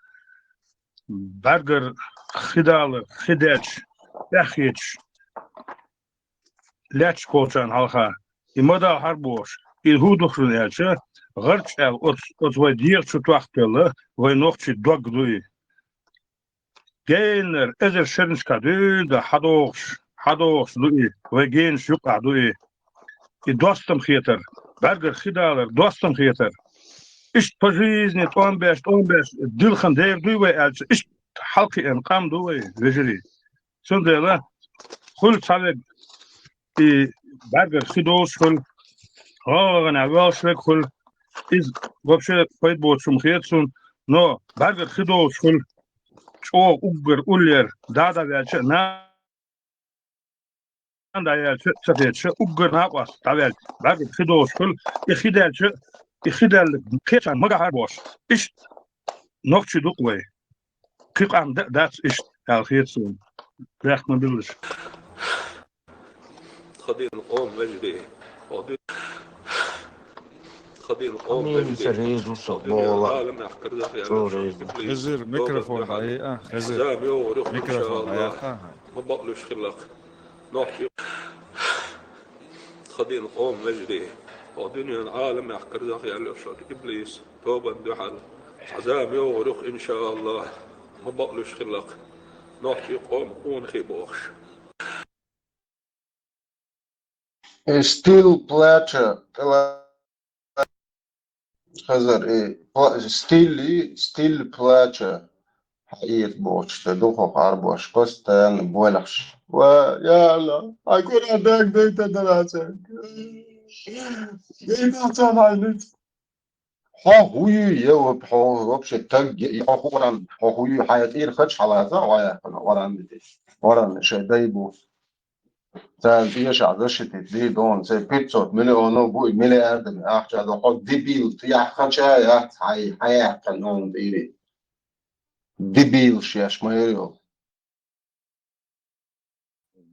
Бергар хидалар, хидеш, тӀехьхеташ, лаьтташ кхочарна хьалха. И ма дал хьар бохуш, и хӀу духрун аьлча, гӀарч аьлла оц, оц вай дегӀа чу тохкелла, вай нохчий дог ду и. Геннара эзар шернашка дуьйна да хьадогӀуш, хьадогӀуш ду и, вай генаш юкъахь ду и. И достам хетар, бӀаьргара хи далар, достам хетар. Иштта по жизни тӀом беш, тӀом беш, дилхан дер дуй вай аьлча, иштта хьалкхиъна къам ду вай, вежарий. Цундела хуьлу цхьаверг и бӀаьргара хи долуш хуьлу, гӀагӀагӀанехь воьлуш верг хуьлу. Иза вообще пайда боцуш хӀума хета суна, но бӀаьргара хи долуш хуьлу. ЧӀогӀа уггар уллера дӀа-дӀа ваьлча а, нана дӀаяьлча а ца хеташ, уггар накъост дӀаваьлча, бӀаьргара хи долуш хуьлу. И хи даьлча, и хи даьлла кхечарна магахьара бохуш. Иштта нохчий ду-кх вай. Кхин къам дан а дац иштта, аьлла хета суна. Бехк ма биллаш. Тхан динан къоман вежарий, хьо ду-, тхан динан къоман Амин, вежарий, реза ву со, хьо дуьненан бохула. Ӏаламехь карзахъяьлларг Цо реза ву. Иблис, Хезир, микрофон дӀаяйа, Хезир. Зама йогӀур ю, микрофон иншааллахӀ. ДӀаяйа, ха. Ма бакълуьйш хилла-кх. Нохчий, тхан динан къоман вежарий, хьо дуьненан Ӏаламехь карзахъяьлларг иблис, тобанна дуьхьал. Цхьа зама йогӀур ю, иншааллахӀ. Ма бакълуьйш хилла-кх. Нохчий къоман къонахий бохуш. Э, стиль плача, тӀела-, Хезир, э, пла-, стиль, стиль плача хьаэца бохучу тӀе ду хӀокху Ӏарбош, постоянно болехьаш. Ва, я Аллах, хьайн Къуръан даг дайта дара цаьрга. Дайта царна хьайн ницкъ. Хьо хӀун ю, е, хьо вообще таг, е, хьо хӀун Къуръан, хьо хӀун ю, хьайн тӀера хача хьалаза, хьо яхана Къуръан де. Къуръан шайн дай бу. Царна тӀешахь защитить дийр ду хьуна, церан пятьсот миллионов бу и, миллиардами ахча ду, хьо дебил, тӀехь хача яц хьайн, хьан яьккхина хьуна тӀийре. Дебил шеш ма яр йолу.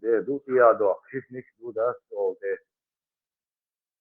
Де ду тӀе а доккху, шийтта ницкъ ду дац олу тӀе.